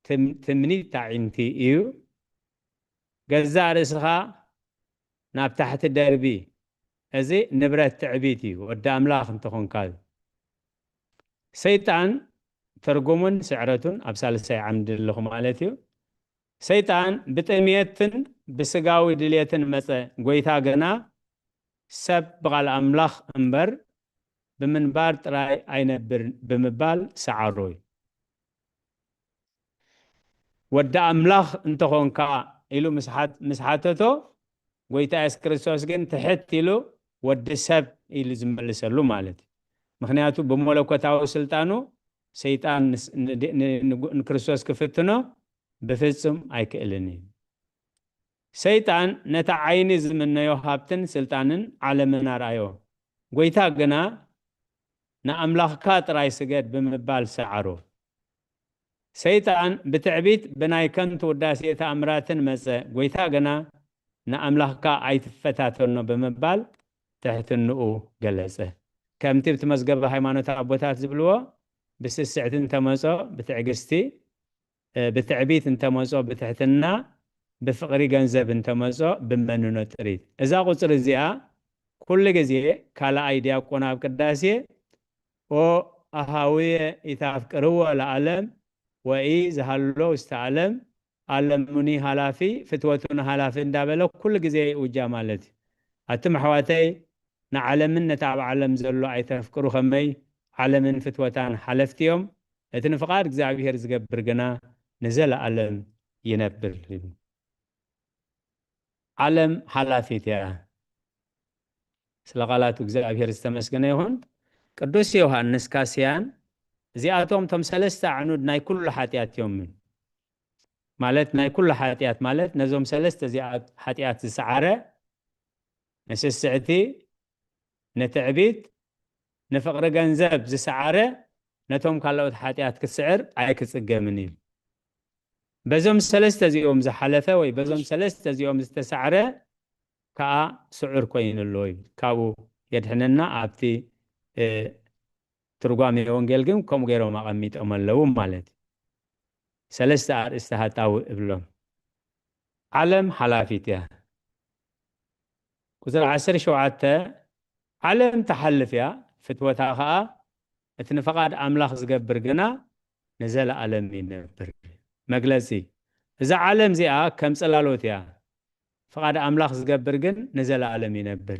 ትም-፣ ትምኒት ኣዒንቲ እዩ። ገዛእ ርእስኻ ናብ ታሕቲ ደርቢ። እዚ ንብረት ትዕቢት እዩ፣ ወዲ ኣምላኽ እንተኾንካ። ሰይጣን፣ ትርጉሙን ስዕረቱን ኣብ ሳልሳይ ዓምዲ ኣለኹ ማለት እዩ። ሰይጣን ብጥምየትን ብስጋዊ ድልየትን መጸ፣ ጎይታ ግና ሰብ ብቓል ኣምላኽ እምበር ብምንባር ጥራይ ኣይነብርን ብምባል ሰዓሮ እዩ። ወዲ ኣምላኽ እንተኾንካ ኢሉ ምስ ሓት-፣ ምስ ሓተቶ፣ ጎይታ የሱስ ክርስቶስ ግን ትሕት ኢሉ ወዲ ሰብ ኢሉ ዝመልሰሉ ማለት እዩ። ምኽንያቱ ብመለኮታዊ ስልጣኑ ሰይጣን ንስ-፣ ን-፣ ን-፣ ንጉ-፣ ንክርስቶስ ክፍትኖ ብፍጹም ኣይክእልን እዩ። ሰይጣን ነቲ ዓይኒ ዝምነዮ ሃብትን ስልጣንን ዓለምን ኣርኣዮ። ጎይታ ግና ንኣምላኽካ ጥራይ ስገድ ብምባል ሰዓሮ። ሰይጣን ብትዕቢት ብናይ ከንቱ ውዳሴ ተኣምራትን መጸ። ጎይታ ግና ንኣምላኽካ ኣይትፈታተኖ ብምባል ትሕትንኡ ገለጸ። ከምቲ ብቲ መዝገበ ሃይማኖት ኣቦታት ዝብልዎ፣ ብስስዕቲ እንተመጾ ብትዕግስቲ፣ እ፣ ብትዕቢት እንተመጾ ብትሕትና፣ ብፍቕሪ ገንዘብ እንተመጾ ብመንኖ ጥሪት። እዛ ቁጽሪ እዚኣ ኩሉ ግዜ ካልኣይ ዲያቆን ኣብ ቅዳሴ፣ "ኦ ኣሃውየ ኢታፍቅርዎ ለዓለም ወኢ ዝሃሎ ውስተ ዓለም፣ ዓለሙኒ ሃላፊ ፍትወቱኒ ሃላፊ" እንዳበለ ኩሉ ግዜ ይውጃ ማለት እዩ። ኣቱም ኣሕዋተይ፣ ንዓለምን ነቲ ኣብ ዓለም ዘሎ ኣይተፍቅሩ፣ ከመይ ዓለምን ፍትወታን ሓለፍቲ እዮም። እቲ ንፍቓድ እግዚኣብሔር ዝገብር ግና ንዘለዓለም ይነብር። ዓለም ሓላፊት እያ። ስለ ቃላቱ እግዚኣብሔር ዝተመስገነ ይኹን። ቅዱስ ዮሃንስ ካስያን፣ እዚኣቶም እቶም ሰለስተ ኣዕኑድ ናይ ኩሉ ሓጢኣት እዮም። ማለት ናይ ኩሉ ሓጢኣት ማለት ነዞም ሰለስተ እዚኣ ሓጢኣት ዝሰዓረ፣ ንስስዕቲ፣ ንትዕቢት፣ ንፍቕሪ ገንዘብ ዝሰዓረ፣ ነቶም ካልኦት ሓጢኣት ክስዕር ኣይክጽገምን እዩ። በዞም ሰለስተ እዚኦም ዝሓለፈ ወይ በዞም ሰለስተ እዚኦም ዝተሳዕረ ከኣ ስዑር ኮይኑ ኣሎ እዩ። ካብኡ የድሕነና። ኣብቲ፣ እ፣ ትርጓሜ ወንጌል ግን ከምኡ ገይሮም ኣቐሚጦም ኣለዉ ማለት እዩ። ሰለስተ ኣርእስቲ ሃጣው እብሎም። ዓለም ሓላፊት እያ። ቁጽሪ ዓሰርተ ሸውዓተ፣ ዓለም ትሓልፍ እያ፣ ፍትወታ ኸኣ፣ እቲ ንፍቓድ ኣምላኽ ዝገብር ግና ንዘለኣለም ይነብር። መግለጺ፣ እዛ ዓለም እዚኣ ከም ጽላሎት እያ፣ ፍቓድ ኣምላኽ ዝገብር ግን ንዘለኣለም ይነብር።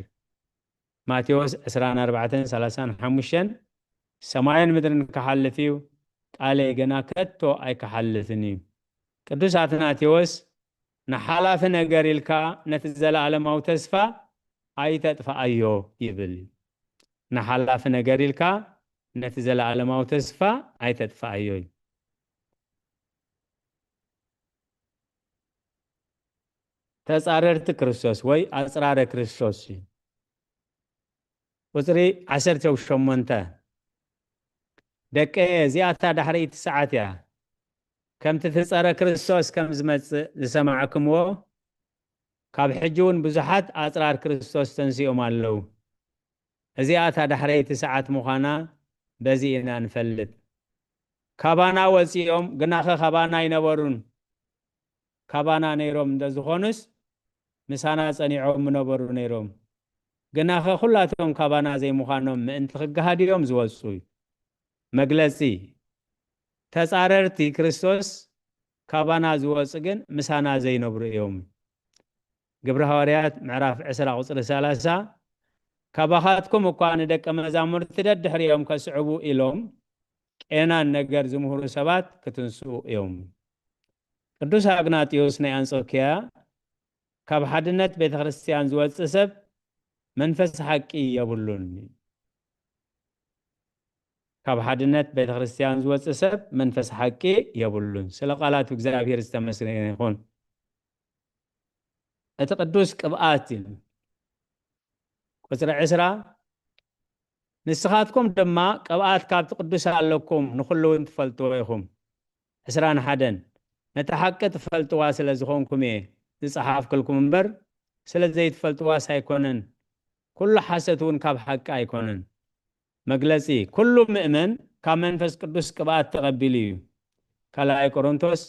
ማቴዎስ ዕስራን ኣርባዕተን ሰላሳን ሓሙሽተን፣ ሰማይን ምድርን ክሓልፍ እዩ፣ ቃለይ ግና ከቶ ኣይክሓልፍን እዩ። ቅዱስ ኣትናቴዎስ፣ ንሓላፊ ነገር ኢልካ ነቲ ዘለኣለማዊ ተስፋ ኣይተጥፍኣዮ ይብል። ንሓላፊ ነገር ኢልካ ነቲ ዘለኣለማዊ ተስፋ ኣይተጥፍኣዮ እዩ። ተጻረርቲ ክርስቶስ ወይ ኣጽራረ ክርስቶስ እዩ። ቁጽሪ ዓሰርተ ሸሞንተ፣ ደቀየ፣ እዚኣታ ዳሕረይቲ ሰዓት እያ። ከምቲ ትጸረ ክርስቶስ ከም ዝመጽእ ዝሰማዕክምዎ፣ ካብ ሕጂ እውን ብዙሓት ኣጽራር ክርስቶስ ተንሲኦም ኣለዉ። እዚኣታ ዳሕረይቲ ሰዓት ምዃና በዚ ኢና ንፈልጥ። ካባና ወጺኦም፣ ግናኸ ካባና ኣይነበሩን። ካባና ነይሮም እንተ ዝኾኑስ፣ ምሳና ጸኒዖም ምነበሩ ነይሮም። ግናኸ ኩላቶም ካባና ዘይምዃኖም ምእንቲ ክገሃድ እዮም ዝወጹ። መግለጺ፣ ተጻረርቲ ክርስቶስ ካባና ዝወጹ ግን ምሳና ዘይነብሩ እዮም። ግብሪ ሃዋርያት ምዕራፍ ዕስራ ቁጽሪ ሰላሳ፣ ካባኻትኩም እኳ ንደቀ መዛሙርቲ ደድሕሪኦም ከስዕቡ ኢሎም ቄናን ነገር ዝምህሩ ሰባት ክትንስኡ እዮም። ቅዱስ ኣግናጢዮስ ናይ ኣንጾኪያ፣ ካብ ሓድነት ቤተ ክርስቲያን ዝወጽእ ሰብ መንፈስ ሓቂ የብሉን። ካብ ሓድነት ቤተ ክርስቲያን ዝወጽእ ሰብ መንፈስ ሓቂ የብሉን። ስለ ቃላት እግዚኣብሔር ዝተመስገነ ይኹን። እቲ ቅዱስ ቅብኣት እዩ። ቁጽሪ ዕስራ፣ ንስኻትኩም ድማ ቅብኣት ካብቲ ቅዱስ ኣለኩም፣ ንኹሉ እውን ትፈልጥዎ ኢኹም። ዕስራን ሓደን፣ ነታ ሓቂ ትፈልጥዋ ስለ ዝኾንኩም እየ ዝጸሓፍክልኩም እምበር፣ ስለ ዘይትፈልጥዋስ ኣይኮነን። ኩሉ ሓሰት እውን ካብ ሓቂ ኣይኮነን። መግለጺ፣ ኩሉ ምእመን ካብ መንፈስ ቅዱስ ቅብኣት ተቐቢሉ እዩ። ካልኣይ ቆሮንቶስ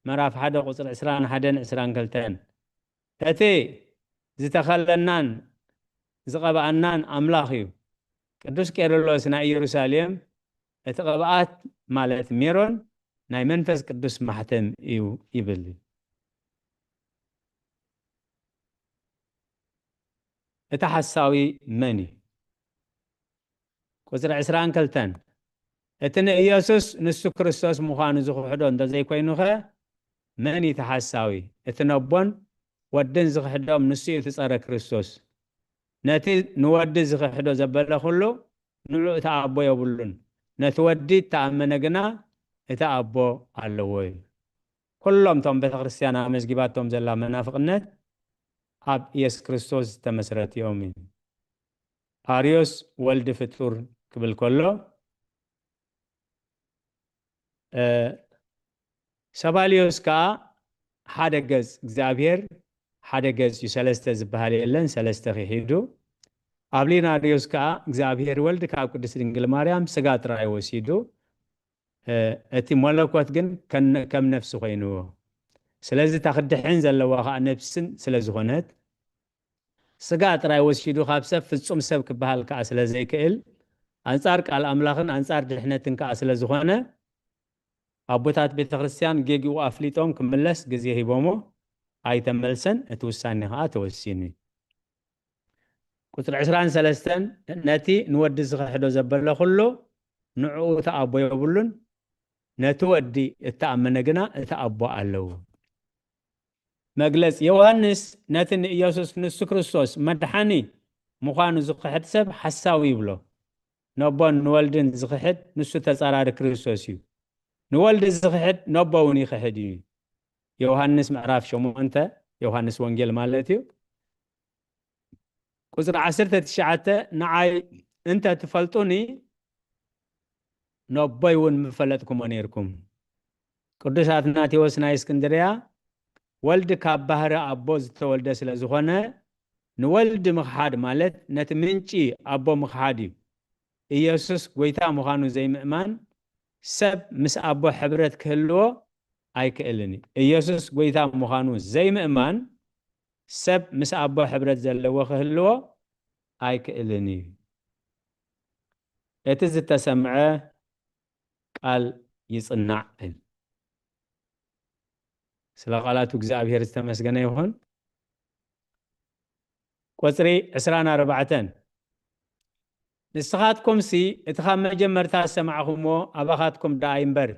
ምዕራፍ ሓደ ቁጽሪ ዕስራን ሓደን ዕስራን ክልተን። እቲ ዝተኸለናን ዝቐብኣናን ኣምላኽ እዩ። ቅዱስ ቄርሎስ ናይ ኢየሩሳሌም፣ እቲ ቅብኣት ማለት ሜሮን ናይ መንፈስ ቅዱስ ማሕተም እዩ ይብል። እቲ ሓሳዊ መን እዩ? ቁጽሪ ዕስራን ክልተን፣ እቲ ንኢየሱስ ንሱ ክርስቶስ ምዃኑ ዝኽሕዶ እንተዘይኮይኑኸ፣ መን እዩ እቲ ሓሳዊ? እቲ ነቦን ወድን ዝኽሕዶም ንሱ እዩ እቲ ጸረ ክርስቶስ። ነቲ ንወዲ ዝኽሕዶ ዘበለ ኩሉ፣ ንዑ እቲ ኣቦ የብሉን። ነቲ ወዲ እተኣመነ ግና እቲ ኣቦ ኣለዎ እዩ። ኩሎም እቶም ቤተ ክርስቲያን ኣመዝጊባቶም ዘላ መናፍቕነት ኣብ ኢየሱስ ክርስቶስ ዝተመስረቱ እዮም እዩ። ኣርዮስ ወልድ ፍጡር ክብል ከሎ፣ እ፣ ሰባልዮስ ከኣ ሓደ ገጽ እግዚኣብሔር፣ ሓደ ገጽ እዩ፣ ሰለስተ ዝበሃል የለን፣ ሰለስተ ክሒዱ። ኣብሊናርዮስ ከኣ እግዚኣብሔር ወልድ ካብ ቅድስት ድንግል ማርያም ስጋ ጥራይ ወሲዱ፣ እ፣ እቲ መለኮት ግን ከን-፣ ከም ነፍሲ ኮይንዎ። ስለዚ እታ ክድሕን ዘለዋ ከኣ ነፍስን ስለ ዝኾነት፣ ስጋ ጥራይ ወሲዱ ካብ ሰብ ፍጹም ሰብ ክበሃል ከኣ ስለ ዘይክእል፣ ኣንጻር ቃል ኣምላኽን ኣንጻር ድሕነትን ከኣ ስለ ዝኾነ፣ ኣቦታት ቤተ ክርስቲያን ጌግኡ ኣፍሊጦም ክምለስ ግዜ ሂቦሞ ኣይተመልሰን፣ እቲ ውሳኔ ከኣ ተወሲኑ እዩ። ቁጽሪ ዕስራን ሰለስተን፣ ነቲ ንወዲ ዝኽሕዶ ዘበለ ኩሉ ንዕኡ እቲ ኣቦ የብሉን፣ ነቲ ወዲ እተኣመነ ግና እቲ ኣቦ ኣለዎ። መግለጽ፣ ዮሃንስ ነቲ ንኢየሱስ ንሱ ክርስቶስ መድሓኒ ምዃኑ ዝኽሕድ ሰብ ሓሳዊ ይብሎ። ነቦን ንወልድን ዝኽሕድ ንሱ ተጻራሪ ክርስቶስ እዩ። ንወልድ ዝኽሕድ ነቦ እውን ይኽሕድ እዩ። ዮሃንስ ምዕራፍ ሸሞንተ፣ ዮሃንስ ወንጌል ማለት እዩ። ቁጽሪ ዓሰርተ ትሽዓተ፣ ንዓይ እንተ ትፈልጡኒ፣ ነቦይ እውን ምፈለጥኩሞ ነይርኩም። ቅዱስ ኣትናቴዎስ ናይ እስክንድርያ፣ ወልድ ካብ ባህሪ ኣቦ ዝተወልደ ስለ ዝኾነ፣ ንወልድ ምኽሓድ ማለት ነቲ ምንጪ ኣቦ ምኽሓድ እዩ። ኢየሱስ ጐይታ ምዃኑ ዘይምእማን፣ ሰብ ምስ ኣቦ ሕብረት ክህልዎ ኣይክእልን እዩ። ኢየሱስ ጐይታ ምዃኑ ዘይምእማን፣ ሰብ ምስ ኣቦ ሕብረት ዘለዎ ክህልዎ ኣይክእልን እዩ። እቲ ዝተሰምዐ ቃል ይጽናዕ። ስለ ቃላቱ እግዚኣብሔር ዝተመስገነ ይኹን። ቁጽሪ ዕስራን ኣርባዕተን፣ ንስኻትኩምሲ እቲ ካብ መጀመርታ ዝሰማዕኹምዎ ኣባኻትኩም ደኣ ይንበር፣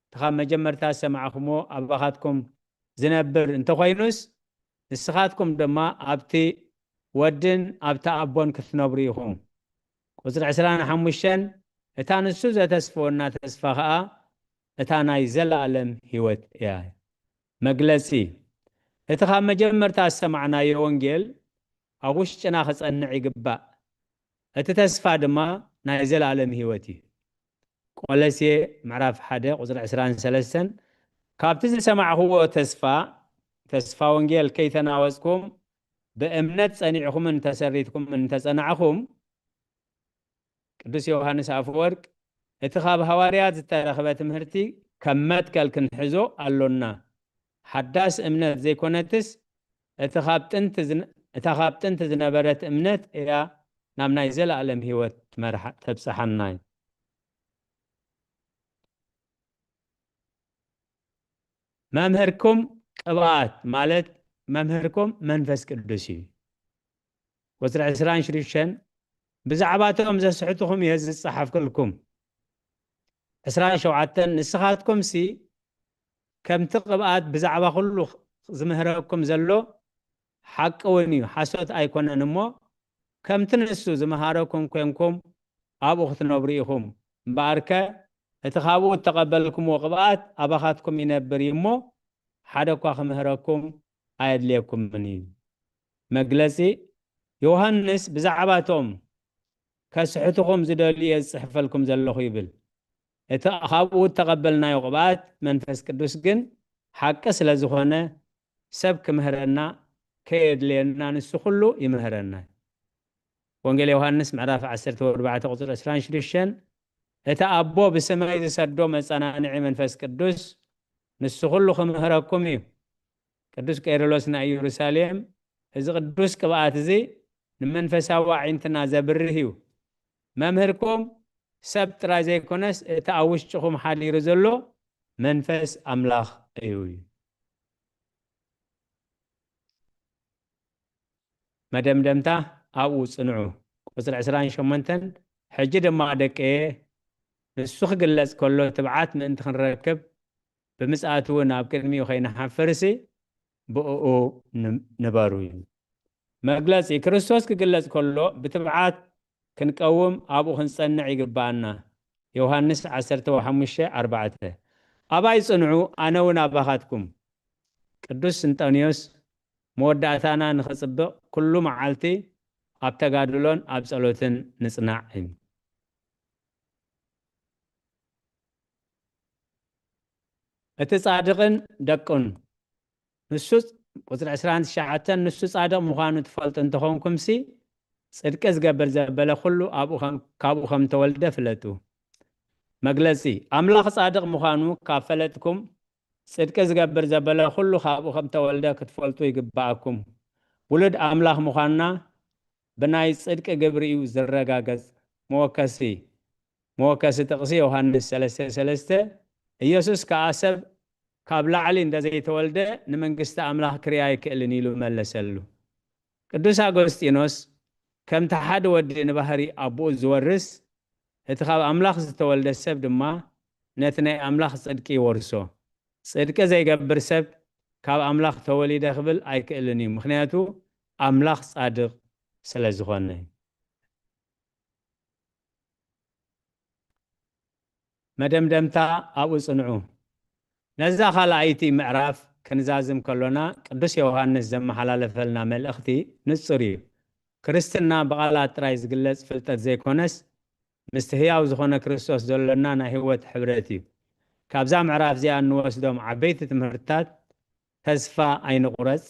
እቲ ካብ መጀመርታ ዝሰማዕኹምዎ ኣባኻትኩም ዝነብር እንተኾይኑስ፣ ንስኻትኩም ድማ ኣብቲ ወድን ኣብቲ ኣቦን ክትነብሩ ኢኹም። ቁጽሪ ዕስራን ሓሙሽተን፣ እታ ንሱ ዘተስፈወና ተስፋ ኸኣ እታ ናይ ዘለኣለም ህይወት እያ። መግለጺ፣ እቲ ካብ መጀመርታ ዝሰማዕናዮ ወንጌል ኣብ ውሽጥና ክጸንዕ ይግባእ። እቲ ተስፋ ድማ ናይ ዘለኣለም ህይወት እዩ። ቆለሴ ምዕራፍ ሓደ ቁጽሪ ዕስራን ሰለስተን፣ ካብቲ ዝሰማዕኽዎ ተስፋ፣ ተስፋ ወንጌል ከይተናወጽኩም፣ ብእምነት ጸኒዕኩምን ተሰሪትኩምን እንተጸናዕኹም፣ ቅዱስ ዮሃንስ ኣፈወርቅ፣ እቲ ካብ ሃዋርያት ዝተረኽበ ትምህርቲ ከም መትከል ክንሕዞ ኣሎና። ሓዳስ እምነት ዘይኮነትስ፣ እቲ ካብ ጥንቲ ዝን-፣ እታ ካብ ጥንቲ ዝነበረት እምነት እያ ናብ ናይ ዘለኣለም ህይወት ትመርሓ-፣ ተብጽሓና። መምህርኩም ቅብኣት ማለት መምህርኩም መንፈስ ቅዱስ እዩ። ቁጽሪ ዕስራን ሽዱሽተን፣ ብዛዕባቶም ዘስሕትኹም እየ ዝጸሓፍክልኩም። ዕስራን ሸውዓተን፣ ንስኻትኩምሲ ከምቲ ቅብኣት ብዛዕባ ኩሉ ዝምህረኩም ዘሎ ሓቂ እውን እዩ፣ ሓሶት ኣይኮነን እሞ፣ ከምቲ ንሱ ዝመሃረኩም ኮንኩም ኣብኡ ክትነብሩ ኢኹም። እምበኣርከ፣ እቲ ካብኡ እተቐበልኩምዎ ቅብኣት ኣባኻትኩም ይነብር እዩ እሞ፣ ሓደ እኳ ክምህረኩም ኣየድልየኩምን እዩ። መግለጺ፣ ዮሃንስ ብዛዕባቶም ከስሕትኹም ዝደልዩ እየ ዝጽሕፈልኩም ዘለኹ ይብል። እቲ ካብኡ እተቐበልናዮ ቅብኣት መንፈስ ቅዱስ ግን ሓቂ ስለ ዝኾነ፣ ሰብ ክምህረና ከየድልየና ንሱ ኩሉ ይምህረና። ወንጌል ዮሃንስ ምዕራፍ ዓሰርተ ኣርባዕተ ቁጽሪ ዕስራን ሽዱሽተን፣ እቲ ኣቦ ብስመይ ዝሰዶ መጸናንዒ መንፈስ ቅዱስ ንሱ ኩሉ ክምህረኩም እዩ። ቅዱስ ቄርሎስ ናይ ኢየሩሳሌም፣ እዚ ቅዱስ ቅብኣት እዚ ንመንፈሳዊ ኣዒንትና ዘብርህ እዩ። መምህርኩም ሰብ ጥራይ ዘይኮነስ፣ እቲ ኣብ ውሽጥኹም ሓዲሩ ዘሎ መንፈስ ኣምላኽ እዩ። መደምደምታ፣ ኣብኡ ጽንዑ። ቁጽሪ ዕስራን ሸሞንተን፣ ሕጂ ድማ ደቀየ፣ ንሱ ክግለጽ ከሎ ትብዓት ምእንቲ ክንረክብ፣ ብምጽኣቱ እውን ኣብ ቅድሚኡ ከይንሓፍርሲ ብእኡ ን-፣ ንበሩ እዩ። መግለጺ፣ ክርስቶስ ክግለጽ ከሎ ብትብዓት ክንቀውም ኣብኡ ክንጸንዕ ይግብኣና። ዮሃንስ ዓሰርተ ሓሙሽተ ኣርባዕተ። ኣባይ ጽንዑ፣ ኣነ እውን ኣባኻትኩም። ቅዱስ ስንጠንዮስ፣ መወዳእታና ንኸጽብቕ ኩሉ መዓልቲ ኣብ ተጋድሎን ኣብ ጸሎትን ንጽናዕ እዩ። እቲ ጻድቕን ደቁን፣ ንሱ፣ ቁጽሪ ዕስራን ትሽዓተን፣ ንሱ ጻድቕ ምዃኑ ትፈልጡ እንተኾንኩምሲ፣ ጽድቂ ዝገብር ዘበለ ኩሉ ኣብኡ ከም፣ ካብኡ ከም ተወልደ ፍለጡ። መግለጺ፣ ኣምላኽ ጻድቕ ምዃኑ ካብ ፈለጥኩም፣ ጽድቂ ዝገብር ዘበለ ኩሉ ካብኡ ከም ተወልደ ክትፈልጡ ይግብኣኩም። ውሉድ ኣምላኽ ምዃንና ብናይ ጽድቂ ግብሪ እዩ ዝረጋገጽ። መወከሲ፣ መወከሲ ጥቕሲ ዮሃንስ ሰለስተ ሰለስተ፣ ኢየሱስ ከኣ ሰብ ካብ ላዕሊ እንተ ዘይተወልደ ንመንግስቲ ኣምላኽ ክርኢ ኣይክእልን ኢሉ መለሰሉ። ቅዱስ ኣጎስጢኖስ፣ ከምቲ ሓደ ወዲ ንባህሪ ኣቦኡ ዝወርስ፣ እቲ ካብ ኣምላኽ ዝተወልደ ሰብ ድማ ነቲ ናይ ኣምላኽ ጽድቂ ይወርሶ። ጽድቂ ዘይገብር ሰብ ካብ ኣምላኽ ተወሊደ ክብል ኣይክእልን እዩ፣ ምኽንያቱ ኣምላኽ ጻድቕ ስለ ዝኾነ። መደምደምታ፣ ኣብኡ ጽንዑ። ነዛ ካልኣይቲ ምዕራፍ ክንዛዝም ከሎና፣ ቅዱስ ዮሃንስ ዘመሓላለፈልና መልእኽቲ ንጹር እዩ። ክርስትና ብቓላት ጥራይ ዝግለጽ ፍልጠት ዘይኮነስ፣ ምስቲ ህያው ዝኾነ ክርስቶስ ዘሎና ናይ ህይወት ሕብረት እዩ። ካብዛ ምዕራፍ እዚኣ እንወስዶም ዓበይቲ ትምህርትታት፣ ተስፋ ኣይንቑረጽ፣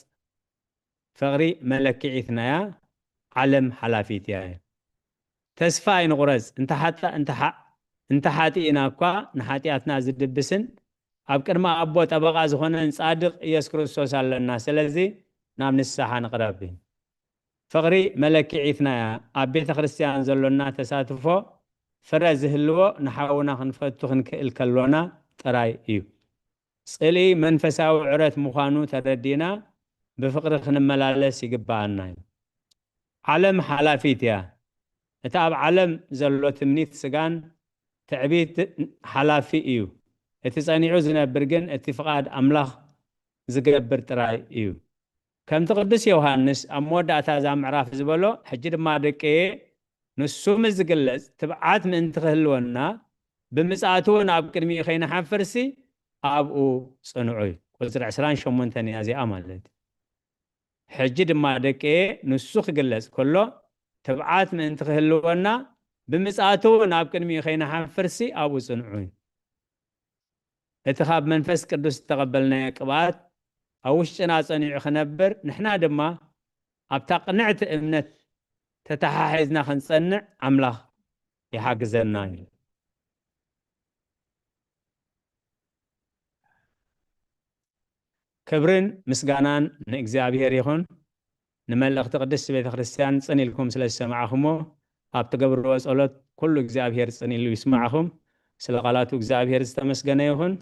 ፍቕሪ መለክዒትና እያ፣ ዓለም ሓላፊት እያ። ተስፋ ኣይንቑረጽ፣ እንተ ሓጣ-፣ እንተ ሓ-፣ እንተ ሓጢእና እኳ ንሓጢኣትና ዝድብስን ኣብ ቅድሚ ኣቦ ጠበቓ ዝኾነን ጻድቕ ኢየሱስ ክርስቶስ ኣለና። ስለዚ ናብ ንስሓ ንቕረብ። ፍቕሪ መለክዒትና እያ። ኣብ ቤተ ክርስቲያን ዘሎና ተሳትፎ ፍረ ዝህልዎ ንሓውና ክንፈቱ ክንክእል ከሎና ጥራይ እዩ። ጽልኢ መንፈሳዊ ዕረት ምዃኑ ተረዲእና ብፍቕሪ ክንመላለስ ይግብኣና እዩ። ዓለም ሓላፊት እያ። እቲ ኣብ ዓለም ዘሎ ትምኒት ስጋን ትዕቢት ሓላፊ እዩ። እቲ ጸኒዑ ዝነብር ግን እቲ ፍቓድ ኣምላኽ ዝገብር ጥራይ እዩ። ከምቲ ቅዱስ ዮሃንስ ኣብ መወዳእታ እዛ ምዕራፍ ዝበሎ፣ ሕጂ ድማ ደቀየ፣ ንሱ ምስ ዝግለጽ ትብዓት ምእንቲ ክህልወና፣ ብምጽኣቱ እውን ኣብ ቅድሚኡ ከይንሓፍርሲ ኣብኡ ጽንዑ እዩ። ቁጽሪ ዕስራን ሸሞንተን እያ እዚኣ ማለት እዩ። ሕጂ ድማ ደቀየ ንሱ ክግለጽ ከሎ፣ ትብዓት ምእንቲ ክህልወና፣ ብምጽኣቱ እውን ኣብ ቅድሚኡ ከይንሓፍርሲ ኣብኡ ጽንዑ። እቲ ካብ መንፈስ ቅዱስ እተቐበልናዮ ቅብኣት ኣብ ውሽጥና ጸኒዑ ክነብር፣ ንሕና ድማ ኣብታ ቅንዕቲ እምነት ተተሓሒዝና ክንጸንዕ ኣምላኽ ይሓግዘና እዩ። ክብርን ምስጋናን ንእግዚኣብሔር ይኹን። ንመልእኽቲ ቅድስቲ ቤተ ክርስቲያን ጽን ኢልኩም ስለ ዝሰማዕኹሞ፣ ኣብ ትገብርዎ ጸሎት ኩሉ እግዚኣብሔር ጽን ኢሉ ይስማዕኹም። ስለ ቃላቱ እግዚኣብሔር ዝተመስገነ ይኹን።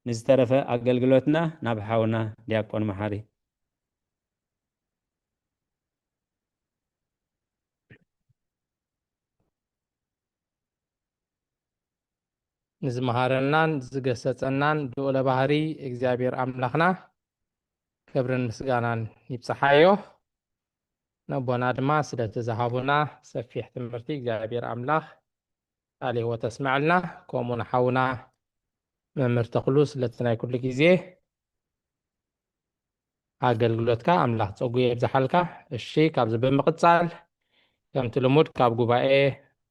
ንዝተረፈ ኣገልግሎትና ናብ ሓውና ዲያቆን መሓሪ። ንዝመሃረናን ዝገሰጸናን ልኡለ ባህሪ እግዚኣብሔር ኣምላኽና ክብርን ምስጋናን ይብጽሓዮ። ነቦና ድማ ስለቲ ዝሃቡና ሰፊሕ ትምህርቲ እግዚኣብሔር ኣምላኽ ቃለ ሕይወት ኣስምዐልና። ከምኡ ንሓውና መምህር ተኽሉ ስለቲ ናይ ኩሉ ግዜ ኣገልግሎትካ ኣምላኽ ጸጉ የብዝሓልካ። እሺ፣ ካብዚ ብምቕጻል ከምቲ ልሙድ ካብ ጉባኤ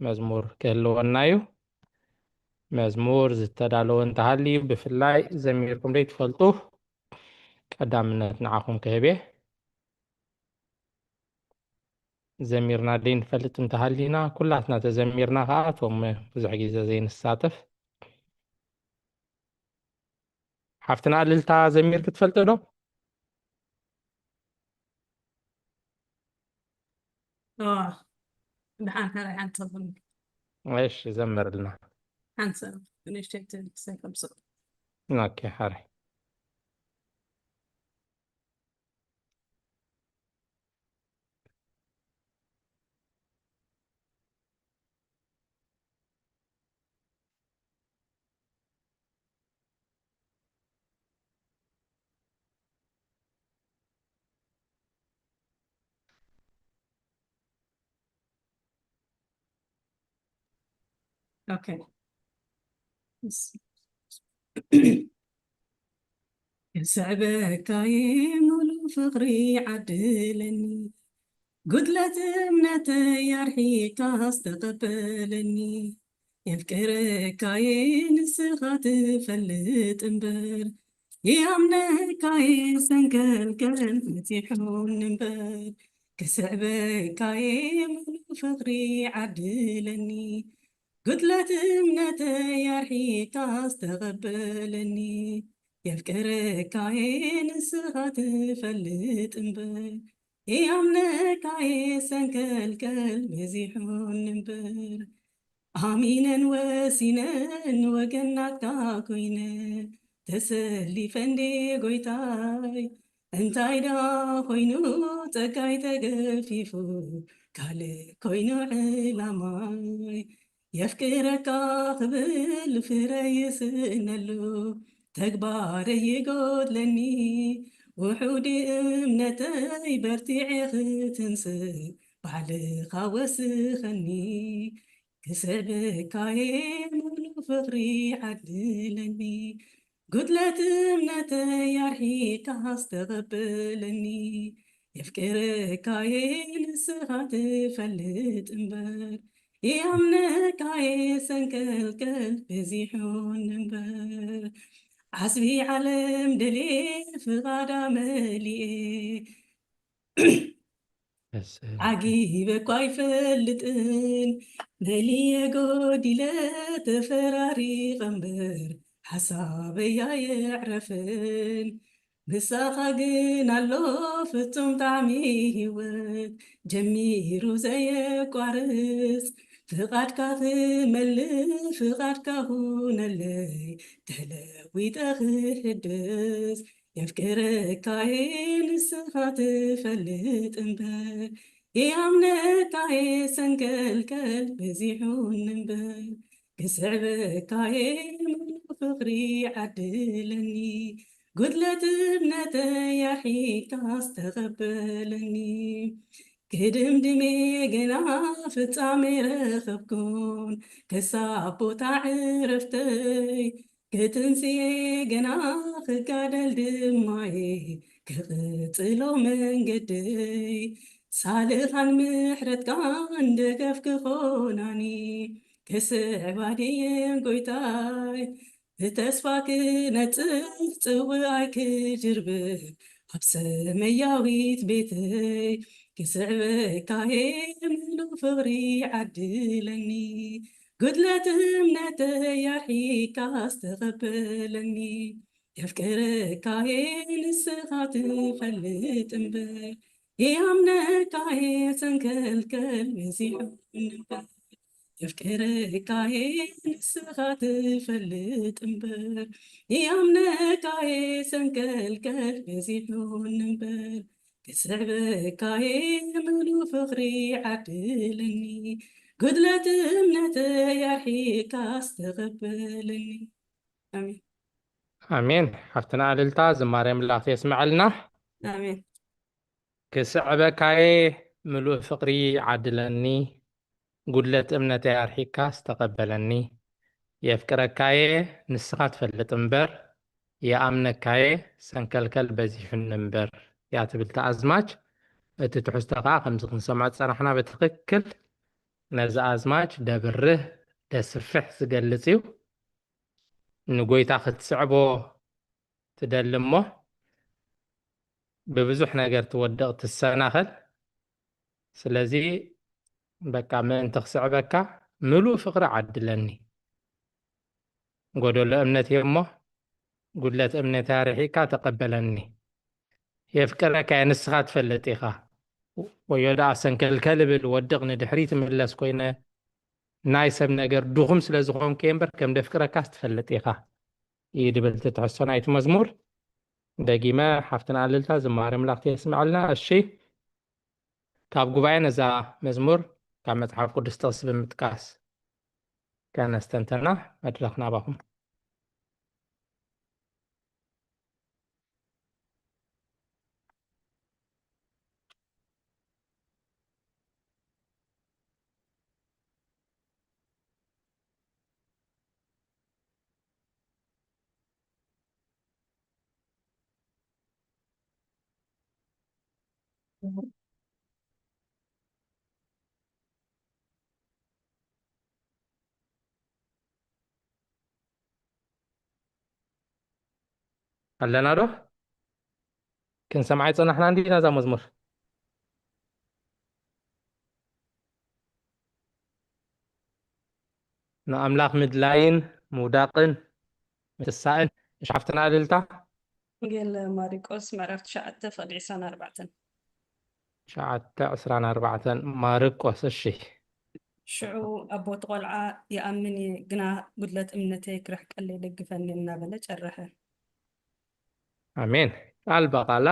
መዝሙር ክህልወና እዩ። መዝሙር ዝተዳለወ እንተሃልዩ ብፍላይ ዘሚርኩም ደይ ትፈልጡ ቀዳምነት ንዓኹም ክህብ እየ። ዘሚርና ደይ ንፈልጥ እንተሃሊና ኩላትና ተዘሚርና ከዓ እቶም ብዙሕ ግዜ ዘይንሳተፍ ሓፍትና እልልታ ዘሚር ክትፈልጥ ዶ? اه دحان هلا حان تظن እሺ ዘምርልና። حان سنة نشتي تنسى خمسة ኦኬ ሓራይ اوكي. كسعبكاي ملو فقري عدلني قدلة امنتي يرحيك استقبلني يفكركاي نسخة فلت انبر يامنكاي سنكل كل فتيحون انبر كسعبكاي ملو فقري عدلني قدلة امنتي يرحيك استقبلني يفكركاي نسخة فلت انبر يامنكاي سنكل كل بزيحون انبر ኣሚነን ወሲነን ወገናትካ ኮይነ ተሰሊፈ እንዴ ጎይታይ እንታይ ደኣ ኮይኑ ጸጋይ ተገፊፉ ካልእ ኮይኑ ዕላማይ የፍቅረካ ክብል ፍረ ይስእነሉ ተግባረይ ይጎድለኒ ውሑድ እምነተይ በርቲዐ ክትንስእ ባዕልኻ ወስኸኒ ክስዕበካየ ሙሉ ፍቕሪ ዓድለኒ ጉድለት እምነተይ ኣርሒቕካ ኣስተቐበለኒ የፍቅረካየ ንስኻ ትፈልጥ እምበር ይኣምነካየ ሰንከልከል በዚሑኒ እምበር ዓስቢ ዓለም ደልየ ፍቓዳ መሊኤ ዓጊበ እኳ ኣይፈልጥን መሊየ ጎዲለ ተፈራሪቐ እምበር ሓሳበይ ኣየዕረፈን ምሳኻ ግን ኣሎ ፍጹም ጣዕሚ ህይወት ጀሚሩ ዘየቋርጽ ፍቓድካ ክመልእ ፍቓድካ ሁነለይ ተለዊጠ ክሕደስ የፍቅረካየ ንስኻ ትፈልጥ እምበር ይኣምነካየ ሰንከልከል በዚሑኒ እምበር ክስዕበካየ ሙሉ ፍቕሪ ዓድለኒ ጉድለት እምነተይ ኣርሒቕካ ኣስተቐበለኒ ክድምድሜ ገና ፍጻሜ ረኸብኩን ክሳብ ቦታ ዕረፍተይ ክትንስኤ ገና ክጋደል ድማየ ክቕጽሎ መንገደይ ሳልኻን ምሕረትካን ደገፍ ክኾናኒ ክስዕባ ድየን ጎይታይ ብተስፋ ክነጽፍ ጽውዓይ ክድርብር ኣብ ሰመያዊት ቤተይ ክስዕበካየ ምሉ ፍቕሪ ዓድለኒ ጉድለት እምነተይ ኣርሒካ ዝተቐበለኒ የፍቅረካየ ንስኻ ትፈልጥ እምበር ይኣምነካየ ሰንከልከል በዚሑ እምበር የፍቅረካየ ንስኻ ትፈልጥ እምበር ይኣምነካየ ሰንከልከል በዚሑን እምበር ክስዕበካየ ምሉ ፍቕሪ ዓድለኒ ጉድለት እምነተይ ኣርሒካ ዝተቐበለኒ ኣሜን ኣሜን። ሓፍትና ኣልልታ ዝማሬ ኣምላኽ የስምዐልና። ኣሜን። ክስዕበካየ ምሉእ ፍቕሪ ዓድለኒ፣ ጉድለት እምነተይ ኣርሒካ ዝተቐበለኒ። የፍቅረካየ ንስኻ ትፈልጥ እምበር፣ የኣምነካየ ሰንከልከል በዚሑኒ እምበር እያ ትብል እታ ኣዝማች። እቲ ትሕዝቶ ከዓ ከምዚ ክንሰምዖ ዝጸናሕና ብትኽክል ነዚ ኣዝማች ደብርህ ደስፍሕ ዝገልጽ እዩ። ንጎይታ ክትስዕቦ ትደሊ እሞ ብብዙሕ ነገር ትወድቕ ትሰናኸል። ስለዚ በቃ ምእንቲ ክስዕበካ ምሉእ ፍቕሪ ዓድለኒ። ጎደሎ እምነት እየ እሞ ጉድለት እምነተይ ኣርሒቕካ ተቐበለኒ። የፍቅረካ እየ ንስኻ ትፈልጥ ኢኻ። ወዮ ደኣ ሰንከልከል እብል ወድቕ ንድሕሪት እምለስ ኮይነ ናይ ሰብ ነገር ድኹም ስለ ዝኾንኩ እየ እምበር ከም ደፍቅረካስ ትፈልጥ ኢኻ እዩ ድብል እቲ ትሕዝቶ ናይቲ መዝሙር። ደጊመ ሓፍትና ኣልልታ ዝማሬ ኣምላኽ የስምዐልና። እሺ ካብ ጉባኤ ነዛ መዝሙር ካብ መጽሓፍ ቅዱስ ጥቕሲ ብምጥቃስ ከነስተንተና መድረኽ ናባኹም። ኣለና ዶ? ክንሰምዓ ይጸናሕና እንዲና እዛ መዝሙር። ንኣምላኽ ምድላይን ምውዳቕን ምትሳእን። እሺ ሓፍትና ኣልልታ። ወንጌል ማሪቆስ ምዕራፍ ትሽዓተ ፍቕዲ ዕስራን ኣርባዕተን። ትሽዓተ ዕስራን ኣርባዕተን ማርቆስ። እሺ። ሽዑ ኣቦ እቲ ቆልዓ ይኣምን እየ፣ ግና ጉድለት እምነተይ ክርሕቀለይ ደግፈኒ እናበለ ጨረሐ። ኣሜን። ቃል በቃላ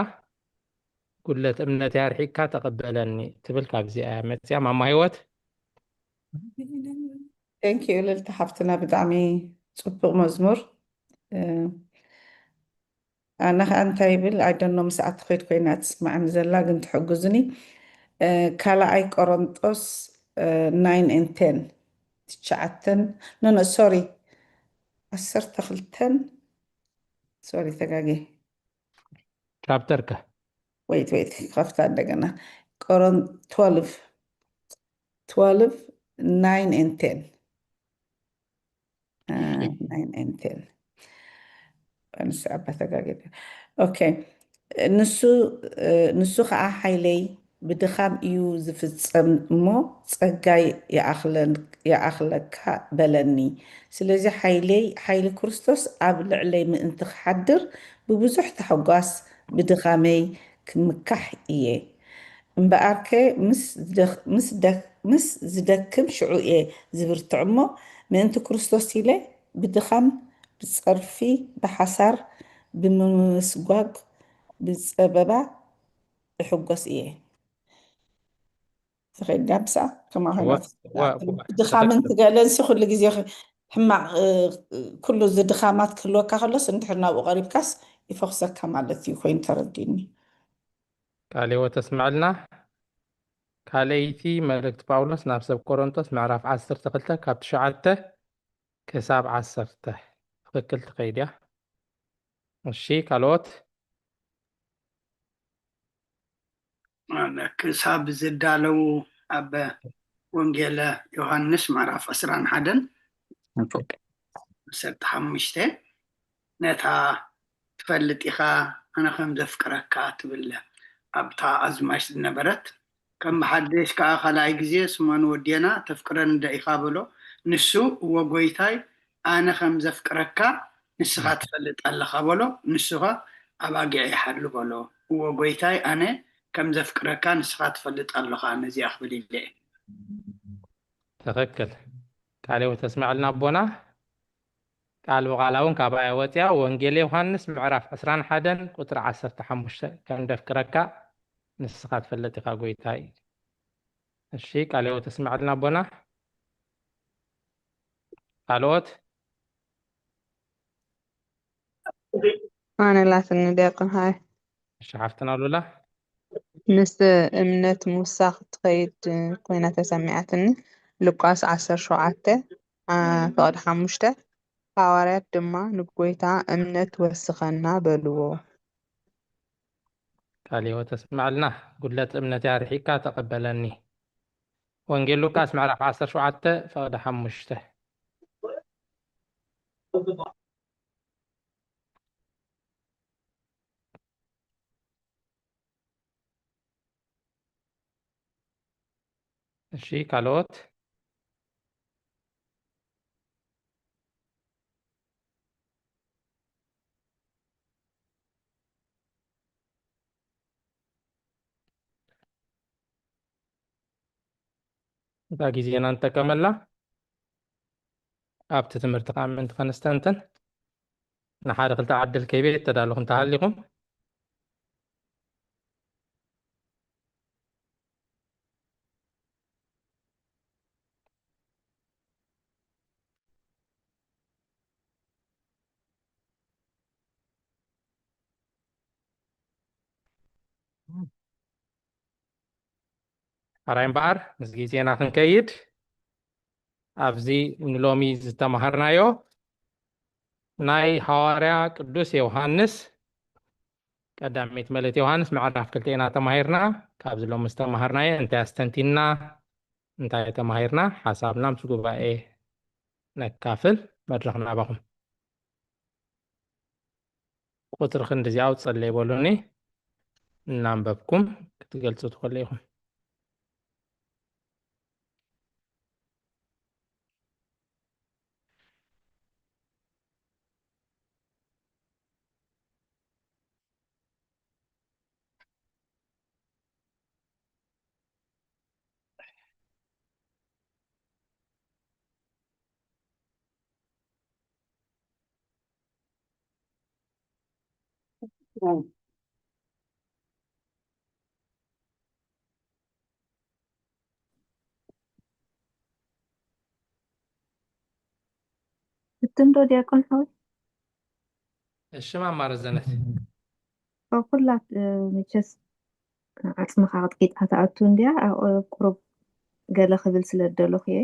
ጉድለት እምነተይ ኣርሒቅካ ተቐበለኒ ትብል ካብዚኣ እያ መፅያ። ማማ ህይወት። Thank you ልልቲ ሓፍትና፣ ብጣዕሚ ፅቡቅ መዝሙር። ኣነ ከዓ እንታይ ይብል ኣይደኖ፣ ምስኣ ትኸይድ ኮይና ትስማዕኒ ዘላ ግን ትሕጉዝኒ። ካልኣይ ቆሮንጦስ ናይን ኤን ቴን ትሽዓተን፣ ኖ ኖ ሶሪ፣ ዓሰርተ ክልተን፣ ሶሪ ተጋጌ። ቻፕተር ከ? ወይት ወይት፣ ክኸፍታ እንደገና። ቆሮን ትወልቭ፣ ትወልቭ ናይን ኤን ቴን፣ ናይን ኤን ቴን። ንስኣ ተጋጌ። ኦኬ። ንሱ ንሱ ከዓ ሓይለይ ብድኻም እዩ ዝፍጸም እሞ ጸጋይ ይኣኽለካ በለኒ። ስለዚ ሓይለይ ሓይሊ ክርስቶስ ኣብ ልዕለይ ምእንቲ ክሓድር ብብዙሕ ታሕጓስ ብድኻመይ ክምካሕ እየ። እምበኣርከ ምስ ዝደክም ሽዑ እየ ዝብርትዕ እሞ ምእንቲ ክርስቶስ ኢለ ብድኻም ብጸርፊ ብሓሳር ብምምስጓግ ብጸበባ እሕጎስ እየ። ተኸይድ ጋብሳ ከማ ኮይና ድኻምን ትገለንሲ ኩሉ ግዜ ሕማቕ ኩሉ እዚ ድኻማት ክህልወካ ከሎስ እንድሕር ናብኡ ቀሪብካስ ይፈኽሰካ ማለት እዩ ኮይኑ ተረዲኒ። ቃለ ሕይወት ተስምዐልና። ካልኣይቲ መልእክቲ ጳውሎስ ናብ ሰብ ቆሮንቶስ ምዕራፍ ዓሰርተ ክልተ ካብ ትሽዓተ ክሳብ ዓሰርተ ትኽክል ትኸይድ እያ። እሺ ካልኦት? ክሳብ ዝዳለው ኣብ ወንጌለ ዮሃንስ ምዕራፍ ዕስራን ሓደን ዓሰርተ ሓሙሽተ ነታ ትፈልጥ ኢኻ ኣነ ከም ዘፍቅረካ ትብል ኣብታ ኣዝማች ዝነበረት ከም ብሓደሽ ከዓ ካልኣይ ግዜ ስሞን ወዴና ተፍቅረኒ ዶ ኢኻ በሎ። ንሱ እወ ጎይታይ ኣነ ከም ዘፍቅረካ ንስኻ ትፈልጥ ኣለኻ በሎ። ንሱ ኸ ኣባጊዐይ ሓሉ በሎ። እወ ጎይታይ ኣነ ከም ዘፍቅረካ ንስኻ ትፈልጥ ኣለኻ ነዚኣ ክብል ኢለ እየ። ትኽክል። ቃለ ሕይወት ተስምዐልና ኣቦና። ቃል ብቓላ እውን ካባያ ወፂኣ። ወንጌል ዮሃንስ ምዕራፍ ዕስራን ሓደን ቁፅሪ ዓሰርተ ሓሙሽተ ከም ደፍቅረካ ንስኻ ትፈልጥ ኢኻ ጎይታይ። እሺ ቃለ ሕይወት ተስምዐልና ኣቦና። ካልኦት ኣነ ላትኒ ዲያቆን ሃይ እሺ ሓፍትና ሉላ። ምስ እምነት ሙሳ ክትኸይድ ኮይና ተሰሚዓትኒ። ሉቃስ ዓሰርተ ሸውዓተ ፍቕዲ ሓሙሽተ። ሃዋርያት ድማ ንጎይታ እምነት ወስኸና በልዎ። ቃል ሕይወት ተስምዐልና። ጉድለት እምነተይ ኣርሒቕካ ተቐበለኒ። ወንጌል ሉቃስ ምዕራፍ ዓሰርተ ሸውዓተ ፍቕዲ ሓሙሽተ። እሺ ካልኦት? እታ ግዜና ንጠቀመላ ኣብቲ ትምህርቲ ከዓ ምእንቲ ከነስተንትን ንሓደ ክልተ ዓድል ከይበ ተዳለኹም ተሃሊኹም ሓራይ እምበኣር ምስ ግዜና ክንከይድ ኣብዚ ንሎሚ ዝተማሃርናዮ ናይ ሃዋርያ ቅዱስ ዮሃንስ ቀዳመይቲ መልእክቲ ዮሃንስ ምዕራፍ ክልተ ኢና ተማሂርና። ካብዚ ሎሚ ዝተማሃርናዮ እንታይ ኣስተንቲና እንታይ ተማሂርና ሓሳብና ምስ ጉባኤ ነካፍል። መድረኽ ናባኹም። ቁፅሪ ክንድዚ ኣውፅለይ በሉኒ እናንበብኩም ክትገልፁ ትኽእሉ ኢኹም። ክትንዶ ዲያቆን ሓወይ እሺ ማማ ረዘነት ኩላት መቸስ ዓፅምኻ ቅጥቂጣ ትኣቱ እንድያ ቁሩብ ገለ ክብል ስለ ዝደለኹ እየ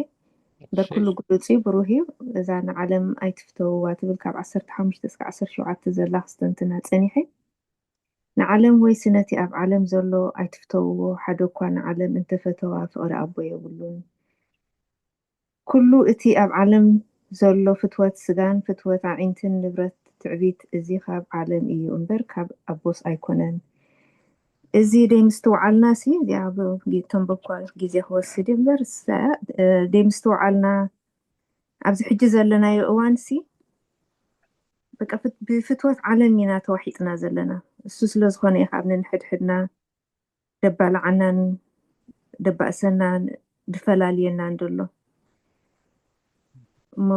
እምበር ኩሉ ግሉፅ እዩ ብሩህ እዩ እዛ ንዓለም ኣይትፍተውዋ ትብል ካብ ዓሰርተ ሓሙሽተ እስከ ዓሰርተ ሸውዓተ ዘላ ክስተንትና ፀኒሐ ንዓለም ወይሲ ነቲ ኣብ ዓለም ዘሎ ኣይትፍተውዎ ሓደ እኳ ንዓለም እንተፈተዋ ፍቕሪ ኣቦ የብሉን ኩሉ እቲ ኣብ ዓለም ዘሎ ፍትወት ስጋን ፍትወት ኣዒንትን ንብረት ትዕቢት እዚ ካብ ዓለም እዩ እምበር ካብ ኣቦስ ኣይኮነን። እዚ ደይምስትውዓልና ሲ እዚኣ ተንበኳ ግዜ ክወስድ እዩ እምበር ደይምስትውዓልና ኣብዚ ሕጂ ዘለናዮ እዋን ሲ በቃ ብፍትወት ዓለም ኢና ተዋሒጥና ዘለና። እሱ ስለ ዝኾነ እዩ ካብ ነንሕድሕድና ደባልዓናን ደባእሰናን ድፈላልየናን ደሎ እሞ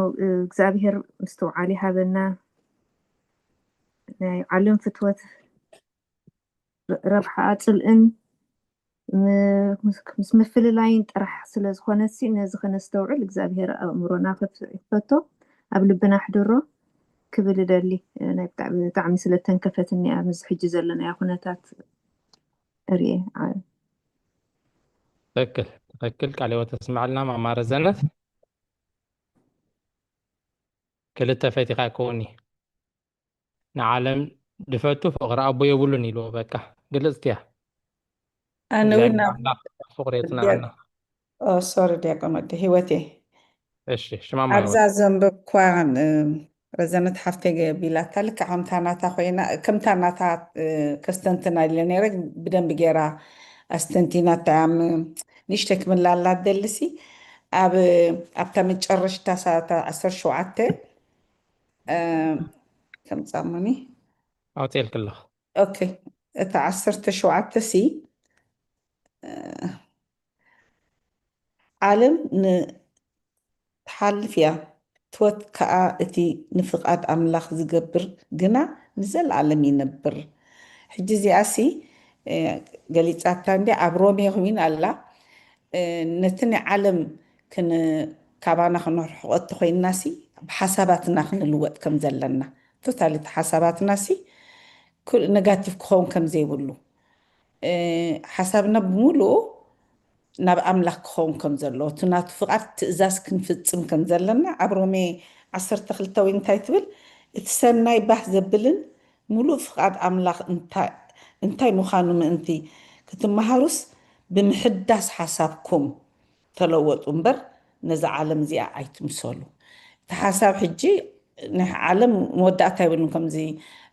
እግዚኣብሔር ምስትውዓል ይሃበና ናይ ዓለም ፍትወት ረብሓ ኣፅልእን ምስ ምፍልላይን ጥራሕ ስለ ዝኾነሲ ነዚ ከነስተውዕል እግዚኣብሔር ኣእምሮና ክፈቶ ኣብ ልብና ኣሕድሮ ክብል እደሊ ናይ ብጣዕሚ ስለተንከፈትኒ ኣብዚ ሕጂ ዘለናዮ ኩነታት ርእየ። ትክክል ትክክል ቃለ ህይወት ተስምዐልና ማማ ረዘነት። ክልተ ፈቲኻ ይከውኒ ንዓለም ድፈቱ ፍቕሪ ኣቦ የብሉን ኢልዎ በቃ ግልፅቲ እያ። ኣነ እውን እግዚኣብሔር ናብ ኣምላኽ ፍቕሩ ዲያ- የጽንዓና። ኦ፣ ሶሪ ዲያቆን ወዲ ህይወቴ፣ እሺ፣ ሽማማ ኣብዛ ህይወት። ዘንበብኳ፣ እ፣ ረዘነት ሓፍተይ ገቢላታ፣ ልክዕ ከምታ ናታ ኮይና፣ ከምታ ናታ፣ እ፣ ከስተንትና ኢለ ነይረ። ብደንብ ገይራ ኣስተንቲናታ እያ። ም-፣ ንእሽተይ ክምላላ ደልሲ፣ ኣብ፣ ኣብታ መጨረሽታ ሳታ ዓሰርተ ሸውዓተ፣ እ፣ ከምጻሙኒ። ኣውፅኤልክ ኣለኹ። ኦኬ፣ እታ ዓሰርተ ሸውዓተ ሲ፣ እ፣ ዓለም ን-፣ ትሓልፍ እያ፣ ትወት ከኣ፣ እቲ ንፍቓድ ኣምላኽ ዝገብር ግና ንዘለኣለም ይነብር። ሕጂ እዚኣሲ፣ እ፣ ገሊጻታ እንዲ ኣብ ሮሜ እውን ኣላ። እ፣ ነቲ ናይ ዓለም ክን-፣ ካባና ክነርሕቖ እንተኾይንናሲ፣ ብሓሳባትና ክንልወጥ ከም ዘለና፣ ቶታሊ እቲ ሓሳባትናሲ ኩ-፣ ነጋቲቭ ክኸውን ከም ዘይብሉ፣ እ፣ ሓሳብና ብምሉኡ ናብ ኣምላኽ ክኸውን ከም ዘለዎ፣ እቲ ናቱ ፍቓድ ትእዛዝ ክንፍጽም ከም ዘለና፣ ኣብ ሮሜ ዓሰርተ ክልተ ወይ እንታይ ትብል? እቲ ሰናይ ባህ ዘብልን ምሉእ ፍቓድ ኣምላኽ እንታይ፣ እንታይ ምዃኑ ምእንቲ ክትመሃሩስ፣ ብምሕዳስ ሓሳብኩም ተለወጡ እምበር፣ ነዛ ዓለም እዚኣ ኣይትምሰሉ። እቲ ሓሳብ ሕጂ ናይ ዓለም መወዳእታ የብሉን፣ ከምዚ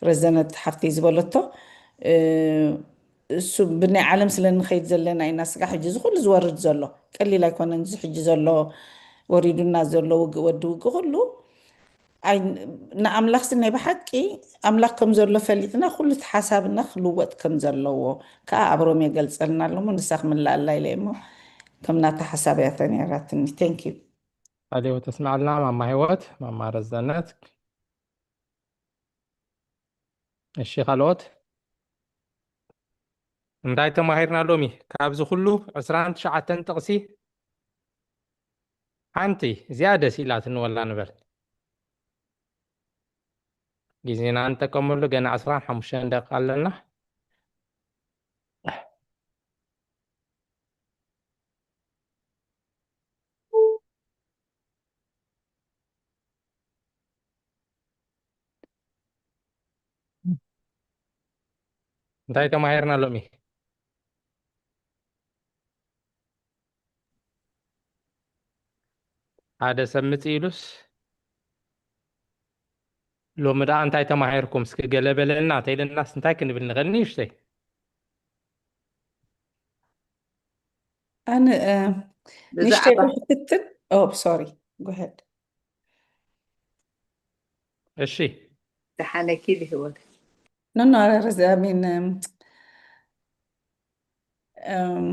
ረዘነት ሓፍተይ ዝበለቶ፣ እ፣ እሱ ብናይ ዓለም ስለ ንኸይድ ዘለና ኢና። ስጋ ሕጂ እዚ ኩሉ ዝወርድ ዘሎ ቀሊል ኣይኮነን። እዚ ሕጂ ዘሎ፣ ወሪዱና ዘሎ ውግእ፣ ወዲ ውግእ ኩሉ፣ ኣይ፣ ንኣምላኽሲ ናይ ብሓቂ ኣምላኽ ከም ዘሎ ፈሊጥና፣ ኩሉ እቲ ሓሳብና ክልወጥ ከም ዘለዎ ከኣ ኣብ ሮሜ ገልጸልና ኣሎ። እሞ ንሳ ክምልኣላ ኢለ እሞ ከም ናታ ሓሳብ እያ ተነይራትኒ። Thank you። ኣልዮ ተስማዕልና ማማ ህይወት፣ ማማ ረዘነት። እሺ፣ ካልኦት እንታይ ተማሂርና ሎሚ ካብዚ ኩሉ ዕስራን ትሽዓተን ጥቕሲ? ሓንቲ እዚኣ ደስ ኢላትኒ፣ ወላ ንበል። ግዜና ንጠቀመሉ፣ ገና ዕስራን ሓሙሽተን ደቂቃ ኣለና። እንታይ ተማሂርና ሎሚ? ሓደ ሰብ ምጽእ ኢሉስ፣ ሎሚ ደኣ እንታይ ተማሂርኩም? እስኪ ገለ በለልና፣ ተይለናስ እንታይ ክንብል ንኽእል? ንእሽተይ። ኣነ፣ እ፣ ንእሽተይ ብዛዕባ ክፍትን፣ ኦ፣ ሶሪ፣ go ahead። እሺ። ደሓነኪ ዝህይወት። ኖ፣ ኖ፣ ኧረ፣ ርዚ-፣ I mean፣ እም፣ እም፣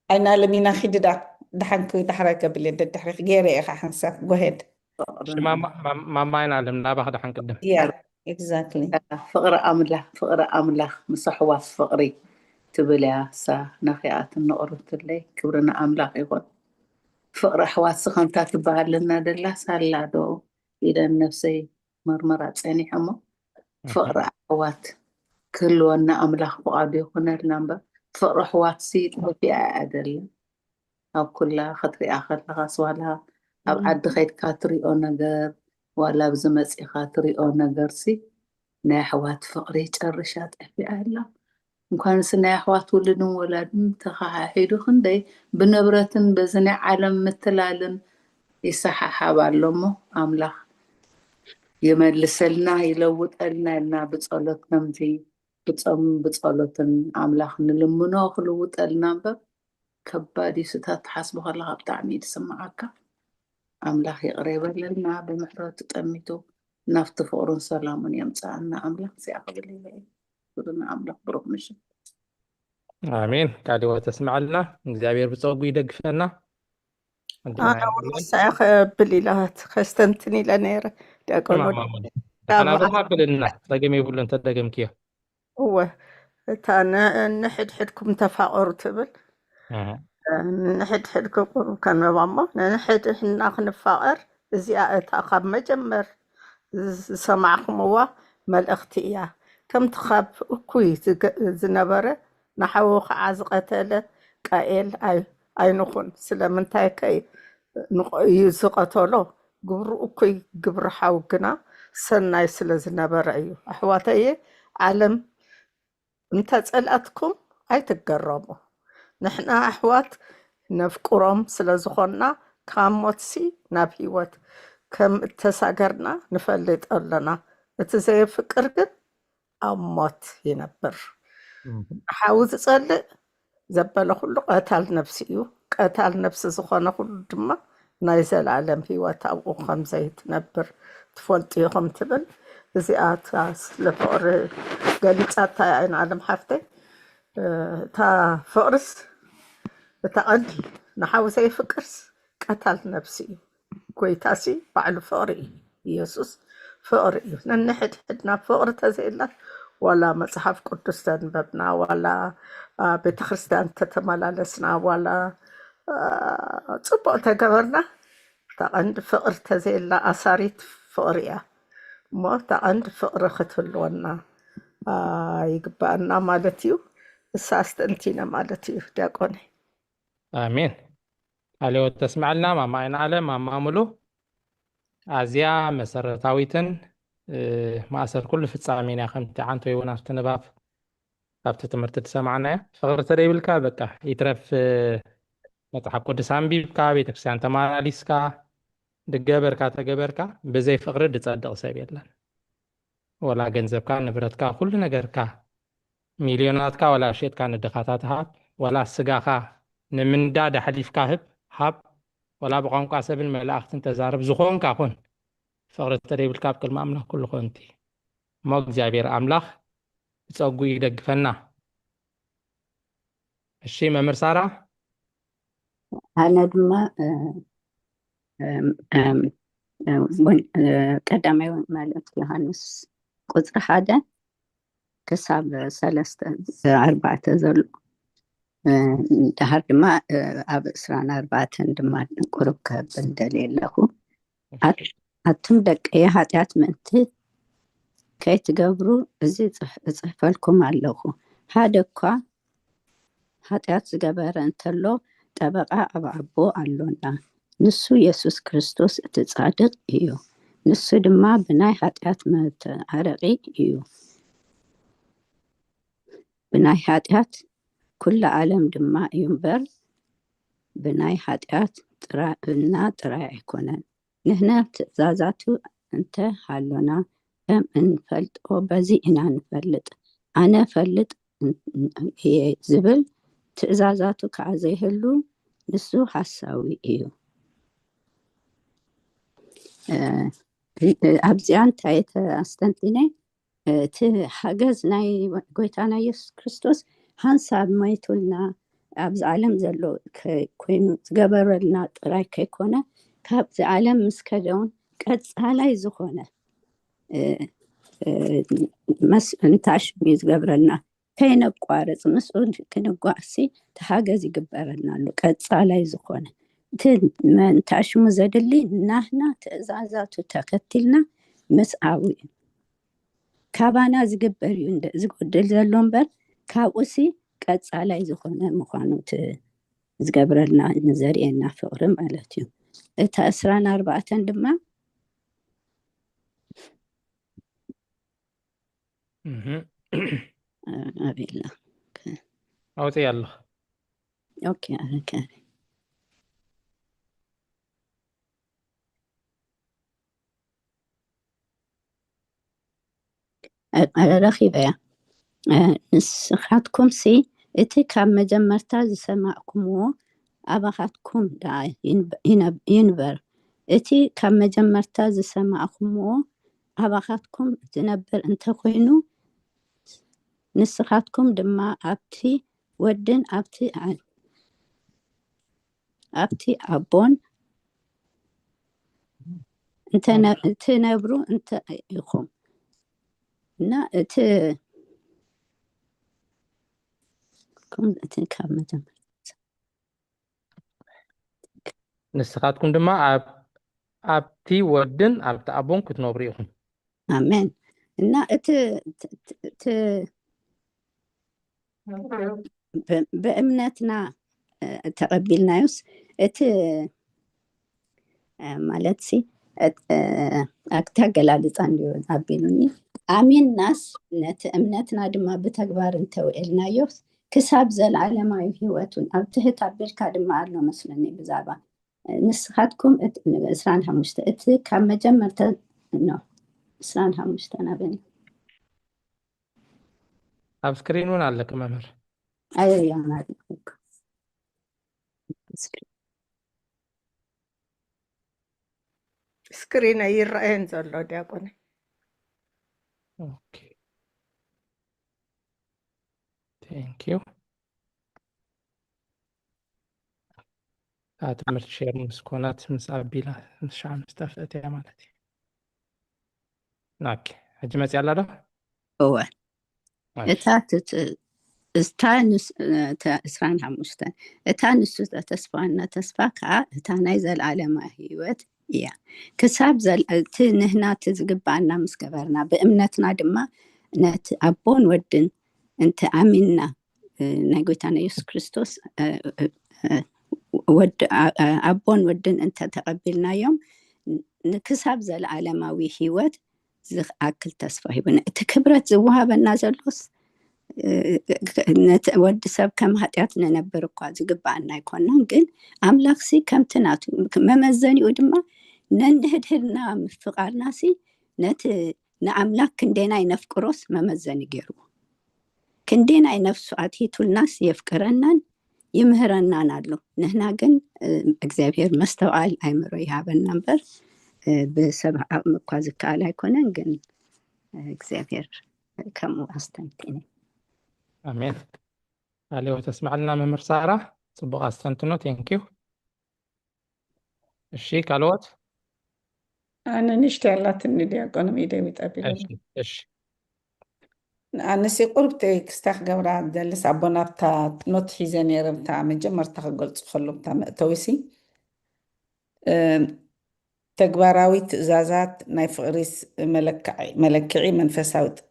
ኣይናለም ኢና ኺድዳ፣ ደሓንኪ ዳሕራይ ከብል እየ፣ ደድሕሪኺ ገይረ እየ ኸዓ ሓንሳብ፣ go ahead። እሺ፣ ማማ፣ ማማ፣ ማማ ኣይናለም፣ ናባኺ ደሓን ቅድም። Yeah, exactly። ፍቕሪ ኣምላኽ፣ ፍቕሪ ኣምላኽ ምስ ኣሕዋት ፍቕሪ ትብል እያ እሳ፣ ናኺኣትን ንቕርብትለይ፣ ክብሪ ንኣምላኽ ይኹን። ፍቕሪ ኣሕዋትሲ ከምታ ትበሃለና ደላ ሳላ ዶ ኢለን ነፍሰይ መርመራ ጸኒሐ እሞ፣ ፍቕሪ ኣሕዋት ክህልወና ኣምላኽ ፍቓዱ ይኹነልና እምበር፣ ፍቕሪ ኣሕዋትሲ ጠፊኣ እያ ደላ። ኣብ ኩላ ክትሪኣ ከለኻስ፣ ዋላ ኣብ ዓዲ ኸይድካ ትሪኦ ነገር፣ ዋላ ኣብዚ መጺኻ ትሪኦ ነገርሲ፣ ናይ ኣሕዋት ፍቕሪ ጨሪሻ ጠፊኣ ኣላ። እንኳንስ ናይ ኣሕዋት ውሉድን ወላድን ተኸሓሒዱ፣ ክንደይ ብንብረትን በዚ ናይ ዓለም ምትላልን ይሰሓሓብ ኣሎ እሞ፣ ኣምላኽ ይመልሰልና፣ ይለውጠልና ኢልና ብጸሎት ከምዚ ብጾም ብጸሎትን ኣምላኽ ንልምኖ ክልውጠልና እምበር፣ ከባድ እዩ። ስታ ትሓስቦ ከለኻ ብጣዕሚ እዩ ዝስምዓካ። ኣምላኽ ይቕረ ይበለልና፣ ብምሕረቱ ጠሚቱ ናብቲ ፍቕሩን ሰላሙን የምጽኣና ኣምላኽ። እዚኣ ክብል ኢለ እየ። ክብሪ ንኣምላኽ። ብሩኽ ምሽት። ኣሜን። ቃል ህይወት ተስምዐልና። እግዚኣብሔር ብጸጉ ይደግፈና። ኣዴና ኣነ እውን ይባርክ። ንሳኣ ከብል ኢለ ከስተንትን ኢለ ነይረ። ዲያቆን ተማም ወዲ ኣሞን። ካብ ተናበኻ ብልና፣ ጸገም የብሉን፣ ተደገምክዮ። እወ፣ እታ ን-፣ ንሕድሕድኩም ተፋቐሩ ትብል። እህ። ንሕድሕድኩም ከንብባ እሞ፣ ንሕድሕድና ክንፋቐር፣ እዚኣ እታ ካብ መጀመር ዝሰማዕኩምዋ መልእኽቲ እያ። ከምቲ ካብ እኩይ ዝገ-፣ ዝነበረ፣ ንሓዉ ኸዓ ዝቐተለ ቃኤል ኣይ-፣ ኣይንኹን። ስለምንታይ ከ ንቕ-፣ እዩ ዝቐተሎ? ግብሩ እኩይ፣ ግብሪ ሓው ግና ሰናይ ስለ ዝነበረ እዩ። ኣሕዋተየ፣ ዓለም እንተ ጸልኣትኩም፣ ኣይትገረሙ። ንሕና ኣሕዋት ነፍቅሮም ስለ ዝኾንና ካብ ሞትሲ ናብ ህይወት ከም እተሳገርና ንፈልጥ ኣለና። እቲ ዘየፍቅር ግን ኣብ ሞት ይነብር። ንሓዊ ዝጸልእ ዘበለ ኩሉ ቀታል ነፍሲ እዩ። ቀታል ነፍሲ ዝኾነ ኩሉ ድማ ናይ ዘላለም ህይወት ኣብኡ ከም ዘይትነብር ትፈልጡ ኢኹም ትብል። እዚኣ እታ ስለ ፍቕሪ ገሊጻታ እያ ኣይን ኣለም ሓፍተይ። እታ ፍቕርስ እታ ቀንዲ ንሓዊ ዘየፍቅርስ ቀታል ነፍሲ እዩ። ጎይታሲ ባዕሉ ፍቕሪ እዩ። ኢየሱስ ፍቕሪ እዩ። ነንሕድሕድና ፍቕሪ ተዘይላ ዋላ መጽሓፍ ቅዱስ ተንበብና ዋላ ቤተ ክርስቲያን ተተመላለስና ዋላ ጽቡቕ ተገበርና እታ ቀንዲ ፍቕሪ ተዘይላ ኣሳሪት ፍቕሪ እያ እሞ እታ ቀንዲ ፍቕሪ ክትህልወና ይግባኣና ማለት እዩ። እሳ ኣስተንቲነ ማለት እዩ ዲያቆነይ። ኣሜን። ኣሌዎ ተስምዐልና ማማ ኣይን ኣለ ማማ ሙሉ ኣዝያ መሰረታዊትን ማእሰር ኩሉ ፍጻሜን እያ። ከምቲ ዓንቶ ይውን ኣብቲ ንባብ ካብቲ ትምህርቲ ዝሰማዕናዮ ፍቕሪ ተደይብልካ በቃ ይትረፍ መጽሓፍ ቅዱስ ኣንቢብካ ቤተክርስትያን ተመላሊስካ ድገበርካ ተገበርካ ብዘይ ፍቕሪ ድጸድቕ ሰብ የለን። ወላ ገንዘብካ ንብረትካ ኩሉ ነገርካ ሚልዮናትካ ዋላ ሸጥካ ንድኻታት ሃብ፣ ዋላ ስጋኻ ንምንዳድ ኣሕሊፍካ ህብ፣ ሃብ፣ ዋላ ብቋንቋ ሰብን መላእኽትን ተዛረብ፣ ዝኾንካ ኩን፣ ፍቕሪ ተደይብልካ ኣብ ቅድሚ ኣምላኽ ኩሉ ኮንቲ። እሞ እግዚኣብሔር ኣምላኽ ብጸጉ ይደግፈና። እሺ መምህር ሳራ። ኣነ ድማ ቀዳማይ መልእክቲ ዮሃንስ ቁፅሪ ሓደ ክሳብ ሰለስተ ኣርባዕተ ዘሎ ድሃር ድማ ኣብ እስራን ኣርባዕተን ድማ ቁሩብ ከብል ደልየ ኣለኹ። ኣቱም ደቀየ ሓጢኣት ምእንቲ ከይትገብሩ እዚ እጽሕፈልኩም ኣለኹ። ሓደ እኳ ሓጢኣት ዝገበረ እንተሎ ጠበቓ ኣብ ኣቦ ኣሎና፣ ንሱ የሱስ ክርስቶስ እቲ ጻድቕ እዩ። ንሱ ድማ ብናይ ሓጢኣት መተዓረቒ እዩ። ብናይ ሓጢኣት ኩሉ ዓለም ድማ እዩ እምበር ብናይ ሓጢኣት ጥራብና ጥራይ ኣይኮነን። ንሕና ትእዛዛቱ እንተ ሃሎና ከም እንፈልጦ በዚ ኢና ንፈልጥ። ኣነ ፈልጥ እየ ዝብል ትእዛዛቱ ከዓ ዘይህሉ ንሱ ሓሳዊ እዩ። ኣብዚኣ እንታይ ኣስተንቲነ እቲ ሓገዝ ናይ ጎይታና የሱስ ክርስቶስ ሓንሳብ ሞይቱልና ኣብዚ ዓለም ዘሎ ኮይኑ ዝገበረልና ጥራይ ከይኮነ ካብዚ ዓለም ምስ ከደውን ቀፃላይ ዝኾነ መስ እንታሽም እዩ ዝገብረልና። ከይነቋርፅ ምስኡ ክንጓዕሲ ተሓገዝ ይግበረና ኣሎ። ቀፃላይ ዝኾነ እቲ መንታሽሙ ዘድሊ ናህና ትእዛዛቱ ተከትልና ምስዓቡ እዩ። ካባና ዝግበር እዩ ዝጎድል ዘሎ እምበር ካብኡሲ ቀፃላይ ዝኾነ ምዃኑ ዝገብረልና ንዘርእየና ፍቅሪ ማለት እዩ። እታ እስራን ኣርባዕተን ድማ ኣቤላ ኣውፅእ ኣለኹ። ኦኬ ኣረከ ረኺበያ። ንስኻትኩምሲ እቲ ካብ መጀመርታ ዝሰማዕኩምዎ ኣባኻትኩም ደኣ ይንበር። እቲ ካብ መጀመርታ ዝሰማዕኩምዎ ኣባኻትኩም ዝነብር እንተኾይኑ፣ ንስኻትኩም ድማ ኣብቲ ወድን ኣብቲ ኣብቲ ኣቦን ትነብሩ እንተ ኢኹም እና እቲ ካብ መጀመርያ ንስኻትኩም ድማ ኣብቲ ወድን ኣብቲ ኣቦን ክትነብሩ ኢኹም። ኣሜን። እና እቲ ብእምነትና ተቐቢልናዮስ እቲ ማለት ሲ ኣክታ ገላልፃ እንዲዮ ኣቢሉኒ ኣሚንናስ ነቲ እምነትና ድማ ብተግባር እንተውዕልናዮስ ክሳብ ዘለዓለማዊ ህይወቱን ኣብ ትሕት ኣቢልካ ድማ ኣሎ መስለኒ ብዛዕባ ንስኻትኩም እት- ዕስራን ሓሙሽተ እቲ ካብ መጀመርታ ኖ ዕስራን ሓሙሽተ ናበኒ ኣብ ስክሪን እውን ኣለክ መምህር። ኣየያናት ስክሪን ኣይረኣየን ዘሎ ዲያቆን። ኦኬ፣ ቴንክ ዩ። እታ ትምህርቲ ሼር ምስ ኮነት ምስ ኣቢላ ምስ ሻዕ ምስ ጠፍአት እያ ማለት እዩ። ኦኬ፣ ሕጂ መፅያ ኣላ ዶ? እወ እሺ። እታ ትት- እታ ንስ- እታ ዕስራን ሓሙሽተን እታ ንሱ ዝተስፋና ተስፋ ከዓ እታ ናይ ዘለዓለማ ህይወት እያ። ክሳብ ዘል- እቲ ንህና እቲ ዝግባኣና ምስ ገበርና ብእምነትና ድማ ነቲ ኣቦን ወድን እንተ ኣሚንና እ፣ ናይ ጎይታና የሱስ ክርስቶስ እ፣ እ፣ እ፣ ወድ ኣ- ኣ- ኣቦን ወድን እንተ ተቐቢልናዮም ን- ንክሳብ ዘለዓለማዊ ህይወት ዝኣክል ተስፋ ሂቡና። እቲ ክብረት ዝወሃበና ዘሎስ እ፣ ነቲ ወዲ ሰብ ከም ሃጢኣት ንነብር እኳ ዝግባኣና ኣይኮናን፣ ግን ኣምላኽሲ ከምቲ ናቱ መመዘኒኡ ድማ ነንድህድህድና ምፍቃርናሲ ነቲ ንኣምላኽ ክንደናይ ነፍቅሮስ መመዘኒ ገይርዎ። ክንደናይ ነፍሱ ኣትሂቱልናስ የፍቅረናን ይምህረናን ኣሎ። ንህና ግን እ፣ እግዚኣብሔር መስተውዓል ኣይምሮ ይሃበና እምበር እ፣ ብሰብ ዓቕሚ እኳ ዝከኣል ኣይኮነን። ግን እ፣ እግዚኣብሔር ከምኡ ኣስተንቲኒ። ኣሜን። ኣሌዎ ተስማዕልና መምህር ሳራ፣ ጽቡቕ ኣስተንትኖ። ቴንኪዩ። እሺ፣ ካልኦት? ኣነ ንእሽተይ ኣላትኒ ዲያቆን ኢደይ ጠቢለኒ። እሺ፣ እሺ። ኣነሲ ቁርብ ቴክስታ ክገብራ ደልስ ኣቦና ብታ ኖት ሒዘ ነይረ ብታ መጀመርታ ክገልጹ ከሎ ብታ መእተዊሲ እ፣ ተግባራዊ ትእዛዛት ናይ ፍቕሪ ስ- መለክዒ መለክዒ መንፈሳዊ ጥ-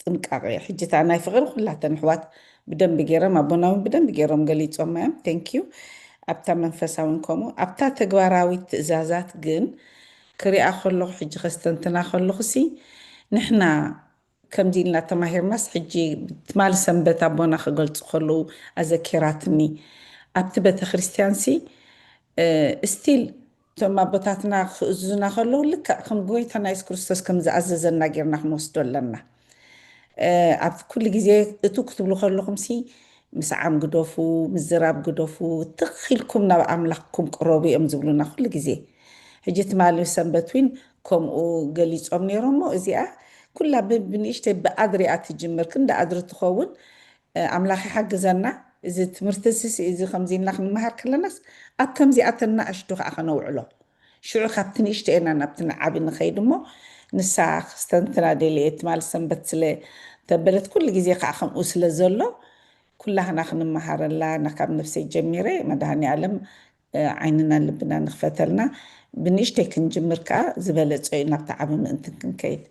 ጥንቃቄ። ሕጂ እታ ናይ ፍቕሪ ኩላተን ኣሕዋት ብደንቢ ገይሮም ኣቦና እውን ብደንቢ ገይሮም ገሊጾማ እዮም። ቴንኪዩ። ኣብታ መንፈሳዊ እውን ከምኡ ኣብታ ተግባራዊ ትእዛዛት ግን ክሪኣ ከለኹ ሕጂ ከስተንትና ከለኹ ሲ ንሕና ከምዚ ኢልና ተማሂርናስ ሕጂ ትማሊ ሰንበት ኣቦና ክገልጹ ከለዉ ኣዘኪራትኒ ኣብቲ ቤተክርስትያን ሲ ስቲል እቶም ኣቦታትና ክእዙና ከለዉ ልክዕ ከም ጎይታና የሱስ ክርስቶስ ከም ዝኣዘዘና ጌርና ክንወስዶ ኣለና። ኣብ ኩሉ ግዜ እቱ ክትብሉ ከለኹም ሲ ምስዓም ግደፉ፣ ምዝራብ ግደፉ፣ ትኽ ኢልኩም ናብ ኣምላኽኩም ቅረቡ እዮም ዝብሉና ኩሉ ግዜ። ሕጂ ትማሊ ሰንበት ዊን ከምኡ ገሊጾም ነይሮም እሞ እዚኣ ኩላ ብ- ብንእሽተይ ብኣድሪ እያ ትጅምር። ክንዲ ኣድሪ ትኸውን። ኣምላኽ ይሓግዘና። እዚ ትምህርቲ ስሲ እዚ ከምዚ ኢልና ክንመሃር ከለናስ ኣብ ከምዚኣተን ናእሽቱ ከዓ ከነውዕሎ ሽዑ ካብቲ ንእሽተኤና ናብቲ ንዓቢ ንኸይድ እሞ ንሳ ክስተንትና ደልየ ትማል ሰንበት ስለ ተበለት ኩሉ ግዜ ከዓ ከምኡ ስለ ዘሎ ኩላህና ክንመሃረላ ና ካብ ነፍሰይ ጀሚረ መድሃኒ ኣለም ዓይንና ልብና ንክፈተልና ብንእሽተይ ክንጅምር ከዓ ዝበለፀ እዩ ናብቲ ዓቢ ምእንትን ክንከይድ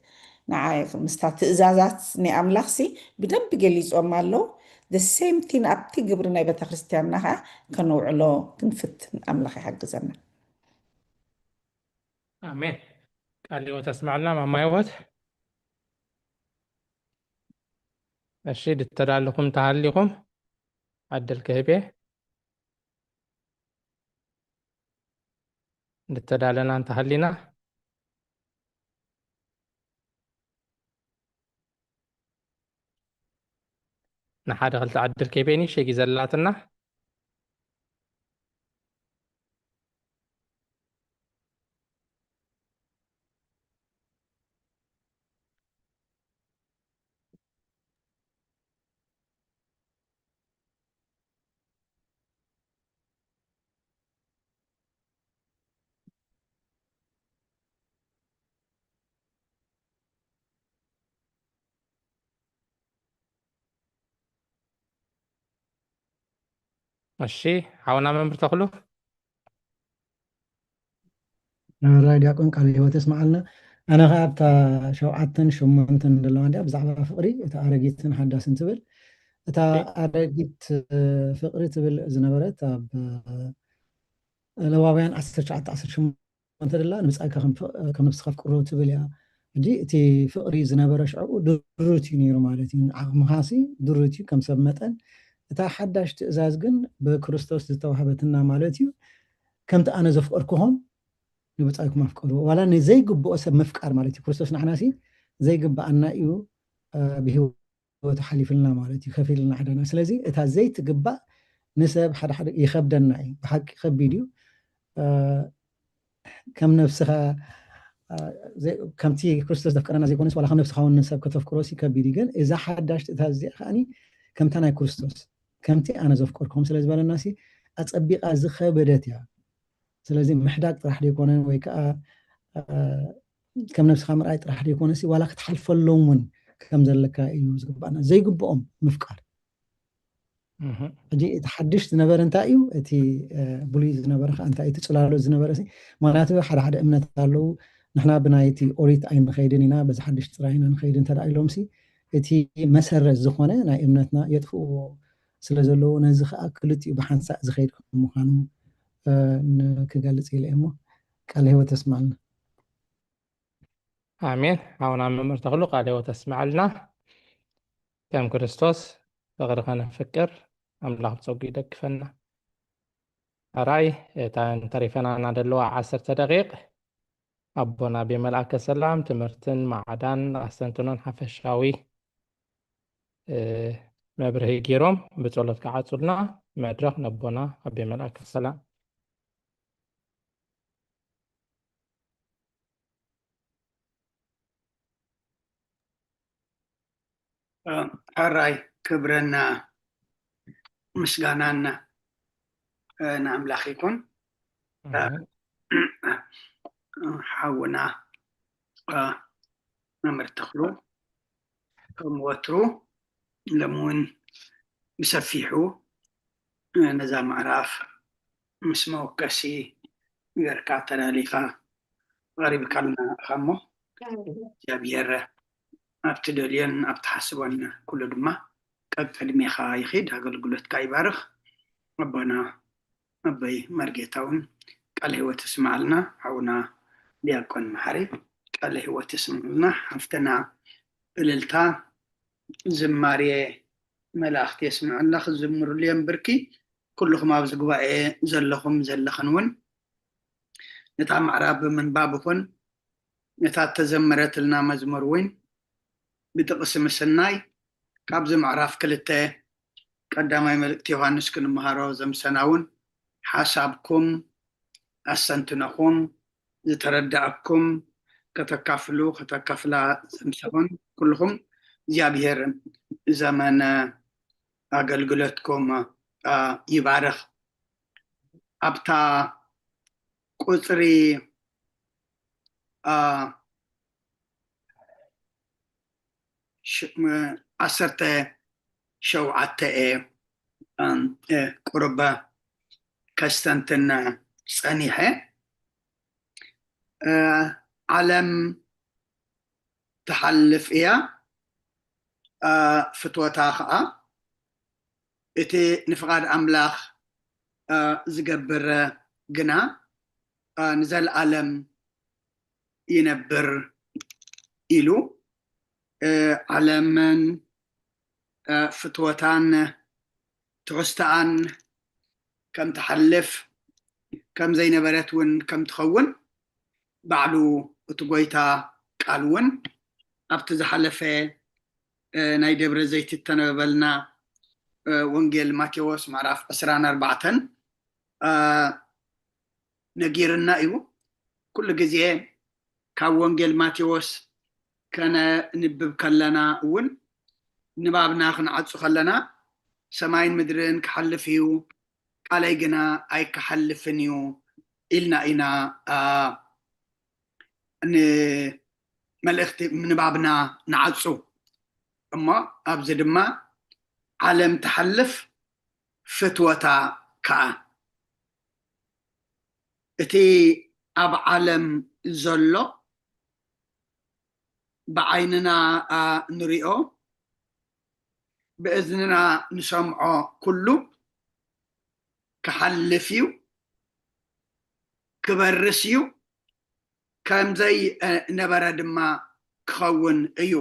ንዓ ምስታ ትእዛዛት ናይ ኣምላኽሲ ብደንብ ገሊፆም ኣለዉ the same thing ኣብቲ ግብሪ ናይ ቤተክርስትያንና ከዓ ከነውዕሎ ክንፍትን ኣምላኽ ይሓግዘና ኣሜን። ቃል ህይወት ኣስማዕልና ማማ ህይወት። እሺ ድተዳለኹም ተሃሊኹም ኣደል ከህቤ ድተዳለና እንተሃሊና ንሓደ ክልተ ዓድል ከይበይኒ ሸጊ ዘላትና እሺ ሓውና መምህር ተኽሉ ራይ ዲያቆን ቃል ህይወት የስማዓልና ኣነ ከዓ ኣብታ ሸውዓተን ሸሞንተን ዘለዋ እንዲያ ብዛዕባ ፍቅሪ እቲ ኣረጊትን ሓዳስን ትብል እታ ኣረጊት ፍቅሪ ትብል ዝነበረት ኣብ ለዋውያን ዓሰርተ ትሽዓተ ዓሰርተ ሸሞንተ ደላ ንምፃእካ ከም ነብስካ ፍቅሮ ትብል እያ ሕጂ እቲ ፍቅሪ ዝነበረ ሽዕኡ ድሩት እዩ ነይሩ ማለት እዩ ንዓቅምካሲ ድሩት እዩ ከም ሰብ መጠን እታ ሓዳሽ ትእዛዝ ግን ብክርስቶስ ዝተዋህበትና ማለት እዩ። ከምቲ ኣነ ዘፍቀርኩኹም ንብጻይኩም ኣፍቀሩ። ዋላ ንዘይግብኦ ሰብ ምፍቃር ማለት እዩ። ክርስቶስ ንዓናሲ ዘይግብኣና እዩ፣ እ፣ ብህይወቱ ሓሊፍልና ማለት እዩ፣ ከፊልና ዕዳና። ስለዚ እታ ዘይትግባእ ንሰብ ሓደ ሓደ ይኸብደና እዩ። ብሓቂ ከቢድ እዩ። እ፣ ከም ነብስኻ፣ እ፣ ዘይ-፣ ከምቲ ክርስቶስ ዘፍቀረና ዘይኮነስ ዋላ ከም ነብስኻ እውን ንሰብ ከተፍቅሮ ሲ ከቢድ እዩ። ግን እዛ ሓዳሽ ትእዛዝ እዚኣ ከዓኒ ከምታ ናይ ክርስቶስ ከምቲ ኣነ ዘፍቀርኩም ስለ ዝበለና ሲ ኣጸቢቓ ዝኸበደት እያ። ስለዚ ምሕዳግ ጥራሕ ዘይኮነን ወይ ከዓ፣ እ፣ ከም ነብስኻ ምርኣይ ጥራሕ ዘይኮነሲ ዋላ ክትሓልፈሎም እውን ከም ዘለካ እዩ ዝግባኣና። ዘይግብኦም ምፍቃር። እህ። ሕጂ እቲ ሓድሽ ዝነበረ እንታይ እዩ? እቲ፣ እ፣ ብሉይ ዝነበረ ከዓ እንታይ እዩ? እቲ ጽላሎት ዝነበረ ሲ? ምኽንያቱ ሓደ ሓደ እምነት ኣለዉ፣ ንሕና ብናይ እቲ ኦሪት ኣይንኸይድን ኢና፣ በዚ ሓድሽ ጥራይ ኢና ንኸይድ እንተ ደኣ ኢሎም ሲ፣ እቲ መሰረት ዝኾነ ናይ እምነትና የጥፍእዎ ስለ ዘለዉ፣ ነዚ ከዓ ክልቲኡ ብሓንሳእ ዝኸይድ ከም ምዃኑ፣ እ፣ ን-፣ ክገልጽ ኢለ እየ እሞ፣ ቃለ ህይወት ተስማዕና። ኣሜን። ሓውና መምህር ተኽሉ ቃለ ህይወት ተስምዐልና። ከም ክርስቶስ ፍቕሪ ከነፍቅር ኣምላኽ ብጸጉ ይደግፈና። ሕራይ እታ እንተሪፈናና ዘለዋ ዓሰርተ ደቂቕ ኣቦና ኣቤ መልኣከ ሰላም ትምህርትን ማዕዳን ኣስተንትኖን ሓፈሻዊ፣ እ፣ መብርሂ ገይሮም ብጸሎት ክዓጹልና መድረኽ ነቦና ኣቤ መልኣከ ሰላም። እ፣ ሕራይ ክብርና ምስጋናና፣ እ፣ ንኣምላኽ ይኹን። እ፣ ሓውና፣ እ፣ መምህር ተኽሉ ከም ወትሩ ሎሚ እውን ብሰፊሑ፣ እ፣ ነዛ ምዕራፍ ምስ መወከሲ ጌርካ ተላሊኻ ኣቕሪብካልና ኢኻ እሞ፣ እግዚኣብሔር ኣብ ትደልዮን ኣብ ትሓስቦን ኩሉ ድማ ቀብ ቅድሜኻ ይኺድ፣ ኣገልግሎትካ ይባርኽ። ኣቦና ኣቦይ መርጌታ እውን ቃለ ህይወት ይስምዓልና። ሓውና ዲያቆን መሓሪ ቃለ ህይወት ይስምዓልና። ሓፍትና እልልታ ዝማሬ መላእኽቲ የስምዐልና፣ ክዝምሩሉ እዮም ብርኪ። ኩልኹም ኣብዚ ጉባኤ ዘለኹም ዘለኽን እውን ነታ ምዕራፍ ብምንባብ ይኹን ነታ እተዘመረትልና መዝሙር እውን ብጥቕሲ ምስናይ ካብዚ ምዕራፍ ክልተ ቀዳማይ መልእክቲ ዮሃንስ ክንመሃሮ ዘምሰና እውን ሓሳብኩም፣ ኣስተንትኖኹም፣ ዝተረዳእኩም ከተካፍሉ፣ ከተካፍላ ዘምሰኹን ኩልኹም እግዚኣብሔር ዘመነ ኣገልግሎትኩም፣ አ፣ ይባርኽ። ኣብታ ቁጽሪ፣ አ፣ ሽ-፣ ም-፣ ዓሰርተ ሸውዓተ እየ፣ እም፣ እ፣ ቁሩብ ከስተንትን ጸኒሐ። እ፣ ዓለም ትሓልፍ እያ፣ እ፣ ፍትወታ ኸኣ። እቲ ንፍቓድ ኣምላኽ፣ እ፣ ዝገብር ግና፣ እ፣ ንዘለኣለም ይነብር ኢሉ፣ እ፣ ዓለምን፣ እ፣ ፍትወታን ትሕዝቶኣን ከም ትሓልፍ፣ ከም ዘይነበረት እውን ከም ትኸውን ባዕሉ እቲ ጐይታ ቃል እውን ኣብቲ ዝሓለፈ፣ እ፣ ናይ ደብረ ዘይት እተነበበልና፣ እ፣ ወንጌል ማቴዎስ ምዕራፍ ዕስራን ኣርባዕተን፣ እ፣ ነጊርና እዩ። ኩሉ ግዜ ካብ ወንጌል ማቴዎስ ከነንብብ ከለና እውን ንባብና ክንዓጹ ከለና ሰማይን ምድርን ክሓልፍ እዩ፣ ቃለይ ግና ኣይክሓልፍን እዩ ኢልና ኢና፣ አ፣ ንመልእኽቲ ምንባብና ንዓጹ። እሞ ኣብዚ ድማ ዓለም ትሓልፍ ፍትወታ ከኣ። እቲ ኣብ ዓለም ዘሎ ብዓይንና፣ አ፣ ንሪኦ፣ ብእዝንና ንሰምዖ ኩሉ ክሓልፍ እዩ፣ ክበርስ እዩ፣ ከም ዘይነበረ ድማ ክኸውን እዩ።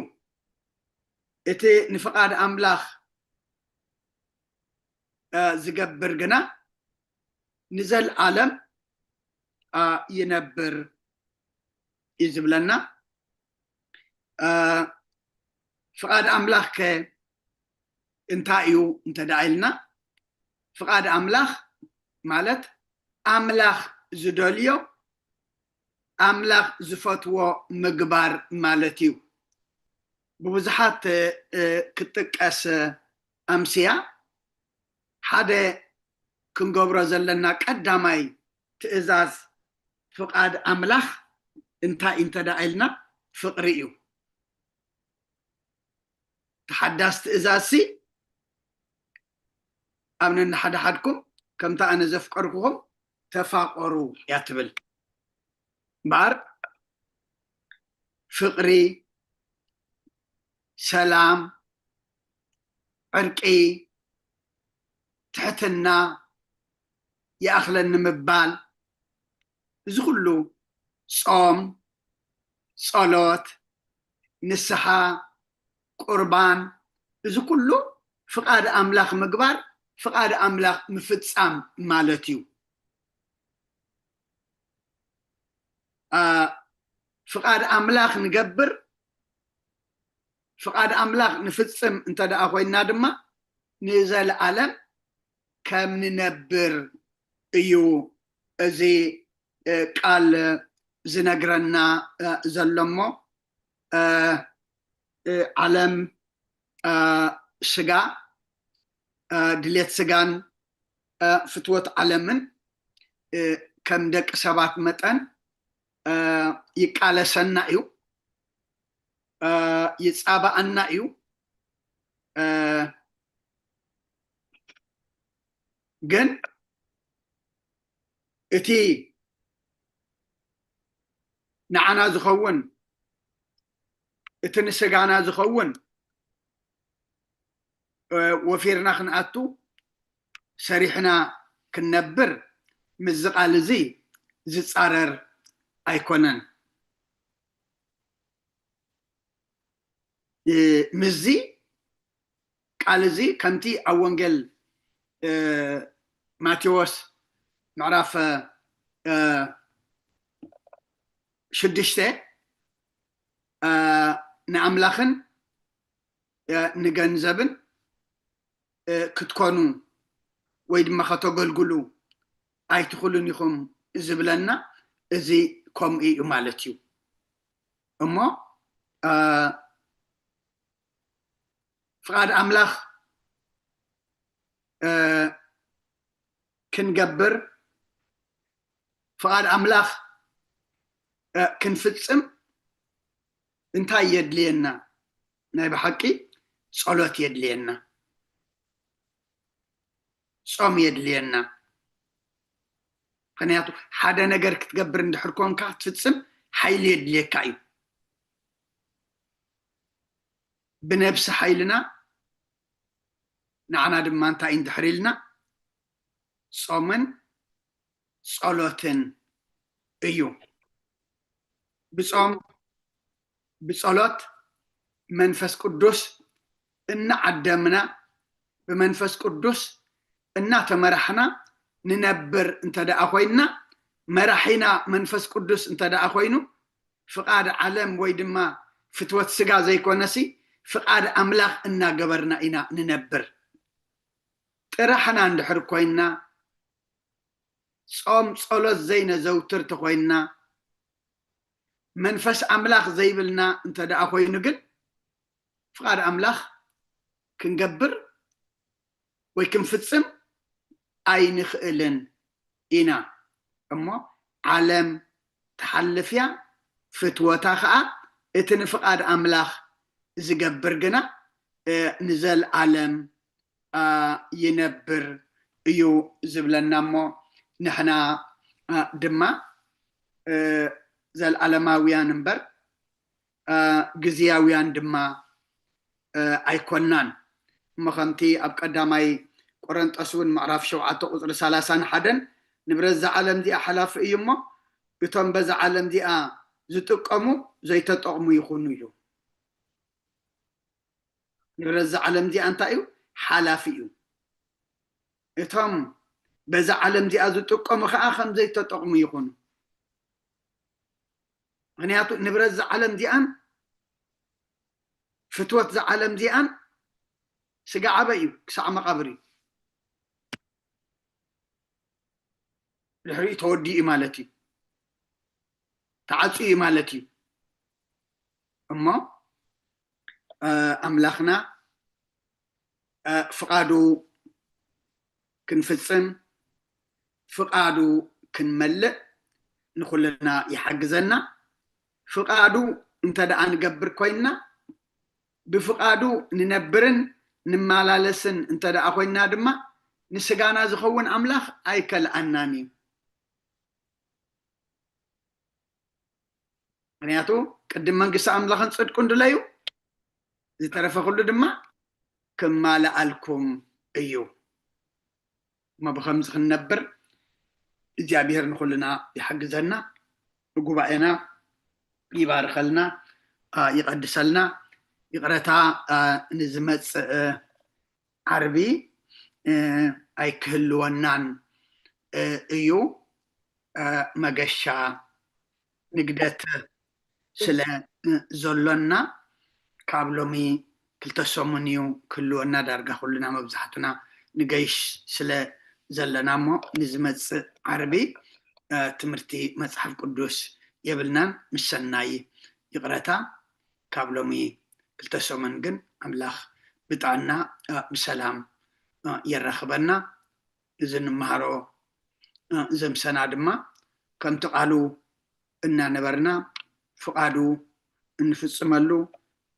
እቲ ንፍቓድ ኣምላኽ ዝገብር ግና ንዘልኣለም ይነብር እዩ ዝብለና። ፍቓድ ኣምላኽ ከ እንታይ እዩ እንተ ደኣ ኢልና፣ ፍቓድ ኣምላኽ ማለት ኣምላኽ ዝደልዮ፣ ኣምላኽ ዝፈትዎ ምግባር ማለት እዩ። ብብዙሓት ክጥቀስ ኣምስያ። ሓደ ክንገብሮ ዘለና ቀዳማይ ትእዛዝ ፍቓድ ኣምላኽ እንታይ እንተ ደኣ ኢልና፣ ፍቕሪ እዩ። ተሓዳስ ትእዛዝሲ ኣብ ነንሓድሓድኩም ከምቲ ኣነ ዘፍቀርኩኹም ተፋቐሩ እያ ትብል። እምበኣር ፍቕሪ፣ ሰላም፣ ዕርቂ፣ ትሕትና፣ ይኣኽለኒ ምባል፣ እዚ ኩሉ ጾም፣ ጸሎት፣ ንስሓ፣ ቁርባን፣ እዚ ኩሉ ፍቓድ ኣምላኽ ምግባር፣ ፍቓድ ኣምላኽ ምፍጻም ማለት እዩ። ፍቓድ ኣምላኽ ንገብር፣ ፍቓድ ኣምላኽ ንፍጽም እንተ ደኣ ኮይንና ድማ ንዘለኣለም ከም ንነብር እዩ እዚ ቃል ዝነግረና ዘሎ እሞ፣ ዓለም ስጋ፣ ድሌት ስጋን ፍትወት ዓለምን ከም ደቂ ሰባት መጠን ይቃለሰና እዩ፣ ይጻባኣና እዩ። ግን እቲ ንዓና ዝኸውን፣ እቲ ንስጋና ዝኸውን ወፊርና ክንኣቱ፣ ሰሪሕና ክንነብር ምስዚ ቃል እዚ ዝጻረር ኣይኮነን። ምስዚ ቃል እዚ ከምቲ ኣብ ወንጌል ማቴዎስ ምዕራፍ ሽዱሽተ ንኣምላኽን ንገንዘብን ክትኮኑ ወይ ድማ ከተገልግሉ ኣይትኽእሉን ኢኹም ዝብለና እዚ ከምኡ እዩ ማለት እዩ። እሞ ፍቓድ ኣምላኽ ክንገብር፣ ፍቓድ ኣምላኽ ክንፍጽም እንታይ የድልየና? ናይ ብሓቂ ጸሎት የድልየና፣ ጾም የድልየና። ምኽንያቱ ሓደ ነገር ክትገብር እንድሕር ኮንካ ክትፍጽም ሓይሊ የድልየካ እዩ። ብነብሲ ሓይልና ንዓና ድማ እንታይ እንድሕር ኢልና ጾምን ጸሎትን እዩ። ብጾም ብጸሎት መንፈስ ቅዱስ እናዓደምና ብመንፈስ ቅዱስ እናተመራሕና ንነብር እንተ ደኣ ኮይንና፣ መራሒና መንፈስ ቅዱስ እንተ ደኣ ኮይኑ፣ ፍቓድ ዓለም ወይ ድማ ፍትወት ስጋ ዘይኮነሲ ፍቓድ ኣምላኽ እናገበርና ኢና ንነብር። ጥራሕና እንድሕር ኮይንና፣ ጾም ጸሎት ዘይነዘውትር ተኾይንና፣ መንፈስ ኣምላኽ ዘይብልና እንተ ደኣ ኮይኑ ግን፣ ፍቓድ ኣምላኽ ክንገብር ወይ ክንፍጽም ኣይንኽእልን ኢና። እሞ ዓለም ትሓልፍ እያ፣ ፍትወታ ኸኣ፣ እቲ ንፍቓድ ኣምላኽ ዝገብር ግና ንዘልኣለም ይነብር እዩ ዝብለና። እሞ ንሕና ድማ ዘልኣለማውያን እምበር ግዝያውያን ድማ ኣይኮናን። እሞ ከምቲ ኣብ ቀዳማይ ቆረንጦስ እውን ምዕራፍ ሸውዓተ ቁፅሪ ሰላሳን ሓደን፣ ንብረት እዛ ዓለም እዚኣ ሓላፊ እዩ እሞ፣ እቶም በዛ ዓለም እዚኣ ዝጥቀሙ ዘይተጠቕሙ ይኹኑ ኢሉ። ንብረት እዛ ዓለም እዚኣ እንታይ እዩ? ሓላፊ እዩ። እቶም በዛ ዓለም እዚኣ ዝጥቀሙ ከዓ ከም ዘይተጠቕሙ ይኹኑ። ምኽንያቱ ንብረት እዛ ዓለም እዚኣን ፍትወት እዛ ዓለም እዚኣን ስጋ ዓበ እዩ፣ ክሳዕ መቓብር እዩ። ድሕሪኡ ተወዲኡ ማለት እዩ፣ ተዓፅዩ ማለት እዩ። እሞ ኣምላኽና ፍቓዱ ክንፍፅም፣ ፍቓዱ ክንመልእ ንኹልና ይሓግዘና። ፍቓዱ እንተ ደኣ ንገብር ኮይንና፣ ብፍቓዱ ንነብርን ንመላለስን እንተ ደኣ ኮይንና ድማ፣ ንስጋና ዝኸውን ኣምላኽ ኣይከልኣናን እዩ። ምኽንያቱ ቅድም መንግስቲ ኣምላኽን ጽድቁን ድለዩ፣ ዝተረፈ ኩሉ ድማ ክማልኣልኩም እዩ። እሞ ብኸምዚ ክንነብር እግዚኣብሔር ንኹልና ይሓግዘና፣ ንጉባኤና ይባርኸልና፣ ይቐድሰልና። ይቕረታ፣ ንዝመጽእ ዓርቢ ኣይክህልወናን እዩ። መገሻ ንግደት ስለ ዘሎና፣ ካብ ሎሚ ክልተ ሰሙን እዩ ክህልወና። ዳርጋ ኩልና መብዛሕትና ንገይሽ ስለ ዘለና እሞ፣ ንዝመጽእ ዓርቢ ትምህርቲ መጽሓፍ ቅዱስ የብልናን። ምሰናይ ይቕረታ፣ ካብ ሎሚ ክልተ ሰሙን ግን ኣምላኽ ብጥዕና ብሰላም የራኽበና። እዚ እንመሃሮ ዘምሰና ድማ ከምቲ ቃሉ እናነበርና ፍቓዱ እንፍጽመሉ፣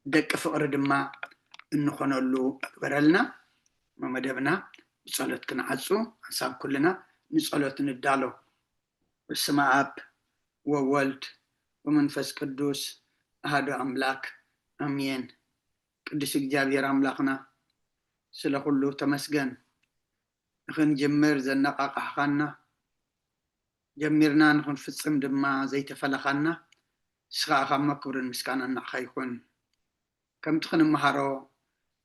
ደቂ ፍቕሪ ድማ እንኾነሉ እግበረልና። መደብና ብጸሎት ክንዓጹ፣ ሓንሳብ ኩልና ንጸሎት ንዳሎ። በስመ ኣብ ወወልድ ወመንፈስ ቅዱስ ኣሐዱ ኣምላክ ኣሜን። ቅዱስ እግዚኣብሔር ኣምላኽና፣ ስለ ኩሉ ተመስገን። ንኽንጅምር ዘነቓቓሕኻና፣ ጀሚርና ንኽንፍጽም ድማ ዘይተፈለኻና፣ ንስኻ ኢኻ እሞ ክብርን ምስጋናን ንዓኻ ይኹን። ከምቲ ክንመሃሮ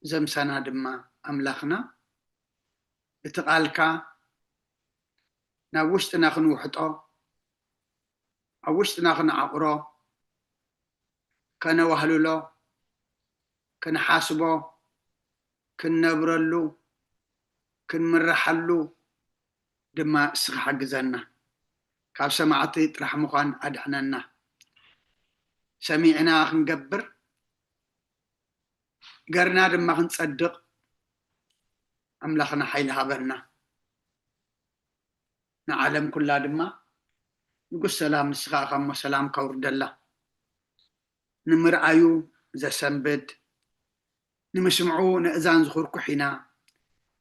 ዘምሰና ድማ ኣምላኽና፣ እቲ ቃልካ ናብ ውሽጥና ክንውሕጦ፣ ኣብ ውሽጥና ክንዓቑሮ፣ ከነዋህልሎ፣ ክንሓስቦ፣ ክንነብረሉ፣ ክንምርሓሉ ድማ እስኻ ሓግዘና። ካብ ሰማዕቲ ጥራሕ ምዃን ኣድሕነና። ሰሚዕና ክንገብር፣ ገርና ድማ ክንጸድቕ ኣምላኽና ሓይሊ ሃበና። ንዓለም ኩላ ድማ ንጉስ ሰላም ንስኻ ኢኻ እሞ ሰላም ከውርደላ። ንምርኣዩ ዘሰንብድ፣ ንምስምዑ ንእዛን ዝኹርኩሕ ኢና።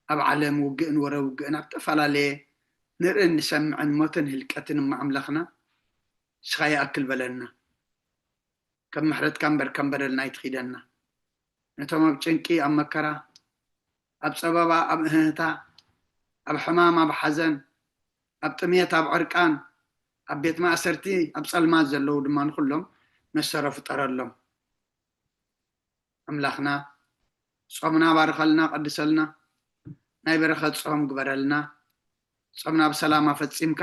ኣብ ዓለም ውግእን ወረ ውግእን ኣብ ዝተፈላለየ ንርእን ንሰምዕን ሞትን ህልቀትን እሞ ኣምላኽና ንስኻ ይኣክል በለና። ከም ምሕረትካ እምበር ከም በደልና ኣይትኺደና። ነቶም ኣብ ጭንቂ፣ ኣብ መከራ፣ ኣብ ጸበባ፣ ኣብ እህህታ፣ ኣብ ሕማም፣ ኣብ ሓዘን፣ ኣብ ጥሜት፣ ኣብ ዕርቃን፣ ኣብ ቤት ማእሰርቲ፣ ኣብ ጸልማት ዘለዉ ድማ ንኹሎም መሰሮ ፍጠረሎም። ኣምላኽና ጾምና ባርኸልና፣ ቀድሰልና፣ ናይ በረኸት ጾም ግበረልና። ጾምና ብሰላም ኣፈጺምካ፣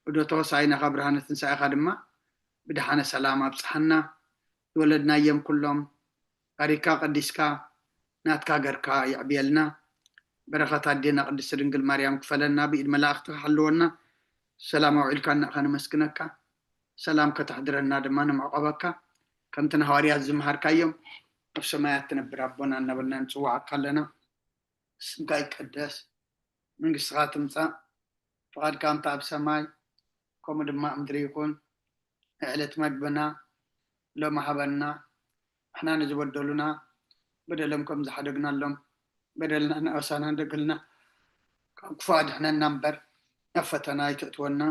ዑደት ሆሳዕናኻ ብርሃነ ትንሳኤኻ ድማ ብደሓነ ሰላም ኣብጽሓና። ዝወለድናዮም ኩሎም ባሪካ ቀዲስካ ናትካ ገርካ የዕብየልና። በረኸት ኣዴና ቅድስቲ ድንግል ማርያም ክፈለና፣ ብኢድ መላእኽትኻ ሓልወና። ሰላም ኣውዒልካና ከነመስግነካ፣ ሰላም ከተሕድረና ድማ ንምዕቆበካ። ከምቲ ንሃዋርያት ዝመሃርካዮም ኣብ ሰማያት ትነብር ኣቦና እናበልና ንጽውዓካ ኣለና። ስምካ ይቀደስ፣ መንግስትኻ ትምጻእ፣ ፍቓድካ ከምቲ ኣብ ሰማይ ከምኡ ድማ ኣብ ምድሪ ይኹን። ናይ ዕለት መግብና ሎሚ ሃበና፣ ንሕና ንዝበደሉና በደሎም ከም ዝሓደግናሎም በደልና ንኣበሳና ንደግልና፣ ካብ ክፉእ ኣድሕነና እምበር ናብ ፈተና ኣይተእትወና።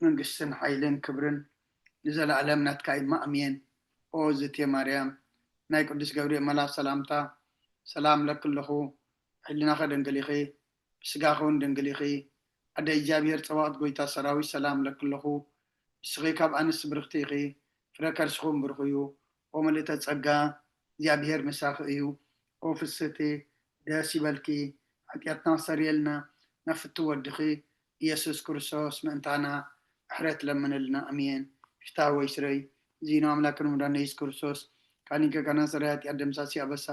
መንግስትን ሓይልን ክብርን ንዘለኣለም ናትካ እዩ። ኣሜን። ኦ ዝቴ ማርያም፣ ናይ ቅዱስ ገብርኤል መልኣክ ሰላምታ ሰላም እለኪ ኣለኹ። ሕሊናኺ ድንግል ኢኺ፣ ብስጋኺ እውን ድንግል ኢኺ። ኣደ እግዚኣብሔር ጸባኦት ጎይታ ሰራዊት ሰላም እለኪ ኣለኹ። ንስኺ ካብ ኣንስቲ ብርኽቲ ኢኺ፣ ፍረ ከርስኺ እውን ብሩኽ እዩ። ኦ ምልእተ ጸጋ፣ እግዚኣብሔር ምሳኺ እዩ። ኦ ፍስህቲ፣ ደስ ይበልኪ፣ ሓጢኣትና ኣስተሰርየልና፣ ናፍቲ ወድኺ ኢየሱስ ክርስቶስ ምእንታና ምሕረት ለምንልና። ኣሜን። ፍትሐ ወይ ስረይ እዚኑ ኣምላክን መድኃኒነ ኢየሱስ ክርስቶስ ቃል ንገጋና ስረይ ኃጢአት ደምሳሲ ኣበሳ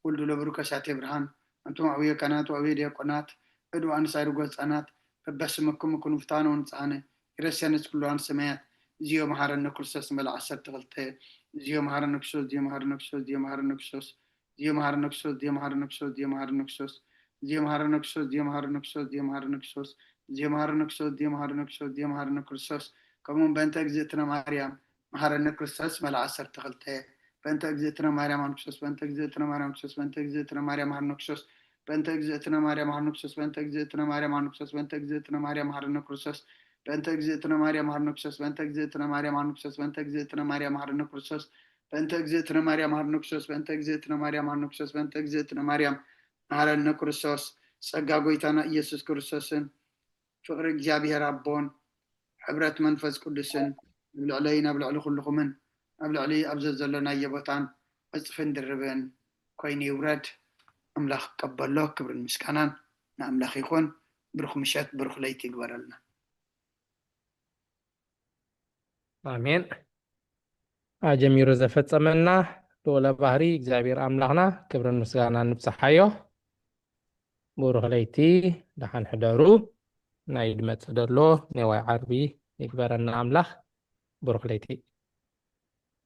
ወልዱ ለብሩ ከሳቴ ብርሃን ኣንቱም ኣውየ ካህናት ወኣውየ ዲያቆናት እዱ ኣንሳይ ርጎ ህፃናት በበስምኩም ኩኑ ፍታነ ወንፅሃነ ይረስያነ ኩሉ ሰማያት እዚዮ መሃረነ ክርስቶስ ንበለ ዓሰርተ ክልተ እዚዮ መሃረነ ክርስቶስ እዚዮ መሃረነ ክርስቶስ እዚዮ መሃረነ ክርስቶስ እዚዮ መሃረነ ክርስቶስ እዚዮ መሃረነ ክርስቶስ እዚዮ መሃረነ ክርስቶስ እዚዮ መሃረነ ክርስቶስ እዚዮ መሃረነ ክርስቶስ እዚዮ መሃረነ ክርስቶስ እዚዮ መሃረነ ክርስቶስ እዚዮ መሃረነ ክርስቶስ እዚዮ መሃረነ ክርስቶስ ከምኡ እውን በእንተ እግዝእትነ ማርያም መሃረነ ክርስቶስ መለ ዓሰርተ ክልተ በእንተ እግዝእትነ ማርያም መሃረነ ክርስቶስ በእንተ እግዝእትነ ማርያም ክርስቶስ በእንተ እግዝእትነ ማርያም መሃረነ ክርስቶስ በእንተ እግዝእትነ ማርያም መሃረነ ክርስቶስ በእንተ እግዝእትነ ማርያም መሃረነ ክርስቶስ በእንተ እግዝእትነ ማርያም መሃረነ ክርስቶስ በእንተ እግዝእትነ ማርያም መሃረነ ክርስቶስ በእንተ እግዝእትነ ማርያም መሃረነ ክርስቶስ በእንተ እግዝእትነ ማርያም መሃረነ ክርስቶስ በእንተ እግዝእትነ ማርያም መሃረነ ክርስቶስ በእንተ እግዝእትነ ማርያም መሃረነ ክርስቶስ በእንተ እግዝእትነ ማርያም መሃረነ ክርስቶስ ጸጋ ጎይታና ኢየሱስ ክርስቶስን ፍቕሪ እግዚኣብሔር ኣቦን ሕብረት መንፈስ ቅዱስን ኣብ ልዕለይን ኣብ ልዕሊ ኩልኹምን ኣብ ልዕሊ ኣብ ዘዘሎናዮ ቦታን ዕጽፍን ድርብን ኮይኑ ይውረድ። ኣምላኽ ቀበሎ። ክብርን ምስጋናን ንኣምላኽ ይኹን። ብሩኽ ምሸት፣ ብሩኽ ለይቲ ይግበረልና። ኣሜን። ኣጀሚሩ ዘፈጸመና ልዑለ ባህሪ እግዚኣብሔር ኣምላኽና ክብርን ምስጋናን ንብጽሓዮ። ብሩኽ ለይቲ፣ ደሓን ሕደሩ። ናይ ድመጽእ ደሎ ኔዋይ ዓርቢ ይግበረና ኣምላኽ። ብሩኽ ለይቲ።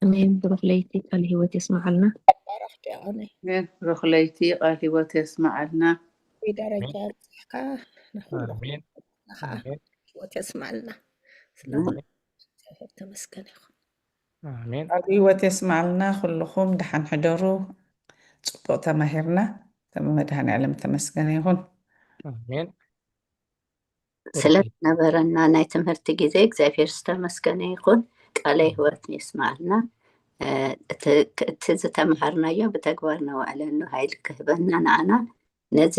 ኣሜን። ብሩኽ ለይቲ፣ ቃል ህይወት የስምዓልና። ባረኽ ዲያቆነይ። ኣሜን። ብሩኽ ለይቲ፣ ቃል ህይወት የስምዓልና። ደረጃ ኣብፅሕካ ንኹሉ ኣሜን። ከዓ ኣሜን። ህይወት የስምዓልና። ስለ ኣሜን። እግዚኣብሔር ተመስገን ይኹን። ኣሜን። ኣብ ህይወት የስምዓልና። ኩልኹም ደሓን ሕደሩ። ጽቡቕ ተማሂርና። ተመ መድኃኔዓለም ተመስገነ ይኹን። ኣሜን። ስለዝነበረና ናይ ትምህርቲ ግዜ እግዚኣብሔር ዝተመስገነ ይኹን። ቃለ ህይወት የስምዓልና። እ፣ እቲ እቲ ዝተምሃርናዮ ብተግባር ነውዕለሉ ሃይሊ ክህበና ንዓና ነዚ